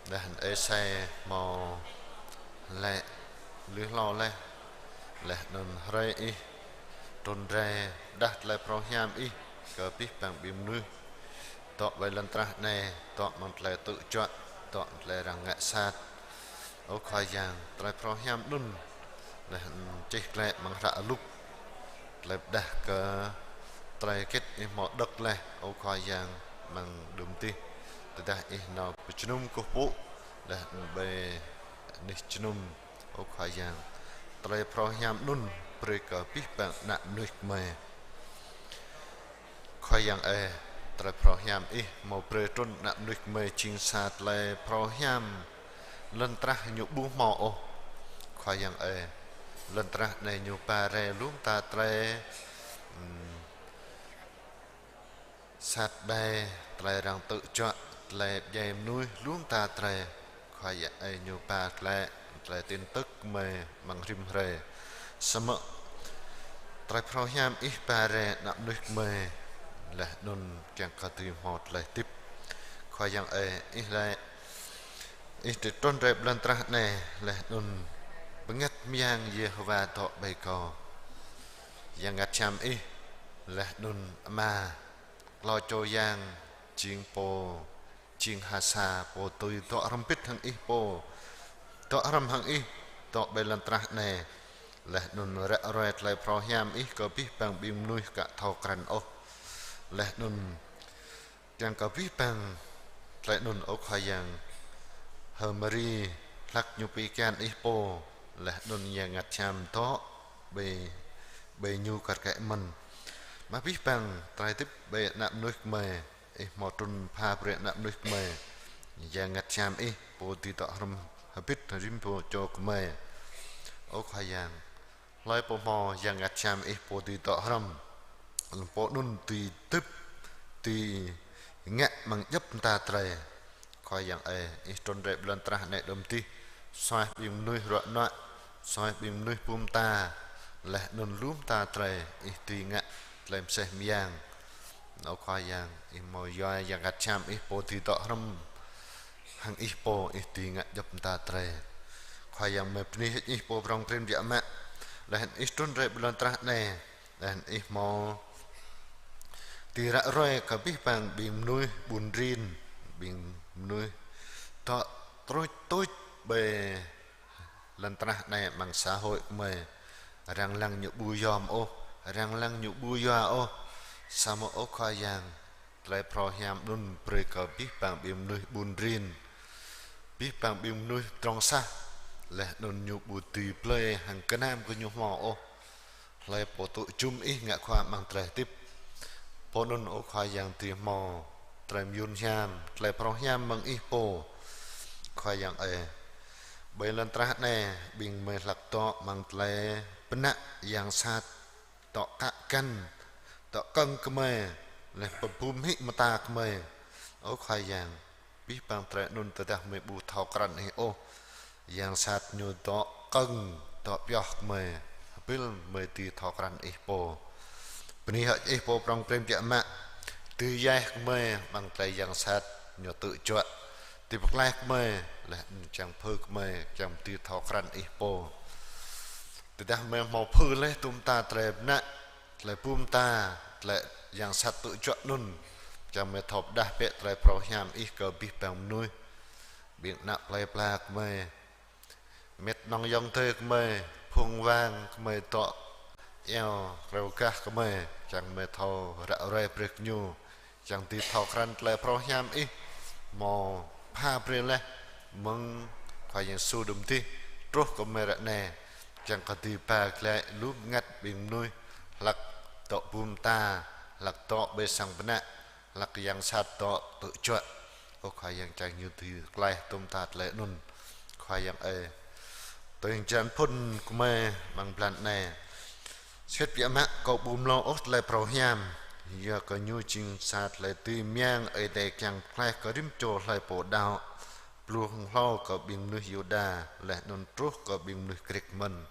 laih anŭn Êsai hmâo laĭ lui hlâo laih, laih anŭn hrơi Ih trŭn rai pơđah tơlơi phrâo hiam Ih kơ abih bang ƀing mơnuih dŏ ƀơi lŏn tơnah anai, dŏ amăng tơlơi tŭ juă, dŏ amăng tơlơi arăng ngă sat. Ơ Khua Yang, tơlơi phrâo hiam anŭn laih anŭn čih glaĭ amăng hră Luk, tơlơi pơđah kơ tơlơi hơget Ih hmâo đŏk laih, ơ Khua Yang, amăng đưm adih, tơdah Ih nao pơjơnum kơkuh pơpŭ laih anŭn ƀơi anih jơnum, ơ Khua Yang. Tơlơi phrâo hiam anŭn brơi kơ abih bang ană mơnuih gơmơi. Khua Yang ơi, tơlơi phrâo hiam Ih hmâo brơi trŭn ană mơnuih gơmơi jing sa tơlơi phrâo hiam lŏn tơnah ñu ƀu hmâo ôh. Khua Yang ơi, lŏn tơnah anai ñu ba rai lu mơta tơlơi, ừm, sat ƀai, tơlơi arăng tŭ juă, tơlơi pơdjai mơnuih, lu mơta tơlơi. Khua Yang ơi, ñu ba glaĭ tơlơi tin tức gơmơi amăng rĭm hrơi. Samơ̆ tơlơi phrâo hiam Ih ba rai ană mơnuih gơmơi, laih anŭn kiăng kơ dưi hmâo tơlơi hơdip. Khua Yang ơi, Ih laĭ, Ih trŭn rai ƀơi lŏn tơnah anai, laih anŭn bơngăt mơyang Yêhôwa dŏ ƀơi Kâo. Yang Bơngăt Hiam Ih, laih anŭn Ama, Klâo Čô Yang, jing Pô jing ha sa, Pô dưi dŏ hrŏm hơbĭt hăng ih, Pô dŏ hrŏm hăng ih, dŏ ƀơi lŏn tơnah anai. Laih anŭn ră ruai tơlơi phrâo hiam ih kơ abih bang ƀing mơnuih aka thâo krăn ôh. Laih anŭn kiăng kơ abih bang tơlơi anŭn, ơ Khua Yang, H'Mari hlak ñu pi kian ih pô, laih anŭn Yang Bơngăt Hiam dŏ ƀơi, ƀơi ñu kar kaĭ mơ̆n. Mă abih bang tơlơi hơdip ƀơi ană mơnuih gơmơi, ih hmâo trŭn pha brơi ană mơnuih gơmơi. Yang Bơngăt Hiam ih, Pô dưi dŏ hrŏm hơbĭt rĭm pô čô gơmơi. Ơ Khua Yang, hlơi pô hmâo Yang Bơngăt Hiam ih, Pô dưi dŏ hrŏm, pô anŭn dưi hơdip, dưi ngă amăng djŏp mơta tơlơi. Khua Yang ơi, ih trŭn rai ƀơi lŏn tơnah anai đưm dih, suaih ƀing mơnuih ruă nuă, suaih ƀing mơnuih ƀum mơta, laih anŭn lu mơta tơlơi, ih dưi ngă tơlơi mơsêh mơyang. Ơ Khua Yang, ih hmâo yua Yang Bơngăt Hiam ih, Pô dưi dŏ hrŏm hăng ih pô, ih dưi ngă djŏp mơta tơlơi. Khua Yang, mơi bơni hơơč ih pô prŏng prin biă mă, laih anŭn ih trŭn rai ƀơi lŏn tơnah anai, laih anŭn ih hmâo dưi ră ruai kơ abih bang ƀing mơnuih ƀun rin, ƀing mơnuih dŏ truč tuč ƀơi Lŏn tơnah anai amăng xã hội gơmơi, arăng lăng ñu ƀu yom ôh, arăng lăng ñu ƀu yua ôh. Samơ̆ ơ Khua Yang, tơlơi phrâo hiam anŭn brơi kơ abih bang ƀing mơnuih ƀun rin, abih bang ƀing mơnuih pơdrŏng sah, laih anŭn ñu ƀu dưi blơi hăng gơnam gơñu hmâo ôh. Hlơi pô tŭ jum Ih ngă khua amăng tơlơi hơdip, pô anŭn ơ Khua Yang dưi hmâo tơlơi mơyun hiam, tơlơi phrâo hiam mơ̆ng Ih pô. Khua Yang ơi, ƀơi lŏn tơnah anai, ƀing gơmơi hlak dŏ amăng tơlơi pơnă yang sat, dŏ kă găn, dŏ kơ̆ng gơmơi, laih pơbum hĭ mơta gơmơi. Ơ Khua Yang, abih bang tơlơi anŭn tơdah gơmơi ƀu thâo krăn Ih ôh, yang sat ñu dŏ kơ̆ng, dŏ pioh gơmơi, hơbĭl gơmơi dưi thâo krăn Ih pô. Bơni hơơč Ih pô prŏng prin biă mă, dưi djai gơmơi amăng tơlơi yang sat ñu tŭ juă, dưi pơklaih gơmơi, laih anŭn čang pơhư̆ gơmơi, čang dưi thâo krăn Ih pô. Tơdah gơmơi hmâo pơhư̆ laih tŭm ta tơlơi pơnă, tơlơi bum ta, tơlơi yang sat tŭ juă anŭn, čang gơmơi thâo pơdah bĕ tơlơi phrâo hiam Ih kơ abih bang mơnuih, ƀing ană plơi pla gơmơi, mĕt nŏng ayŏng adơi gơmơi, phung wang gơmơi dŏ iâu kreo gah gơmơi, čang gơmơi thâo ră ruai brơi kơ ñu, čang dưi thâo krăn tơlơi phrâo hiam Ih, hmâo pha brơi laih mơ̆ng Khua Yang Yêsu đưm dih, truh kơ gơmơi ră anai, čang kơ dưi ba glaĭ lu bơngăt ƀing mơnuih, hlak dŏ bum ta, hlak dŏ ƀơi sang pơnă, hlak yang sat dŏ tŭ juă. Ơ Khua Yang, čang ñu dưi klaih tŭm ta tơlơi anŭn. Khua Yang ơi, tui hăng črăn phŭn gơmơi amăng blan anai, sĭt biă mă kâo ƀu mlâo ôh tơlơi phrâo hiam, yua kơ ñu jing sa tơlơi dưi mơyang Ơi Adai kiăng pơklaih kơ rĭm čô hlơi pô đaŏ, pluh hăng hlâo kơ ƀing mơnuih Yuđa, laih anŭn truh kơ ƀing mơnuih Grĕk mơ̆n.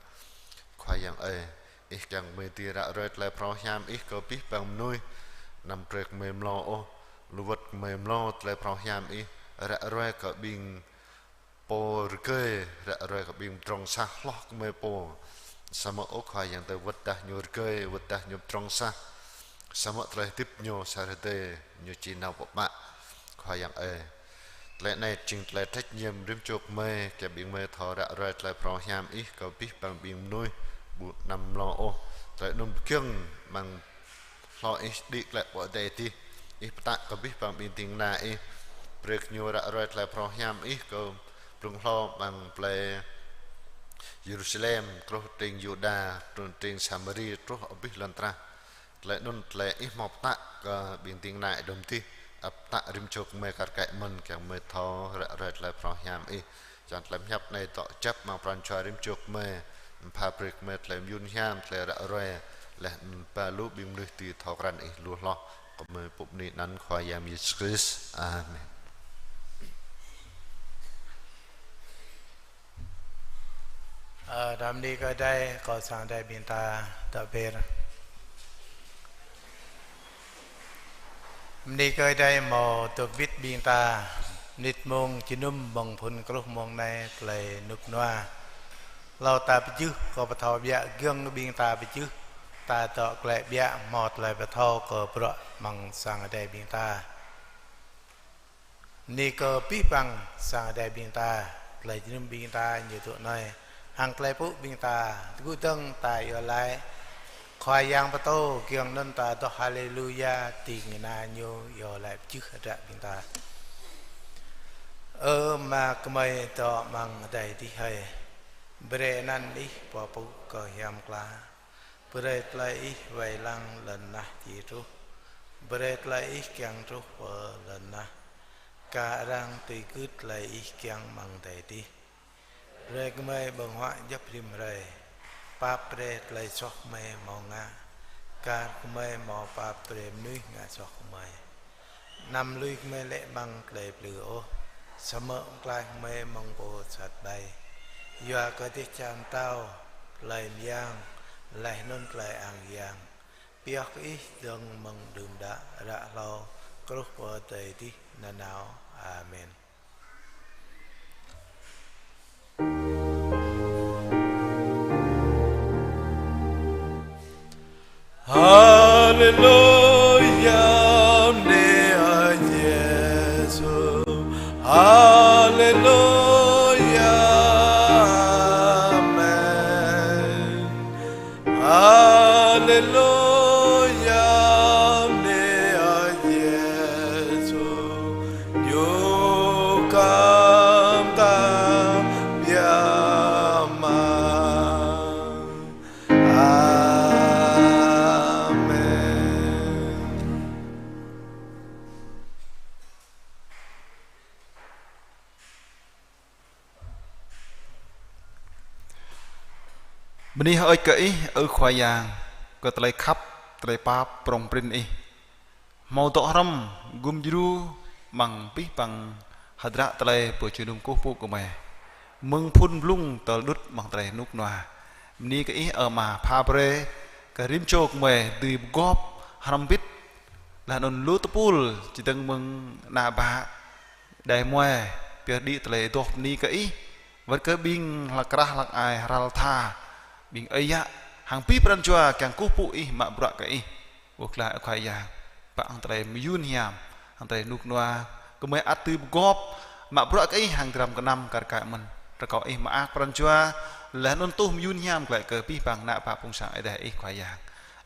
Khua Yang ơi, Ih kiăng gơmơi dưi ră ruai tơlơi phrâo hiam Ih kơ abih bang mơnuih, anăm brơi gơmơi mlâo ôh, lu wơ̆t gơmơi mlâo tơlơi phrâo hiam Ih, ră ruai kơ ƀing pô rơgơi, ră ruai kơ ƀing pơdrŏng sah hloh gơmơi pô. Samơ̆ ơ Khua Yang, tơdah wơ̆t dah ñu rơgơi, wơ̆t dah ñu pơdrŏng sah, samơ̆ tơlơi hơdip ñu sa hrơi tơdơi ñu či nao pơpă. Khua Yang ơi, tơlơi anai jing tơlơi trách nhiệm rĭm čô gơmơi, kiăng ƀing gơmơi thâo ră ruai tơlơi phrâo hiam Ih kơ abih bang ƀing mơnuih, ƀu anăm mlâo ôh. Tơlơi anŭn pơgiŏng amăng hlâo Ih đĭ glaĭ pơ adai adih, Ih pơtă kơ abih bang ƀing ding kơna Ih, brơi kơ ñu ră ruai tơlơi phrâo hiam Ih kơ blung hlâo amăng plơi Yêrusalem, truh tring Yuđa, truh tring Samari, truh abih lŏn tơnah. Tơlơi anŭn tơlơi Ih hmâo pơtă kơ ƀing ding kơna Ih đưm dih, ăt pơtă rĭm čô gơmơi kar kaĭ mơ̆n, kiăng gơmơi thâo ră ruai tơlơi phrâo hiam Ih. Čang tơlơi pơhiăp anai dŏ kơjăp amăng pran jua rĭm čô gơmơi, pha brơi kơ gơmơi tơlơi mơyun hiam, tơlơi ră ruai, laih anŭn ba lu ƀing mơnuih dưi thâo krăn Ih lu hloh. Kâo mơ̆ pŭ bơni anăn Khua Yang Yêsu Krist. Amen. Ơ, đăm bơni kơ Ơi Adai, kơ sang Ơi Adai ƀing ta dŏ be̱r. Bơni kơ Ơi Adai hmâo dŏ wĭt ƀing ta, mơnit mông jơnum mơ̆ng phŭn truh mông anai tơlơi rơnŭk rơnua. Hlâo ta pơjưh kơ pơthâo biă, giŏng ƀing ta pơjưh, ta dŏ glaĭ biă hmâo tơlơi pơthâo kơ bruă amăng sang Ơi Adai ƀing ta. Bơni kơ abih bang sang Ơi Adai ƀing ta, tơlơi jơnum ƀing ta ñu tŭ anai, hăng tơlơi pŭ ƀing ta, tơgŭ dơ̆ng ta iâu laĭ. Khua Yang pơtô, giŏng anŭn ta adoh Haleluya, ding kơna ñu iâu laĭ pơjưh hră ƀing ta. Ơ Ama gơmơi dŏ amăng adai adih hơi, brơi anăn Ih pơpŭ kơ hiam klă. Brơi tơlơi Ih wai lăng lŏn tơnah či truh. Brơi tơlơi Ih kiăng truh pơ lŏn tơnah. Kar arăng tui gưt tơlơi Ih kiăng amăng adai adih. Brơi gơmơi ƀơ̆ng huă djŏp rĭm hrơi. Pap brơi tơlơi soh gơmơi hmâo ngă. Kar gơmơi hmâo pap brơi mơnuih ngă soh gơmơi. Anăm lui gơmơi lê̆ amăng tơlơi plư ôh, samơ̆ pơklaih gơmơi mơ̆ng pô sat ƀai. Yua kơ dêh čar pơtao, tơlơi mơyang, laih anŭn tơlơi ang yang, pioh kơ Ih dơ̆ng mơ̆ng đưm đă, ră hlâo, truh pơ adai adih nanao. Amen. Haleluya, bơni Ơi Yêsu. Haleluya. Bơni hơơč kơ Ih, ơ Khua Yang, kơ tơlơi khăp, tơlơi pap, prong prin Ih. Hmâo dŏ hrŏm, gum djru, amăng abih bang hơdră tơlơi pơjơnum kơkuh pơpŭ gơmơi. Mơ̆ng phŭn blung tơl đŭt amăng tơlơi rơnŭk rơnua. Bơni kơ Ih, ơ Ama, pha brơi kơ rĭm čô gơmơi dưi pơgop hrŏm hơbĭt, laih anŭn lu tơpul, čơdơ̆ng mơ̆ng ană bă, đah kơmơi, pioh đĭ tơlơi adoh bơni kơ Ih, wơ̆t kơ ƀing hlak krah hlak ai hrăl tha, ƀing ơi yă, hăng abih pran jua kiăng kơkuh pơpŭ Ih, mă bruă kơ Ih. Ơ Khua, Khua Yang, pă hăng tơlơi mơyun hiam, hăng tơlơi rơnŭk rơnua, gơmơi ăt dưi pơgop, mă bruă kơ Ih hăng dram gơnam kar kaĭ mơ̆n. Rơkâo Ih mơak pran jua, laih anŭn tuh mơyun hiam glaĭ kơ abih bang ană bă phung sang Ơi Adai Ih, Khua Yang.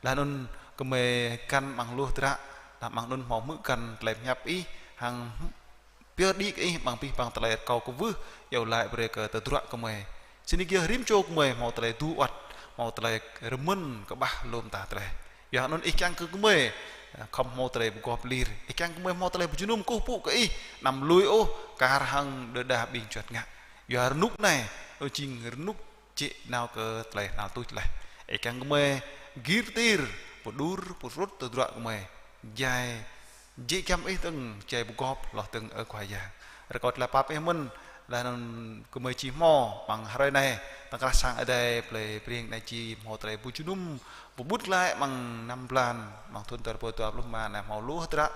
Laih anŭn gơmơi găn amăng lu hơdră, laih amăng anŭn hmâo hmư̆ găn tơlơi pơhiăp Ih, hăng pioh đĭ kơ Ih amăng abih bang tơlơi rơkâo kwưh, iâu laĭ brơi kơ tơdruă gơmơi. Sĭt nik yơh rĭm čô gơmơi hmâo tơlơi tŭ uăt, hmâo tơlơi rơmơ̆n kơƀah lŏm tah tơlơi. Yua anŭn Ih kiăng kơ gơmơi, khŏm hmâo tơlơi pơgop lir. Ih kiăng gơmơi hmâo tơlơi pơjơnum kơkuh pơpŭ kơ Ih, anăm lui ôh, kar hăng đơđa ƀing juăt ngă. Yua rơnŭk anai, ơ jing rơnŭk jĕ nao kơ tơlơi hnal tuč laih. Ih kiăng gơmơi gir tir, pơđur, pơrŭt tơdruă gơmơi. Jai, jĕ giăm Ih dơ̆ng, jai pơgop hloh dơ̆ng, ơ Khua Yang. Rơkâo tơlơi pap Ih mơ̆n, laih anŭn gơmơi či hmâo, amăng hrơi anai, tơ̆ng krah sang Ơi Adai Plei Priêng anai či hmâo tơlơi pơjơnum, pơƀut glaĭ amăng năm blan, amăng thŭn dua rơbâo dua pluh rơma anai hmâo lu hơdră,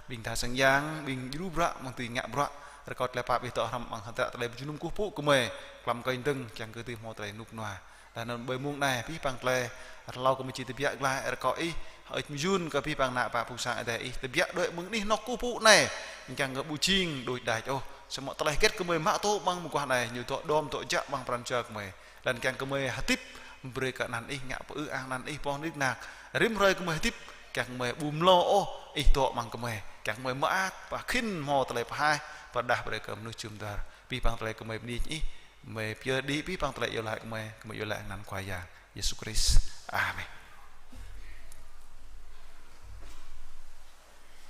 ƀing tha sang yang, ƀing djru bruă, amăng tui ngă bruă, rơkâo tơlơi pap Ih dŏ hrŏm amăng hơdră tơlơi pơjơnum kơkuh pơpŭ gơmơi, klăm kơi dơ̆ng, kiăng kơ dưi hmâo tơlơi rơnŭk rơnua. Laih anŭn ƀơi mông anai, abih bang tơlơi, hlâo gơmơi či tơbiă glaĭ, rơkâo Ih, hơơč mơyun kơ abih bang ană bă phung sang Ơi Adai Ih, tơbiă đuaĭ mơ̆ng anih anŏ kơkuh pơpŭ anai, kiăng kơ ƀu jing đôč đač ôh, samơ̆ tơlơi hơget gơmơi mă tŭ amăng mơguah anai, ñu dŏ đom dŏ jă amăng pran jua gơmơi. Laih anŭn kiăng gơmơi hơdip, brơi kơ anăn Ih ngă pơư ang anăn Ih pŏng nik nak. Rĭm hrơi gơmơi hơdip, kiăng gơmơi ƀu mlâo ôh, Ih dŏ amăng gơmơi. Kiăng gơmơi mơak, pơkhĭn hmâo tơlơi pơhaih, pơrơđah brơi kơ mơnuih jum dar. Abih bang tơlơi gơmơi bơni Ih, gơmơi pioh đĭ abih bang tơlơi iâu laĭ gơmơi, gơmơi iâu laĭ amăng anăn Khua Yang Yêsu Krist. Amen.